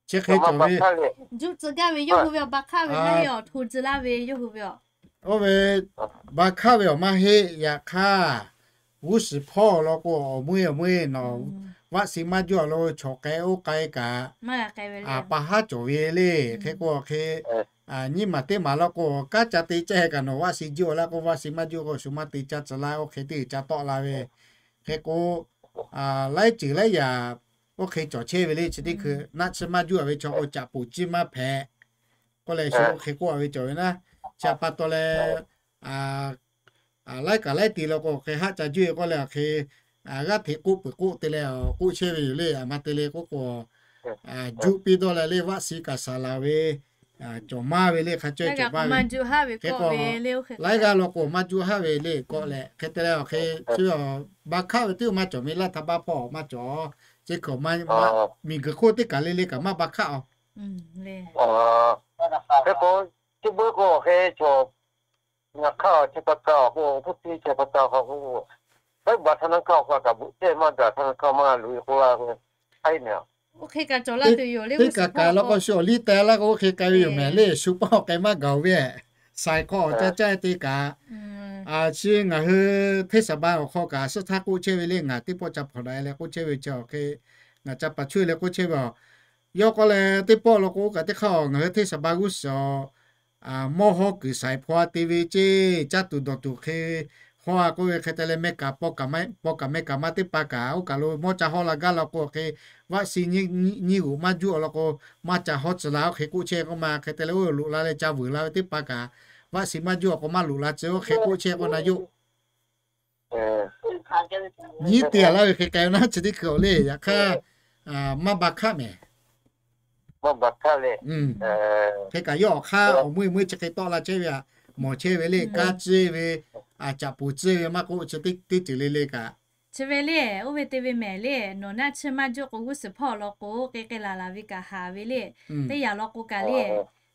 chi hk'e cawˬ ve, juˇ tcuh gaˇ ve yawˇ hui ve awˬ baˇ hkaˆ ve maˇ heˆ, awˬ hto tcuh laˇ ve yawˇ hui ve aˬ. Oˇ ve baˇ hkaˆ ve awˬ maˇ heˆ. Yaꞈ hk'aˇ, g'uˇ suhˍ hpawˇ law k'o, awˬ meuˇ awˬ meuˇ nawˬ vaˆ siˍ maˇ juˇ a lo chaw k'ai oˇ k'ai kaꞈ, pa haˉ cawˬ ve le. Hk'e k'o hk'e, nyiˇ maˬ teˇ maˬ law k'o, kanˉ ca te caˇ kaꞈ nawˬ vaˆ siˍ juˇ a laˇ k'o, vaˆ siˍ maˇ juˇ k'o, shu maˇ te caˇ tcuh laˇ, oˇ hk'e teˇ g'uiˬ ca tawˆ la ve. Hk'e k'o, laiˉ ceuˬ laiˉ yaꞈ oˇ hk'e cawˬ chehˇ ve le. Chi teˇ hkui naˆ tsuhˇ maˇ juˇ a ve chaw k'o, caꞈ poˬ ciˇ maˇ hpehꞈ k'oˆ leh shu oˇ hk'e k'oˆ a ve cawˬ ve naˉ. Chi pa taw leh, laiˉ kaꞈ laiˉ ti law k'o, hk'e haˆ ca juˇ e k'oˆ leh awˬ hk'e, g'aˇ hteꞈ k'oˆ peuˬ k'oˆ te leh k'oˆ chehˇ ve yoˬ le. A ma te le k'oˆ k'o, juˇ piˇ dawˇ leh le vaˆ siˍ kaꞈ saˍ laˍ ve, cawˬ maˇ ve le hk'a caweh cawˬ maˇ ve. Hk'e k'o, laiˉ g'aˇ law k'o maˇ juˇ haˉ ve le k'oˆ leh hk'e te leh awˬ hk'e, chi baˇ hkaˆ ve teˇ maˇ cawˬ, miˬ laˇ htaꞈ baˇ hpawˇ maˇ cawˬ. Chi hk'e, miˬ guiˬ hk'oˆ teˇ kaˬ le le kaꞈ maˇ baˇ hkaˆ a. Hk'e k'o, chi beuꞈ k'o hk'e chaw ngaˬ hk'aˇ chi pa kaˇ awˬ k'o, hpu tiˇ chi pa kaˇ awˬ k'o, baˆ baˬ htaˇ naˇ hkaˇ awˬ k'o kaꞈ bvuhꞈ tehˇ maˇ gaˬ htaˇ naˇ hkaˇ maˇ loꞈ e k'oˆ laˇ k'o, a e mehˍ. Oˇ hk'e kaꞈ cawˬ laˇ tuˬ yoˬ le. Teˇ kaꞈ kaꞈ law k'o shu awˬ liˇ teh laˇ k'o oˇ hk'e k'ai ve yoˬ mehˍ le. Shu pawˆ k'ai maˇ gaˬ ve, shaiˍ hk'aw awˬ ca caˇ te kaꞈ. Chi ngaˬ hui hteˇ saˍ ba awˬ hk'aw kaꞈ suhˉ htaˇ k'oˆ chehˇ ve le. Ngaˬ teˇ pawˆ ca hpawnˬ daꞈ leh k'oˆ chehˇ ve chi awˬ hk'e, ngaˬ ca paˍ chuˇ leh k'oˆ chehˇ ve aˬ. Yawˇ k'oˆ leh teˇ pawˆ law k'o kaꞈ teˇ hk'aˇ ngaˬ hui hteˇ saˍ ba g'uˇ suhˍ mawˇ hawˉ kuiˬ shaiˍ hpaw te ve ceˇ, caˇ tuˬ dawˬ tuˬ hk'e hawˉ a k'oˆ ve hk'e te leh, paw kaꞈ meh kaꞈ maˇ teˇ pa kaꞈ oˇ kaˬ lo mawˇ ca hawˉ la gaˇ law k'o hk'e, vaˆ siˍ nyiˇ g'uꞈ maˇ juˇ a law k'o, maˇ ca hawˉ tcuh la oˇ hk'e k'oˆ chehˇ k'oˆ ma. Hk'e te leh oˇ loꞈ la leh ca vuiˬ la ve teˇ pa kaꞈ, vaˆ siˍ maˇ juˇ a k'o maˇ loꞈ la tcuh oˇ hk'e k'oˆ chehˇ k'oˆ na yoˬ. Nyiˉ te a laˇ ve hk'e k'ai naˉ chi teˇ hkui awˬ le. Yaꞈ hk'aˇ, maˇ baˇ hkaˆ mehˍ. Hk'e kaꞈ yawˇ awˬ hk'aˇ awˬ meuˇ meuˇ chi hk'e tawˆ la chehˇ ve aꞈ, mawˬ chehˇ ve le, kanˉ tcuhˇ ve, caꞈ poˬ tcuhˇ ve maˇ k'oˆ, chi teˇ ceuˬ le le kaꞈ. Chi ve le, oˇ ve te ve mehˍ le, nawˬ naˆ tsuhˇ maˇ juˇ k'o g'uˇ suhˍ hpawˇ law k'o k'e k'e laˬ laˬ ve kaꞈ haˍ ve le. Teˇ yanˇ law k'o kaꞈ le,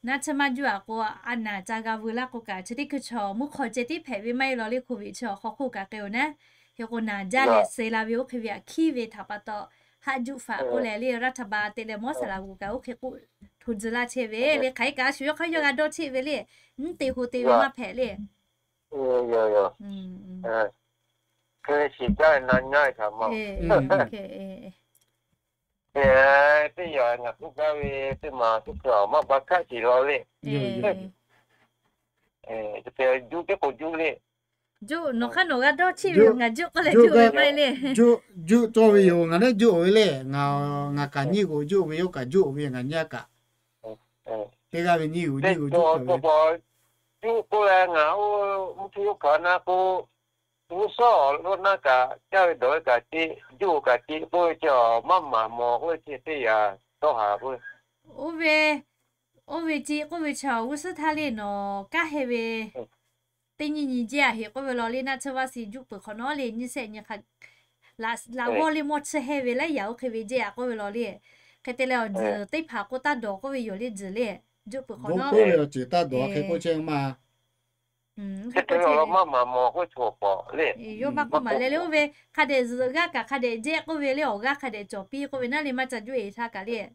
naˆ tsuhˇ maˇ juˇ a k'o, a naˍ ca g'a veu laˇ k'o kaꞈ, chi teˇ hkui chaw mvuhˇ hk'aw ceh tiˉ hpehꞈ ve maˇ heˆ law le, hk'oˍ viꞈ chi awˬ hk'aw hk'oˆ kaꞈ k'e-oˬ naˉ. Hk'e k'o naˍ jaˇ leh suh la ve oˇ hk'e ve aꞈ hkiˉ ve htaꞈ pa taw, haˆ juˆ faꞈ k'oˆ leh le, รัฐบาล te leh mawˇ saˍ laˍ g'uˬ kaꞈ oˇ hk'e k'oˆ hto tcuh laˇ chehˇ ve le. Hk'aˬ hk'e kaꞈ a shu yawˇ hk'aˇ yawˇ g'a dawˇ cheˆ ve le. Nyiˉ te hk'o te ve maˇ hpehꞈ le. Hk'e shiˍ jaˇ na nyaˇ ve htaꞈ ma. Teˇ yanˇ ngaˬ k'oˆ gaˇ ve teˇ maˬ teˇ hkui maˇ baˇ hkaˆ shiˍ law le. Juˇ teˇ k'o juˇ le. Juˇ nawˬ hk'aˇ nawˬ g'a dawˇ cheˆ ve ngaˬ juˇ k'oˆ leh juˇ ve maˇ heˆ le. Juˇ cawˇ ve yoˬ. Ngaˬ naˉ juˇ oˬ ve le. Ngaˬ kaꞈ nyiˇ g'uꞈ juˇ ve, yawˇ kaꞈ juˇ oˬ ve, ngaˬ nyiˇ a kaꞈ. Teˇ g'aˇ ve nyiˇ g'uꞈ nyiˇ g'uꞈ juˇ ve. Juˇ k'oˆ leh ngaˬ oˇ mvuhˇ htu yawˇ hkanˍ na k'o, g'uˇ suhˍ lo naˆ kaꞈ caˇ ve dawˬ ve kaꞈ ce, juˇ kaꞈ ce k'oˆ ve chi maˇ maˍ mawˬ k'oˆ ve chi teˇ yanˇ dawˇ haˍ k'o. Oˇ ve, oˇ ve ce k'oˆ ve chi g'uˇ suhˍ htaˇ le nawˬ kanˉ heh ve teˇ nyi nyi jehˇ a heꞈ k'oˆ ve law le, naˆ tsuhˇ vaˆ siˍ juˇ peuˬ hk'awꞈ nawˉ le, nyiˇ shehˆ nyi hk'a laꞈ g'awˇ le mawˇ tsuhˇ heh ve laiˉ yaꞈ oˇ hk'e ve jehˇ a k'oˆ ve law le. Hk'e te leh awˬ tzuhˬ teˇ hpaˍ k'o taˇ dawˬ k'oˆ ve yoˬ le, tzuhˬ le. Juˇ peuˬ hk'awꞈ nawˉ ve awˬ ceuˬ taˇ dawˬ hk'e k'oˆ chehˇ ma. Hk'e te leh awˬ lawn maˇ maˍ mawˬ k'oˆ cawˬ paˍ le. Yawˇ maˇ k'oˆ maˍ leh le, oˇ ve hk'a dehꞈ zuhꞈ g'aˇ kaꞈ hk'a dehꞈ jehˇ k'oˆ ve le, awˬ g'aˇ hk'a dehꞈ cawˬ piˇ k'oˆ ve naˉ le, maˇ ca juˇ eˍ htaˇ kaꞈ le.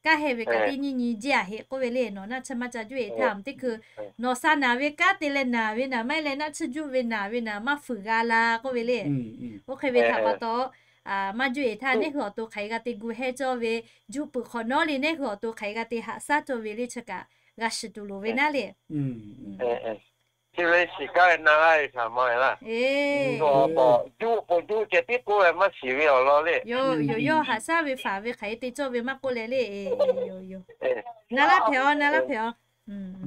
Kaˇ heh ve kaꞈ teˇ nyi nyi jehˇ a heꞈ k'oˆ ve le, nawˬ naˆ tsuhˇ maˇ ca juˇ eˍ htaˇ teˇ hkui nawˬ sha naˍ ve kanˉ te leh naˍ ve naˍ, maˇ heˆ leh naˆ tsuhˇ juˇ ve naˍ ve naˍ maˇ fuiˍ g'a la k'oˆ ve le. Oˇ hk'e ve htaꞈ pa taw, maˇ juˇ eˍ htaˇ neˇ hui awˬ to hk'aˬ hk'e g'a te gu heh cawˇ ve, juˇ peuˬ hk'awꞈ nawˉ le neˇ hui awˬ to hk'aˬ hk'e g'a te haꞈ shaˉ cawˇ ve le chi kaꞈ g'a shiˍ tuˬ loˍ ve naˉ le. Chi ve shiˍ kaˇ ve na laˇ ve htaꞈ ma ve laˇ. Juˇ peuˬ juˇ ceh tiˉ k'oˆ leh maˇ shiˍ ve awˬ lawn le. Yoˬ, yawˇ haꞈ shaˉ ve faˍ ve hk'aˬ hk'e te cawˇ ve maˇ k'oˆ leh le. Na laˇ hpehꞈ-aˬ, na laˇ hpehꞈ-aˬ.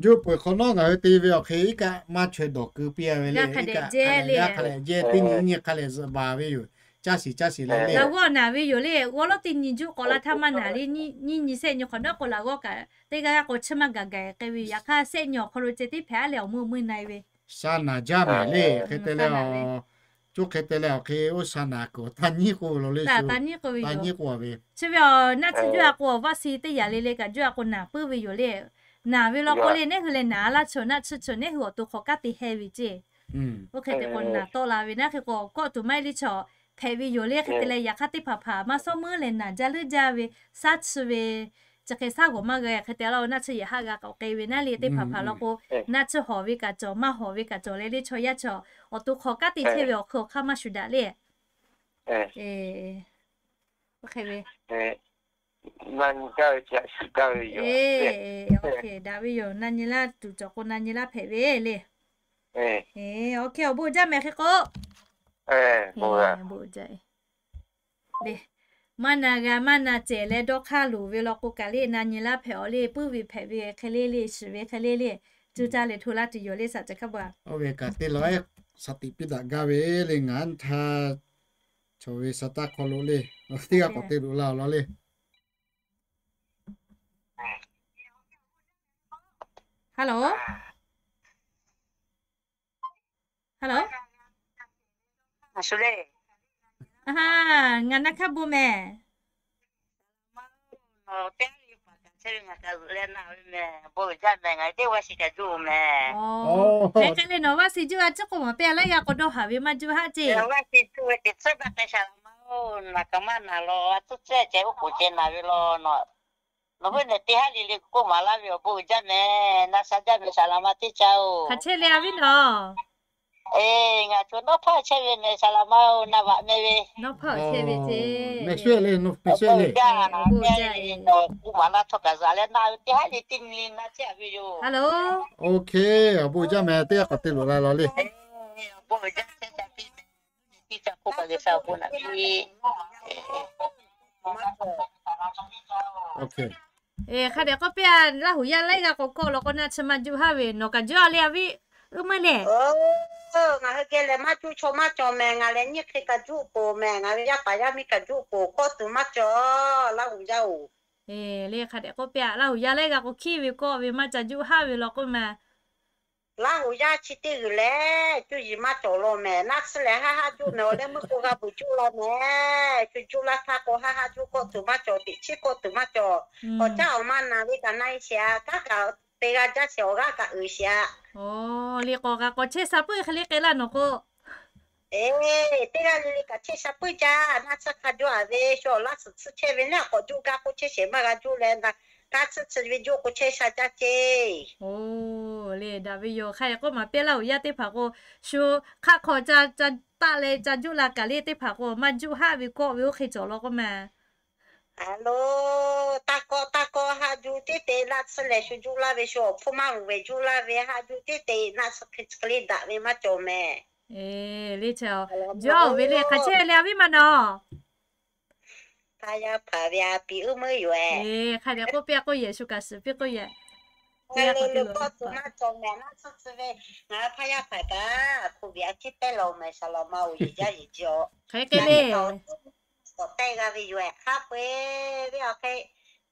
Juˇ peuˬ hk'awꞈ nawˉ ngaˬ hui te ve awˬ hk'e iˉ kaˆ maˇ chaweh dawˬ keu piˇ-a ve le. Iˉ kaˆ hk'a dehꞈ jehˇ le, teˇ nyi nyi hk'a lehˬ zuhꞈ baˬ ve yoˬ. Caˇ shiˍ caˇ shiˍ le le. Laꞈ g'awˇ naˍ ve yoˬ le. G'awˇ lawˉ teˇ nyi juˇ k'awꞈ la htaˇ maˇ naˍ le. Nyiˇ nyi sehˆ nyi hk'awꞈ nawˉ k'o laꞈ g'awˇ kaꞈ teˇ g'aˇ k'o chi maˇ gaˬ gaˬ k'ai ve yoˬ. Yaꞈ hk'aˇ sehˆ nyi awˬ hk'aw lo ceh tiˉ hpehꞈ-a leh awˬ meuˇ meuˇ na-e ve. Sha naˍ jaˇ mehˍ le. Hk'e te leh, coˇ hk'e te leh awˬ hk'e oˇ sha naˍ kuiˬ taˇ nyiˉ k'oˆ ve law le. Taˇ nyiˉ k'oˆ ve yoˬ. Chi ve awˬ naˆ tsuhˇ juˇ a k'o awˬ vaˆ si teˇ yaꞈ le le kaꞈ juˇ a k'o naˍ puiˉ ve yoˬ le. Naˍ ve law k'o le neˇ hui leh naˍ laˇ chaw naˆ tsuhˇ chaw neˇ hui awˬ to hk'awꞈ kanˉ te heh ve ceˇ. Oˇ hk'e te k'o naˍ tawˆ la ve naˉ hk'e k'o kawˆ tuˬ maˇ heˆ le chaw hpehꞈ ve yoˬ le. Hk'e te leh yaꞈ hk'aˇ teˇ hpaˍ hpaˍ maˇ sawˉ meuˉ leh naˍ jaˇ leuˉ jaˇ ve, shaˉ chi ve, chi hk'e shaˉ g'awˬ maˇ g'a hk'e te laˇ-o, naˆ tsuhˇ yehˬ haˆ g'a k'awꞈ k'ai ve naˉ le. Teˇ hpaˍ hpaˍ law k'o naˆ tsuhˇ hawˬ ve kaꞈ cawˬ, maˇ hawˬ ve kaꞈ cawˬ leh le chaw yaˇ chaw awˬ to hk'awꞈ kanˉ te chehˇ ve awˬ hk'aw hk'aˇ maˇ shuˍ daꞈ le. Oˇ hk'e ve daꞈ ve yoˬ. Na nyi laˇ tuˬ cawˬ k'o na nyi laˇ hpehꞈ ve le. Oˇ hk'e awˬ bon jaˇ mehˍ hk'e k'o, maˇ na g'a maˇ na cehˬ leh dawˇ hk'aˇ loˍ ve law k'o kaꞈ le na nyi laˇ hpehꞈ-aˬ le. Puiˉ ve hpehꞈ ve hk'e le le, shiˍ ve hk'e le le, cuˇ caˇ leh hto laˇ tuˬ yoˬ le. Saˍ ceh hkaˇ ba. Oˇ ve kaꞈ te leh shaˍ tiꞈ piˇ daꞈ gaˇ ve le ngaˬ htaˇ, chaw ve sha taˇ hk'aw lo le, teˇ g'aˇ k'awꞈ te loꞈ la-aˬ law le. Hello, hello, ngaˬ na hkaˇ bon mehˍ. Hk'e le nawˬ vaˆ si juˇ a ciˉ k'o maˍ piˇ a laiˉ g'aˇ k'o dawˇ haˍ ve maˇ juˇ haˆ ceˇ. Nawˬ hui nehˬ teˇ haˉ le le k'oˆ maˍ laˇ ve awˬ bon uiˍ jaˇ mehˍ. Na sha jaˇ mehˍ saˍ laˍ ma teˇ ca-oˬ. Hk'aˬ chehˇ le a viˉ nawˬ. Eˬ, ngaˬ chaw nawˉ hpaˇ chehˇ ve mehˍ saˍ laˍ ma-oˬ, na vaꞈ meh ve. Nawˉ hpaˇ chehˇ ve ceˇ. Awˬ bon uiˍ jaˇ, awˬ bon uiˍ jaˇ. K'oˆ maˍ laˇ htawˇ kaꞈ zaꞈ leh na ve teˇ haˉ le teˇ nyi le na chehˇ a ve yoˬ. Hello. Oˇ hk'e, awˬ bon uiˍ jaˇ mehˍ, teˇ g'aˇ k'awꞈ te loꞈ la law le. Awˬ bon uiˍ jaˇ chehˇ ca piˇ mehˍ. Oˇ hk'e, hk'a dehꞈ k'oˆ piˇ-a, Laˇ huˍ yaˇ laiˉ g'aˇ k'o kawˆ law k'o naˆ tsuhˇ maˇ juˆ haˆ ve, nawˬ kaꞈ juˆ a le a viˉ, uˉ meuˇ le. Ngaˬ hui geh lehˬ maˇ juˆ chaw maˇ cawˬ mehˍ, ngaˬ lehˬ nyiˇ hk'e kaꞈ juˆ peuˬ mehˍ, ngaˬ ve yaˇ paˍ yaˇ miˇ kaꞈ juˆ peuˬ, kawˆ tuˬ maˇ cawˬ, Laˇ huˍ yaˇ-oˬ. Eˬ, le hk'a dehꞈ k'oˆ piˇ-a, Laˇ huˍ yaˇ laiˉ g'aˇ k'o hkiˉ ve kawˆ ve maˇ ca juˆ haˆ ve law k'oˆ ma. Laˇ huˍ yaˇ chi teˇ g'uiˬ lehˬ, cuˇ yiˍ maˇ cawˬ law mehˍ. Naˆ tsuhˇ lehˬ haˆ haˆ juˆ mehˍ, awˬ leh meuˇ k'o g'a beuˬ juˆ la mehˍ. Cuˇ juˆ laˇ htaˇ k'o haˆ haˆ juˆ kawˆ tuˬ maˇ cawˬ, teꞈ chiˉ kawˆ tuˬ maˇ cawˬ. Awˬ caˉ awˬ ma naˬ ve kaꞈ na-e sheˍ-a, kanˉ kaꞈ te g'a jaˇ sheˍ, awˬ g'aˇ kaꞈ uiˍ sheˍ-a. Oˬ, le k'awꞈ g'a k'awꞈ chehˇ sha puiˉ hk'e le k'ai laˇ nawˬ k'o. Eˬ, teˇ g'aˇ le le kaꞈ chehˇ sha puiˉ jaˇ. Naˆ tsuhˇ hk'a juˆ-a ve, shu awˬ laˇ suhˍ tsuhˇ chehˇ ve naˆ k'awꞈ juˆ gaˇ k'oˆ chehˇ sheˍ maˇ g'a juˆ leh, naˆ tsuhˇ tsuhˇ ve juˆ k'o chehˇ sha jaˇ ceˇ. Oˬ, le daꞈ ve yoˬ. Hk'a dehꞈ k'oˆ maˍ piˇ, Laˇ huˍ yaˇ teˇ hpaˍ k'o shu hk'aˆ hk'aw ca taˆ leh ca juˆ la kaꞈ le, teˇ hpaˍ k'o maˇ juˆ haˆ ve kawˆ ve oˇ hk'e cawˬ law k'oˆ ma. Aˬ lo, taˇ kawˆ taˇ kawˆ haˆ juˆ teˇ te naˆ tsuhˇ lehˬ shu juˆ laˇ ve, shu awˬ hpfuhˇ maˇ vuˬ ve juˆ laˇ ve haˆ juˆ teˇ te naˆ tsuhˇ hk'e le daꞈ ve maˇ cawˬ mehˍ. Eˬ, le chaw, juˆ-a ve le hk'aˬ chehˇ ve le a viˉ ma nawˬ. Hpaˇ yaˇ hpaˍ ve a piˍ uˉ meuˇ yoˬ-e. Hk'a dehꞈ k'oˆ piˇ-a k'oˆ yehˬ, shu kaꞈ shiˍ piˇ k'oˆ yehˬ. Kawˆ tuˬ maˇ cawˬ mehˍ, naˆ tsuhˇ tcuh ve, ngaˬ hpaˇ yaˇ hpaˍ kaꞈ hku viꞈ a ciˉ pehˇ la-oˬ mehˍ, saˍ laˍ ma-oˬ, yeˬ jaˇ yeˬ ji-aw. Hk'e te le. Tawˍ tehˆ g'a ve yoˬ-e, hk'a peu-eˬ ve awˬ hk'e,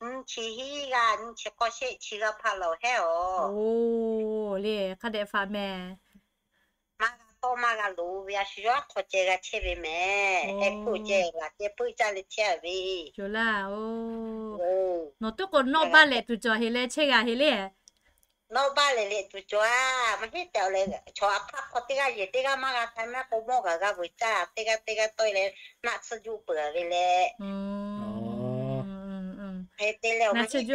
nyi chi hiˉ g'aˇ, nyi chi k'awˇ shehˆ chi g'aˇ hpaˇ la-oˬ hehˉ-aw. Oˬ, le hk'a dehꞈ faˍ mehˍ. Maˇ g'a tawˆ maˇ g'a loꞈ ve a shu yawˇ hk'aw ceh g'a chehˇ ve mehˍ. Heh hkuˇ ceh g'a ceh puiˉ caˇ leh chehˇ-a ve. Nawˬ tuˉ k'o nawˇ baˇ leh tuˬ cawˬ heˍ leh chehˇ g'a heˍ le. Nawˉ baˆ lehˬ leh tuˬ cawˬ-a. Maˇ heˆ tehꞈ leh, chaw a hk'aˆ hk'aw teˇ g'aˇ yehˬ teˇ g'aˇ maˇ g'a k'ai maˇ k'o, mawˇ gaˬ g'a vuiˬ caˇ, teˇ g'aˇ teˇ g'aˇ tawˆ-e leh naˆ tsuhˇ juˆ peuˬ-a ve leh. Hk'e te leh, maˇ heˆ tehꞈ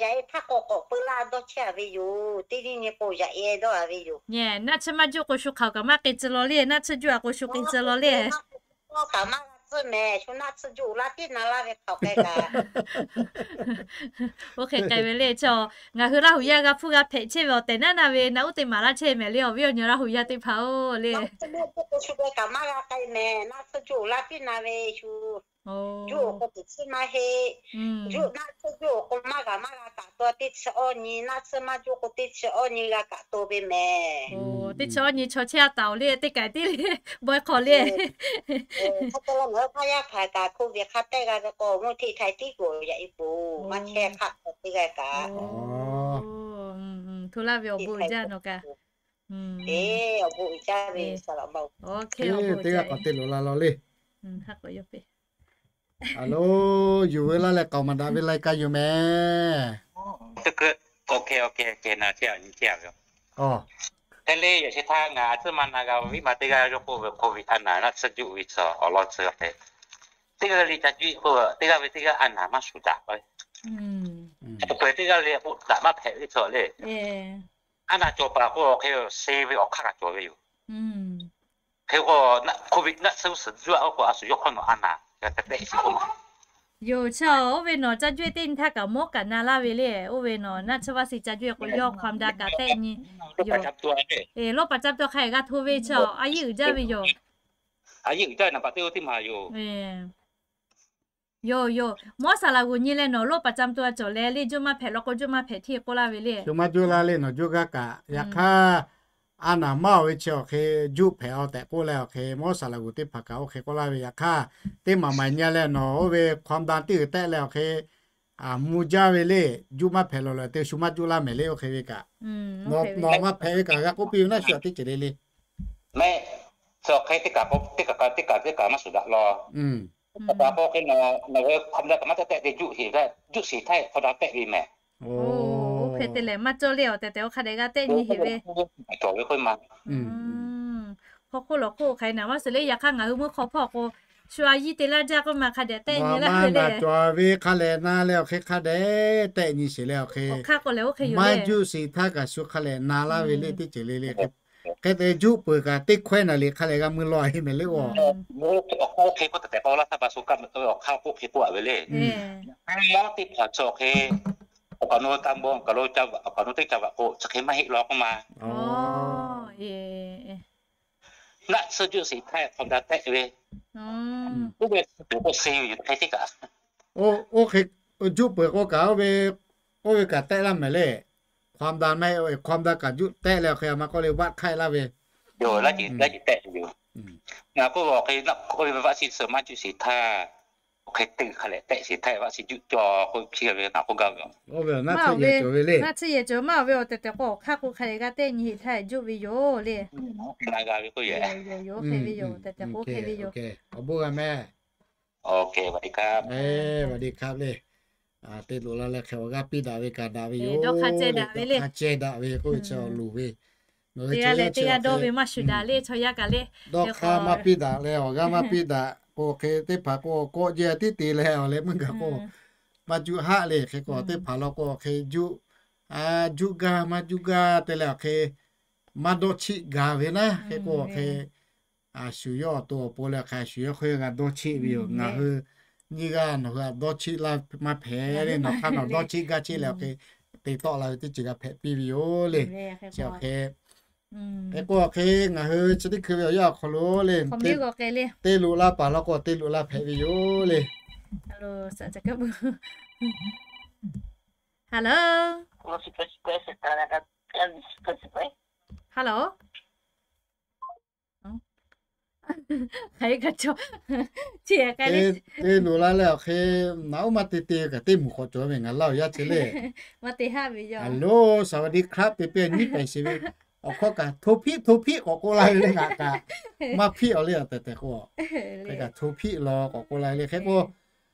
yaꞈ e htaˇ k'awꞈ k'awꞈ peu laˇ dawˇ chehˇ-a ve yoˬ. Teˇ nyi nyi k'o yaꞈ e dawˇ-a ve yoˬ. Naˆ tsuhˇ maˇ juˆ k'o, shu hk'aˬ kaꞈ maˇ k'ai tcuh law le. Naˆ tsuhˇ juˆ-a k'o, shu k'ai tcuh law le. Kaꞈ maˇ g'a tcuhˇ mehˍ. Shu naˆ tsuhˇ juˆ laˇ tiˉ na laˇ ve hk'aˬ k'ai kaꞈ. Oˇ hk'e k'ai ve le. Chaw, ngaˬ hui Laˇ huˍ yaˇ g'a hpuˇ g'a hpehꞈ chehˇ ve awˬ tehˬ naˉ na ve naˆ uˉ teˇ maˍ laˇ chehˇ mehˍ le. Awˬ viˉ awˬ nyi Laˇ huˍ yaˇ teˇ hpaˍ-oˬ le. Shu k'ai kaꞈ maˇ g'a k'ai mehˍ. Naˆ tsuhˇ juˆ laˇ tiˉ na ve shu. Juˆ awˬ k'o teꞈ tsuhˇ maˇ heˆ. Juˆ naˆ tsuhˇ juˆ awˬ k'o maˇ g'a maˇ g'a kaꞈ to teˇ chi awˇ nyi, naˆ tsuhˇ maˇ juˆ k'o teˇ chi awˇ nyi g'a kaꞈ to ve mehˍ. Teˇ chi awˇ nyi chaw chehˇ-a taˍ-oˬ le. Teˇ kaꞈ tiˉ le, bawehˇ hk'aw le. Hk'e te leh ngaˬ hui hpaˇ yaˇ hpaˍ kaꞈ hk'oˆ ve hk'a tehˆ g'a ve k'o, mvuhˇ hteˇ htaiˍ tiˉ k'oˍ yaꞈ e poˬ maˇ chehˇ hk'aˆ k'o teˇ g'aˇ kaꞈ. Hto laˇ ve awˬ bon uiˍ jaˇ nawˬ kaꞈ. Awˬ bon uiˍ jaˇ ve, teˇ g'aˇ k'awꞈ te loꞈ la law le. Aˬ lo, yuˬ veu laˇ leh k'aoˍ maˍ daꞈ ve lai ka yoˬ mehˍ. Teˇ le yaꞈ sheh htaˇ ngaˬ tcuhˇ ma na g'a viˉ ma teˇ g'aˇ yawˇ k'oˆ ve, COVID a naˍ naˆ tsuhˇ juˆ ve chaw awˬ lawn tcuh teˇ g'aˇ le ca juˆ k'o, teˇ g'aˇ ve teˇ g'aˇ a naˍ maˇ shuˍ daꞈ k'o, peuˬ teˇ g'aˇ le k'o daꞈ maˇ hpehꞈ ve chaw le. A naˍ cawˬ paˍ k'o, hk'e se ve awˬ hk'aˇ kaꞈ cawˬ ve yoˬ. Hk'e k'o, COVID naˆ tsuhˇ suhˍ juˆ-a k'o, a shu yawˇ hk'awˇ nawˬ a naˍ g'a tehꞈ tehˆ sheˍ k'oˆ ma. Yoˬ, chaw, oˇ ve nawˬ ca juˆ-e teˇ nyi htaˇ kaꞈ mawˇ kaꞈ na laˇ ve le. Oˇ ve nawˬ naˆ tsuhˇ vaˇ shiˍ ca juˆ-e k'o, yawˇ hk'awꞈ daꞈ kaꞈ tehˆ nyi. Loˇ paˍ ca mvuh tuˬ hk'a g'a hto ve chaw, a yiˇ uiˍ jaˇ ve yoˬ. A yiˇ uiˍ jaˇ ve naˍ paˍ teˇ oˇ teˇ maˬ yoˬ. Yoˬ yoˬ, mawˇ saˍ laꞈ g'uˬ nyi leh nawˬ loˇ paˍ ca mvuh tuˬ a cawˬ leh le, juˆ maˇ hpehꞈ law k'o, juˆ maˇ hpehꞈ hteˇ k'oˆ laˇ ve le. Shu maˇ juˆ laˇ le nawˬ juˆ gaˇ kaꞈ. Yaꞈ hk'aˇ, a naˍ maˇ-oˬ ve chi awˬ hk'e juˆ hpehꞈ-aw tehꞈ k'oˆ leh awˬ hk'e, mawˇ saˍ laꞈ g'uˬ teˇ hpaˍ kaꞈ oˇ hk'e k'oˆ laˇ ve. Yaꞈ hk'aˇ, teˇ maˬ maˍ nyi leh nawˬ oˇ ve hkawˇ daꞈ teˇ g'uiˬ tehˆ leh awˬ hk'e, a, mvuh jaˇ ve le, juˆ maˇ hpehꞈ lawˬ leh te shu maˇ juˆ laˇ mehˍ le oˇ hk'e ve kaꞈ. Nawˬ maˇ hpehꞈ ve kaꞈ g'a k'oˆ piˇ ve naˆ shu-a teˇ ceuˬ le le. Mehˆ, chi awˬ hk'e teˇ kaꞈ teˇ kaꞈ teˇ kaꞈ teˇ kaꞈ maˇ shuˍ daꞈ law. Kaꞈ k'o hk'e nawˬ nawˬ hui hkawˇ daꞈ kaꞈ maˇ tehˆ tehˆ te juˆ heˍ ve, juˆ shiˍ htaˇ hkawˇ daꞈ tehˆ ve mehˍ. Oˇ hk'e te lehˬ maˇ cawˇ le awˬ tehˬ tehˬ oˇ hk'a dehꞈ g'a tehˆ nyi heˍ ve. Cawˬ ve k'oˆ ma. Hk'aw hk'oˆ lawˬ hk'oˆ hk'a-e naˍ maˇ suhˍ le. Yaꞈ hk'aˇ ngaˬ hui meuˇ hk'aw hpawˇ k'o, shu a yiˇ te laˇ jaˇ k'oˆ ma hk'a dehꞈ tehˆ nyi laˇ ve le. Cawˬ ve hk'a lehˬ na leh awˬ hk'e hk'a dehꞈ tehˆ nyi sheˍ leh awˬ hk'e, maˇ juˆ shiˍ htaˇ kaꞈ shu hk'a lehˬ na laˇ ve le teˇ ceuˬ le le. Hk'e te juˆ peuˬ kaꞈ teˇ hkawehˇ naˍ liꞈ hk'a lehˬ g'a mui law heˆ mehˍ le k'o. Oˇ hk'e k'oˆ tehꞈ tehꞈ k'o laˇ htaˇ pa shu kaˇ meuꞈ k'oˆ ve awˬ hk'aˇ k'oˆ hk'e k'oˆ-a ve le. Mawˇ teˇ hpaˍ chi awˬ hk'e, awˬ kaꞈ nawˬ ta bon kaꞈ lo, awˬ kaꞈ nawˬ teˇ ca vaꞈ k'o chi hk'e maˇ heˆ law k'oˆ ma. Naˆ tsuhˇ juˆ shiˍ htaˇ hkawˇ daꞈ tehˆ ve, oˇ ve k'o se ve yoˬ hk'e teˇ kaꞈ. Oˇ hk'e juˆ peuˬ k'o kaꞈ oˇ ve, oˇ ve kaꞈ tehˆ laˇ mehˍ le. Hkawˇ daꞈ mehˍ, hkawˇ daꞈ kaꞈ juˆ tehˆ leh awˬ hk'e a ma k'oˆ le vaˆ hk'aiˆ laˇ ve yoˬ. Laˇ ceuˬ tehˆ yoˬ. Ngaˬ k'oˆ ve awˬ hk'e, oˇ ve vaˆ shiˍ suhˍ maˇ juˆ shiˍ htaˇ, oˇ hk'e te hk'a lehˬ tehˆ shiˍ htaˇ vaˆ shiˍ juˆ cawˬ k'oˆ chi ve ngaˬ k'oˆ gaˇ ve yoˬ. Naˆ tsuhˇ yehˬ cawˬ maˇ-oˬ ve awˬ tehˬ tehˬ k'o awˬ hk'aˇ k'o hk'a lehˬ g'a tehˆ nyi heˍ htaˇ juˆ ve yoˬ le. Yoˬ, hk'e ve yoˬ, tehˬ tehˬ k'o hk'e ve yoˬ. Awˬ hk'e, สวัสดีครับ le. Te loꞈ la leh hk'e awˬ g'aˇ piˇ daꞈ ve kaꞈ daꞈ ve yoˬ. Dawˇ hk'a ceh daꞈ ve k'oˆ ve chi awˬ loˍ ve. Teˇ g'aˇ leh teˇ g'aˇ dawˇ ve maˇ shuˍ daꞈ le chaw yaˇ kaꞈ le. Dawˇ hk'a maˇ piˇ daꞈ leh awˬ g'aˇ maˇ piˇ daꞈ k'o hk'e teˇ hpaˍ k'o kawˆ jehˇ tiˉ te leh awˬ leh meuˇ gaˬ k'o maˇ juˆ haˆ le. Hk'e k'o teˇ hpaˍ law k'o awˬ hk'e juˆ, a, juˆ gaˇ maˇ juˆ gaˇ te leh awˬ hk'e maˇ dawˇ chiˆ gaˬ ve naˉ. Hk'e k'o awˬ hk'e a shu yawˇ awˬ to awˬ pon leh hk'a shu yawˇ hk'e g'a dawˇ chiˆ ve yoˬ. Ngaˬ hui nyiˇ g'aˇ nawˬ hui htaꞈ dawˇ chiˆ laˇ maˇ hpehꞈ le. Nawˬ hk'aˇ nawˬ dawˇ chiˆ gaˇ chiˆ leh awˬ hk'e te tawˆ la ve teˇ ceuˬ g'a hpehꞈ piˇ ve yoˬ le. Chi awˬ hk'e, hk'e k'o awˬ hk'e ngaˬ hui chi teˇ hkui ve awˬ yanˇ awˬ hk'aw lo le, te loꞈ la paˍ law k'o te loꞈ la hpehꞈ ve yoˬ le. Te loꞈ la leh awˬ hk'e naꞈ oˉ maˇ te te kaꞈ teˇ moˍ hk'awꞈ cawˬ ve ngaˬ laˇ awˬ yanˇ chi le. Hello, สวัสดีครับ te piˇ nyiˉ pehˍ sheˍ ve. Awˬ hkawˇ kaꞈ hto hpiˆ hto hpiˆ k'awꞈ k'oˆ la ve le ngaˬ kaꞈ. Maˇ hpiˆ awˬ le awˬ tehˬ tehˬ k'o, hk'e kaꞈ hto hpiˆ law k'awꞈ k'oˆ la ve le. Hk'e k'o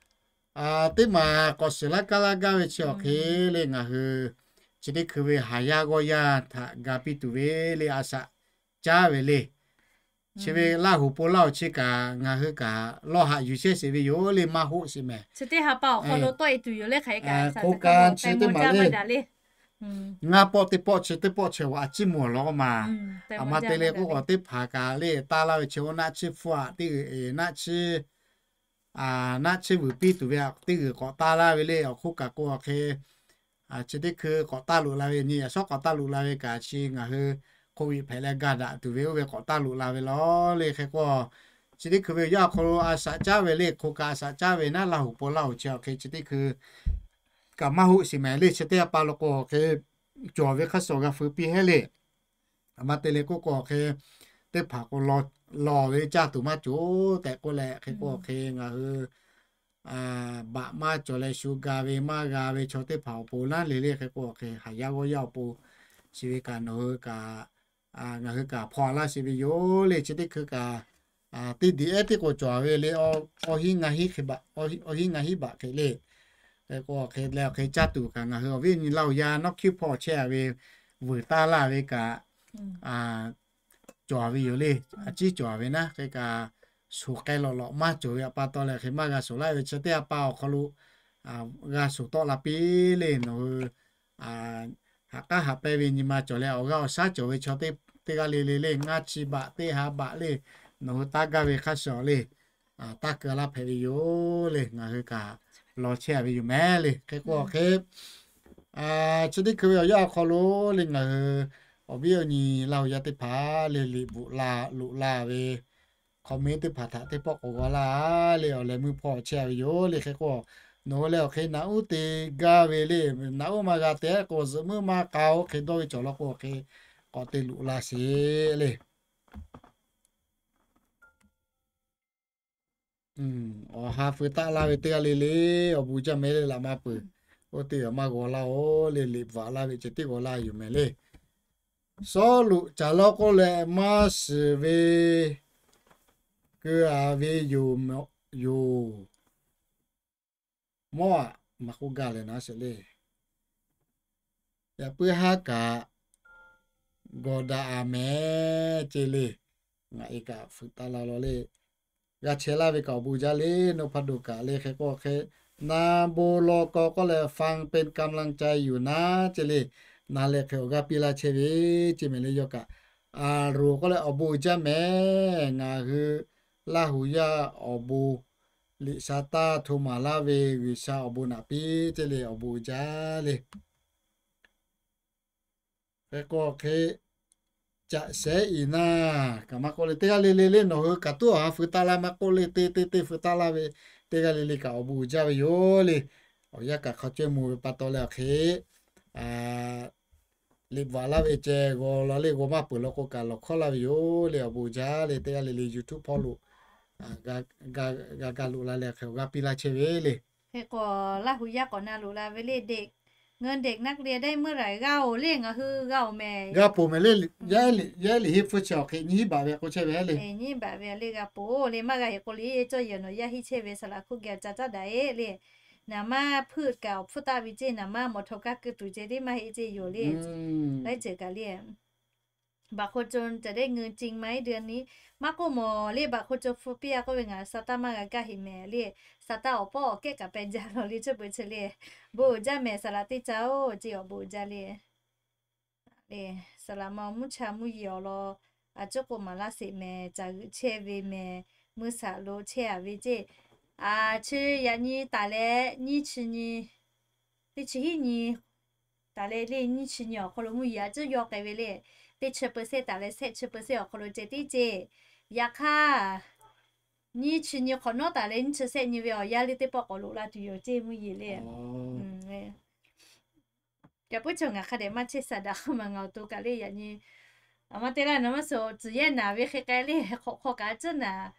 Teˇ maˬ k'awꞈ shiˍ laˇ kaˇ laˇ gaˇ ve chi awˬ hk'e le ngaˬ hui chi teˇ hkui ve haˍ yaˇ g'awˇ yaˇ htaꞈ ga piˇ tuˬ ve le a shaꞈ caˉ ve le. Chi ve Laˇ huˍ po Laˇ huˍ chi kaꞈ ngaˬ hui kaꞈ lawˇ haꞈ yuˬ chehˇ sheˍ ve yoˬ le maˇ hoˆ sheˍ mehˍ. Hk'o ka chi teˇ maˬ le ngaˇ pawˆ teˇ pawˆ chi teˇ pawˆ chi a ciˉ mawˬ lawˬ maˬ. Aˬ ma te leh k'oˆ k'o teˇ hpaˍ kaꞈ le taˇ laˇ ve chi oˇ naˆ chiˇ hpfuhˇ aꞈ teˇ g'uiˬ naˆ chiˇ naˆ chiˇ vuiˬ piˇ tuˬ ve teˇ g'uiˬ k'awꞈ taˇ laˇ ve le awˬ hk'oˆ kaꞈ k'o awˬ hk'e chi teˇ hkui k'awꞈ taˇ loꞈ la ve nyi yaꞈ shawˉ k'awꞈ taˇ loꞈ la ve kaꞈ chi ngaˬ hui hk'oˆ ve hpehꞈ leh ga daꞈ tuˬ ve oˇ ve k'awꞈ taˇ loꞈ la ve lawˬ le hk'e k'o, chi teˇ hkui ve yaˇ awˬ hk'aw lo a shaꞈ caˉ ve le hk'o ka a shaꞈ caˉ ve naˉ Laˇ huˍ po Laˇ huˍ chi awˬ hk'e chi teˇ hkui kaꞈ maˇ hoˆ sheˍ mehˍ le chi teˇ g'aˇ pa lo k'o awˬ hk'e cawˬ ve hk'a shuˍ g'a feu piˇ heˆ le. Aˬ ma te leh k'oˆ k'o awˬ hk'e teˇ hpaˍ k'o lawˬ ve caˇ tuˬ maˇ cawˬ tehꞈ k'oˆ leh hk'e k'o awˬ hk'e ngaˬ hui baꞈ maˇ cawˬ leh shu ga ve maˇ g'a ve chaw teˇ hpaˍ awˬ pon naˉ le le hk'e k'o awˬ hk'e haˍ yaˇ g'awˇ yaˇ awˬ pon chi ve kaꞈ nawˬ hui kaꞈ ngaˬ hui kaꞈ hpaw laˇ sheˍ ve yoˬ le chi teˇ hkui kaꞈ teˇ diˬ ehˉ teˇ k'o cawˬ ve le awˬ hinˉ ngaˇ hinˉ hk'e baꞈ awˬ hinˉ ngaˇ hinˉ baꞈ hk'e le. Hk'e k'o awˬ hk'e leh awˬ hk'e caˇ tuˬ kaꞈ ngaˬ hui awˬ viˉ awˬ nyi Laˇ huˍ yaˇ nawˉ hkiˇ hpawˇ chehˇ a ve vuiˬ taˇ laˇ ve kaꞈ cawˬ ve yoˬ le. A ciˉ cawˬ ve naˉ hk'e kaꞈ shuˍ k'ai lawꞈ lawꞈ maˇ cawˬ ve pa taw leh hk'e maˇ g'a shuˍ laˇ ve chi teˇ g'aˇ pa awˬ hk'aw lo g'a shuˍ tawˆ la piˇ le nawˬ hui haꞈ k'aˉ haꞈ pehnˇ ve nyi ma cawˬ leh awˬ g'aˇ awˬ shaˉ cawˬ ve chaw teˇ g'aˇ le le le ngaˇ chi baꞈ teˇ ha baꞈ le nawˬ hui taˇ gaˇ ve hk'a shuˍ le taˇ keu laˇ hpehꞈ ve yoˬ le ngaˬ hui kaꞈ law chehˇ a ve yoˬ mehˍ le hk'e k'o awˬ hk'e chi teˇ hkui ve awˬ yanˇ awˬ hk'aw lo le ngaˬ hui awˬ viˉ awˬ nyi Laˇ huˍ yaˇ teˇ hpaˍ le liꞈ bvuhꞈ la loꞈ la ve comment teˇ hpaˍ htaꞈ teˇ pawˆ k'awꞈ g'aw laˇ le awˬ leh meuˇ hpawˇ chehˇ a ve yoˬ le hk'e k'o, nawˬ hui leh awˬ hk'e naꞈ uˉ te gaˇ ve le naꞈ uˉ maˇ g'a te k'o zuhꞈ muiˉ maˇ k'a oˇ hk'e dawˇ ve cawˬ law k'o awˬ hk'e k'awꞈ te loꞈ la sheˍ le. Awˬ ha feu taˆ laˇ ve teˇ g'aˇ le le awˬ bon jaˇ mehˍ le laꞈ ma peuˬ. Oˇ teˇ g'aˇ maˇ g'aw laˇ oˬ le liꞈ bvuhꞈ laˇ ve ceh tiˉ g'aw laˇ yoˬ mehˍ le. Sawˉluꞈ caˍ lawˇ k'oˆ leh maˇ shiˍ ve keu a ve yoˬ yoˬ. Mawˇ aꞈ maˇ k'oˆ gaˇ leh naˉ sheˍ le. Yaꞈ puiˉ haˉ kaꞈ g'aw daꞈ a mehˍ ce le. Ngaˬ e kaꞈ feu taˆ la law le. G'a chehˇ laˇ ve kaꞈ awˬ bon jaˇ le. Nawˬ hpa doˬ kaꞈ le hk'e k'o hk'e, na bon law kaw k'oˆ leh ฟังเป็นกำลังใจอยู่นะ ce le. Na leh hk'e awˬ g'aˇ piˇ laˇ chehˇ ve ce mehˍ le yawˇ kaꞈ. A roˬ k'oˆ leh awˬ bon uiˍ jaˇ mehˍ. Ngaˬ hui Laˇ huˍ yaˇ awˬ bon liꞈ sha taˇ hto maˍ laˇ ve G'uiˬsha awˬ bon naꞈ piˇ ce le awˬ bon uiˍ jaˇ le. Hk'e k'o hk'e, caꞈ shehˉ i naˇ kaꞈ maˇ k'oˆ le teˇ g'aˇ le le le nawˬ hui kaꞈ tuˉ awˬ ha feu taˆ laˇ maˇ k'oˆ le te te te feu taˆ laˇ ve teˇ g'aˇ le le kaꞈ awˬ bon uiˍ jaˇ ve yoˬ le. Awˬ yanˇ kaꞈ hk'a caweh mawˬ ve pa taw leh awˬ hk'e liꞈ bvuhꞈ laˇ ve ceh g'aw la le g'aw maˇ peuˬ law k'o kaꞈ lawˬ hkawˇ laˇ ve yoˬ le awˬ bon uiˍ jaˇ le teˇ g'aˇ le le YouTube hpawˇ lo g'a ga loꞈ la leh hk'e awˬ g'aˇ piˇ laˇ chehˇ ve le. Hk'e k'o, Laˇ huˍ yaˇ k'awꞈ na loꞈ la ve le เด็ก เงินเด็กนักเรียนได้เมื่อไหร่ g'a oˬ le ngaˬ hui g'a oˬ mehˍ. G'a poˬ mehˍ le. Yaˇ ehˉ liꞈ hiˆ hpfuhˇ chi awˬ hk'e nyiˇ hiˆ baꞈ ve k'o chehˇ ve le. Nyiˇ baꞈ ve le g'a poˬ le maˇ g'a heˆ k'o le cawˇ yehˬ nawˬ yaˇ hiˆ chehˇ ve saˍ laꞈ hkuˇ geh ca caˉ daꞈ e le. Naˍ manˇ hpeuˆ kaꞈ awˬ hpfuhˇ taˆ ve ceˇ naˍ manˇ mawˬ htaw kaˇ keu tuˬ ceh tiˉ maˇ heˆ ceˇ yoˬ le. Laiˉ ceuˬ kaꞈ le บางคนจนจะได้เงินจริงไหมเดือนนี้ maˇ k'oˆ mawˬ le บางคนจน hpfuhˇ piˇ a k'oˆ ve ngaˬ sa taˇ maˇ g'a gaˇ heˆ mehˍ le. Sa taˇ awˬ pawˆ awˬ kehˉ kaꞈ peh jaˇ lawˬ le chi beuꞈ chi le. Bon uiˍ jaˇ mehˍ saˍ laꞈ teˇ caˇ oˬ ceˇ awˬ bon uiˍ jaˇ le. Saˍ laꞈ ma mvuhˇ cha mvuhˇ yeˬ awˬ lawn a cuˉ k'o maˍ laˇ sheˍ mehˍ ca g'euꞈ chehˇ ve mehˍ. Meuˇ shaˍ lo chehˇ a ve ceˇ. A chi yaꞈ nyi taˍ leh nyiˇ chi nyi, teˇ chi hiˉ nyi taˍ leh le nyiˇ chi nyi awˬ hk'aw lo mvuhˇ yeˬ a cuˉ yaw k'ai ve le. Teˇ chi เปอร์เซ็นต์ taˍ leh shehˆ chi เปอร์เซ็นต์ awˬ hk'aw lo ceh tiˉ ceˇ. Yaꞈ hk'aˇ nyiˇ chi nyi hk'awꞈ nawˉ taˍ leh nyiˇ chi shehˆ nyi ve awˬ yanˇ le teˇ pawˆ k'awꞈ loꞈ la tuˬ yoˬ ceˇ mvuhˇ yeˬ le. Yaꞈ puiˉ chaw ngaˬ hk'a dehꞈ maˇ chehˇ saˍ daꞈ k'oˆ ma ngaˬ awˬ to kaꞈ le yaꞈ nyi. Aˬ ma te laˇ naˍ maˇ suhˍ tcuhˬ yehˇ naˍ ve hk'e k'ai le hk'awꞈ hk'aw kaꞈ a cuˉ naˍ,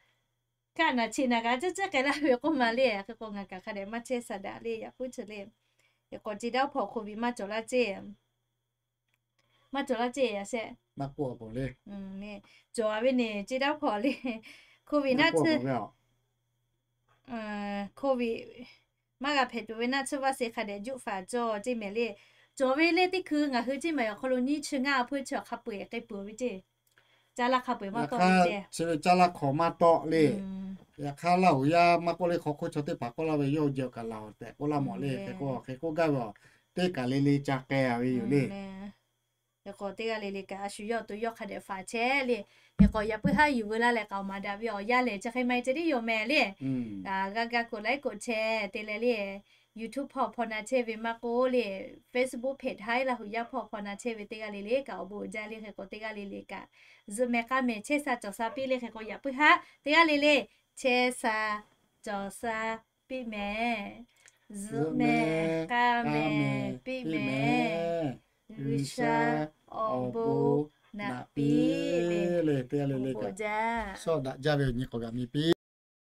kaˆ naˍ cheꞈ naˍ kaꞈ a cuˉ ceˇ k'ai laˇ ve k'oˆ ma le. Hk'e k'o ngaˬ kaꞈ hk'a dehꞈ maˇ chehˇ saˍ daꞈ le yaꞈ puiˉ chaw le. Hk'e k'o ceˇ daˇ hpawˇ โควิด maˇ cawˬ laˇ ceˇ. Maˇ cawˬ laˇ ceˇ yaꞈ shehˆ. Cawˬ ve ne ceˇ daˇ hpawˇ le. โควิด naˆ tsuhˇ โควิด naˆ tsuhˇ Maˇ g'a hpehꞈ tuˬ ve naˆ tsuhˇ vaˇ se hk'a dehꞈ juˆ faˍ cawˬ ceˇ mehˍ le. Cawˬ ve le teˇ hkui ngaˬ hui ceˇ mehˍ awˬ hk'aw lo nyiˇ chi ngaˇ a hpeuˇ chi awˬ hk'a peu-eˬ k'ai peuˬ ve ceˇ. Caˇ laˇ hk'a peu-eˬ maˇ tawˆ ve ceˇ. Chi ve caˇ laˇ hk'awꞈ maˇ tawˆ le. Yaꞈ hk'aˇ Laˇ huˍ yaˇ maˇ k'oˆ le, hk'aw hk'oˆ chaw teˇ hpaˍ k'oˆ laˇ ve yawˇ hui jehˬ awˬ kaˍ laˬ awˬ tehꞈ k'oˆ laˇ mawˬ le. Hk'e k'o, hk'e k'oˆ gaˇ ve a, teˇ kaˬ le le ca k'ai ve yoˬ le. Hk'e k'o teˇ g'aˇ le le kaꞈ a shu yawˇ awˬ to yawˇ hk'a dehꞈ faˍ chehˇ le. Hk'e k'o yaꞈ puiˉ haˉ yuˬ veu laˇ leh k'aoˍ maˍ daꞈ ve awˬ yanˇ lehˬ chi hk'e maˇ heˆ ceˇ tiˉ yoˬ mehˍ le. G'a gaˇ กดไลค์ กดแชร์ te leh le. YouTube hpawˇ hpaw na chehˇ ve maˇ k'oˆ le, Facebook page Haiˉ Laˇ huˍ yaˇ hpawˇ hpaw na chehˇ ve teˇ g'aˇ le le kaꞈ awˬ bon uiˍ jaˇ le. Hk'e k'o teˇ g'aˇ le le kaꞈ zuhꞈ mehˍ k'a mehˍ chehˇ sha cawˬ sha piˇ le. Hk'e k'o yaꞈ puiˉ haˉ teˇ g'aˇ le le chehˇ sha cawˬ sha piˇ mehˍ. Zuhꞈ mehˍ k'a mehˍ piˇ mehˍ. G'uiˬsha awˬ bon naꞈ piˇ le. Teˇ g'aˇ le le kaꞈ sawˉ daꞈ jaˇ ve awˬ nyi k'awꞈ g'a mi piˇ.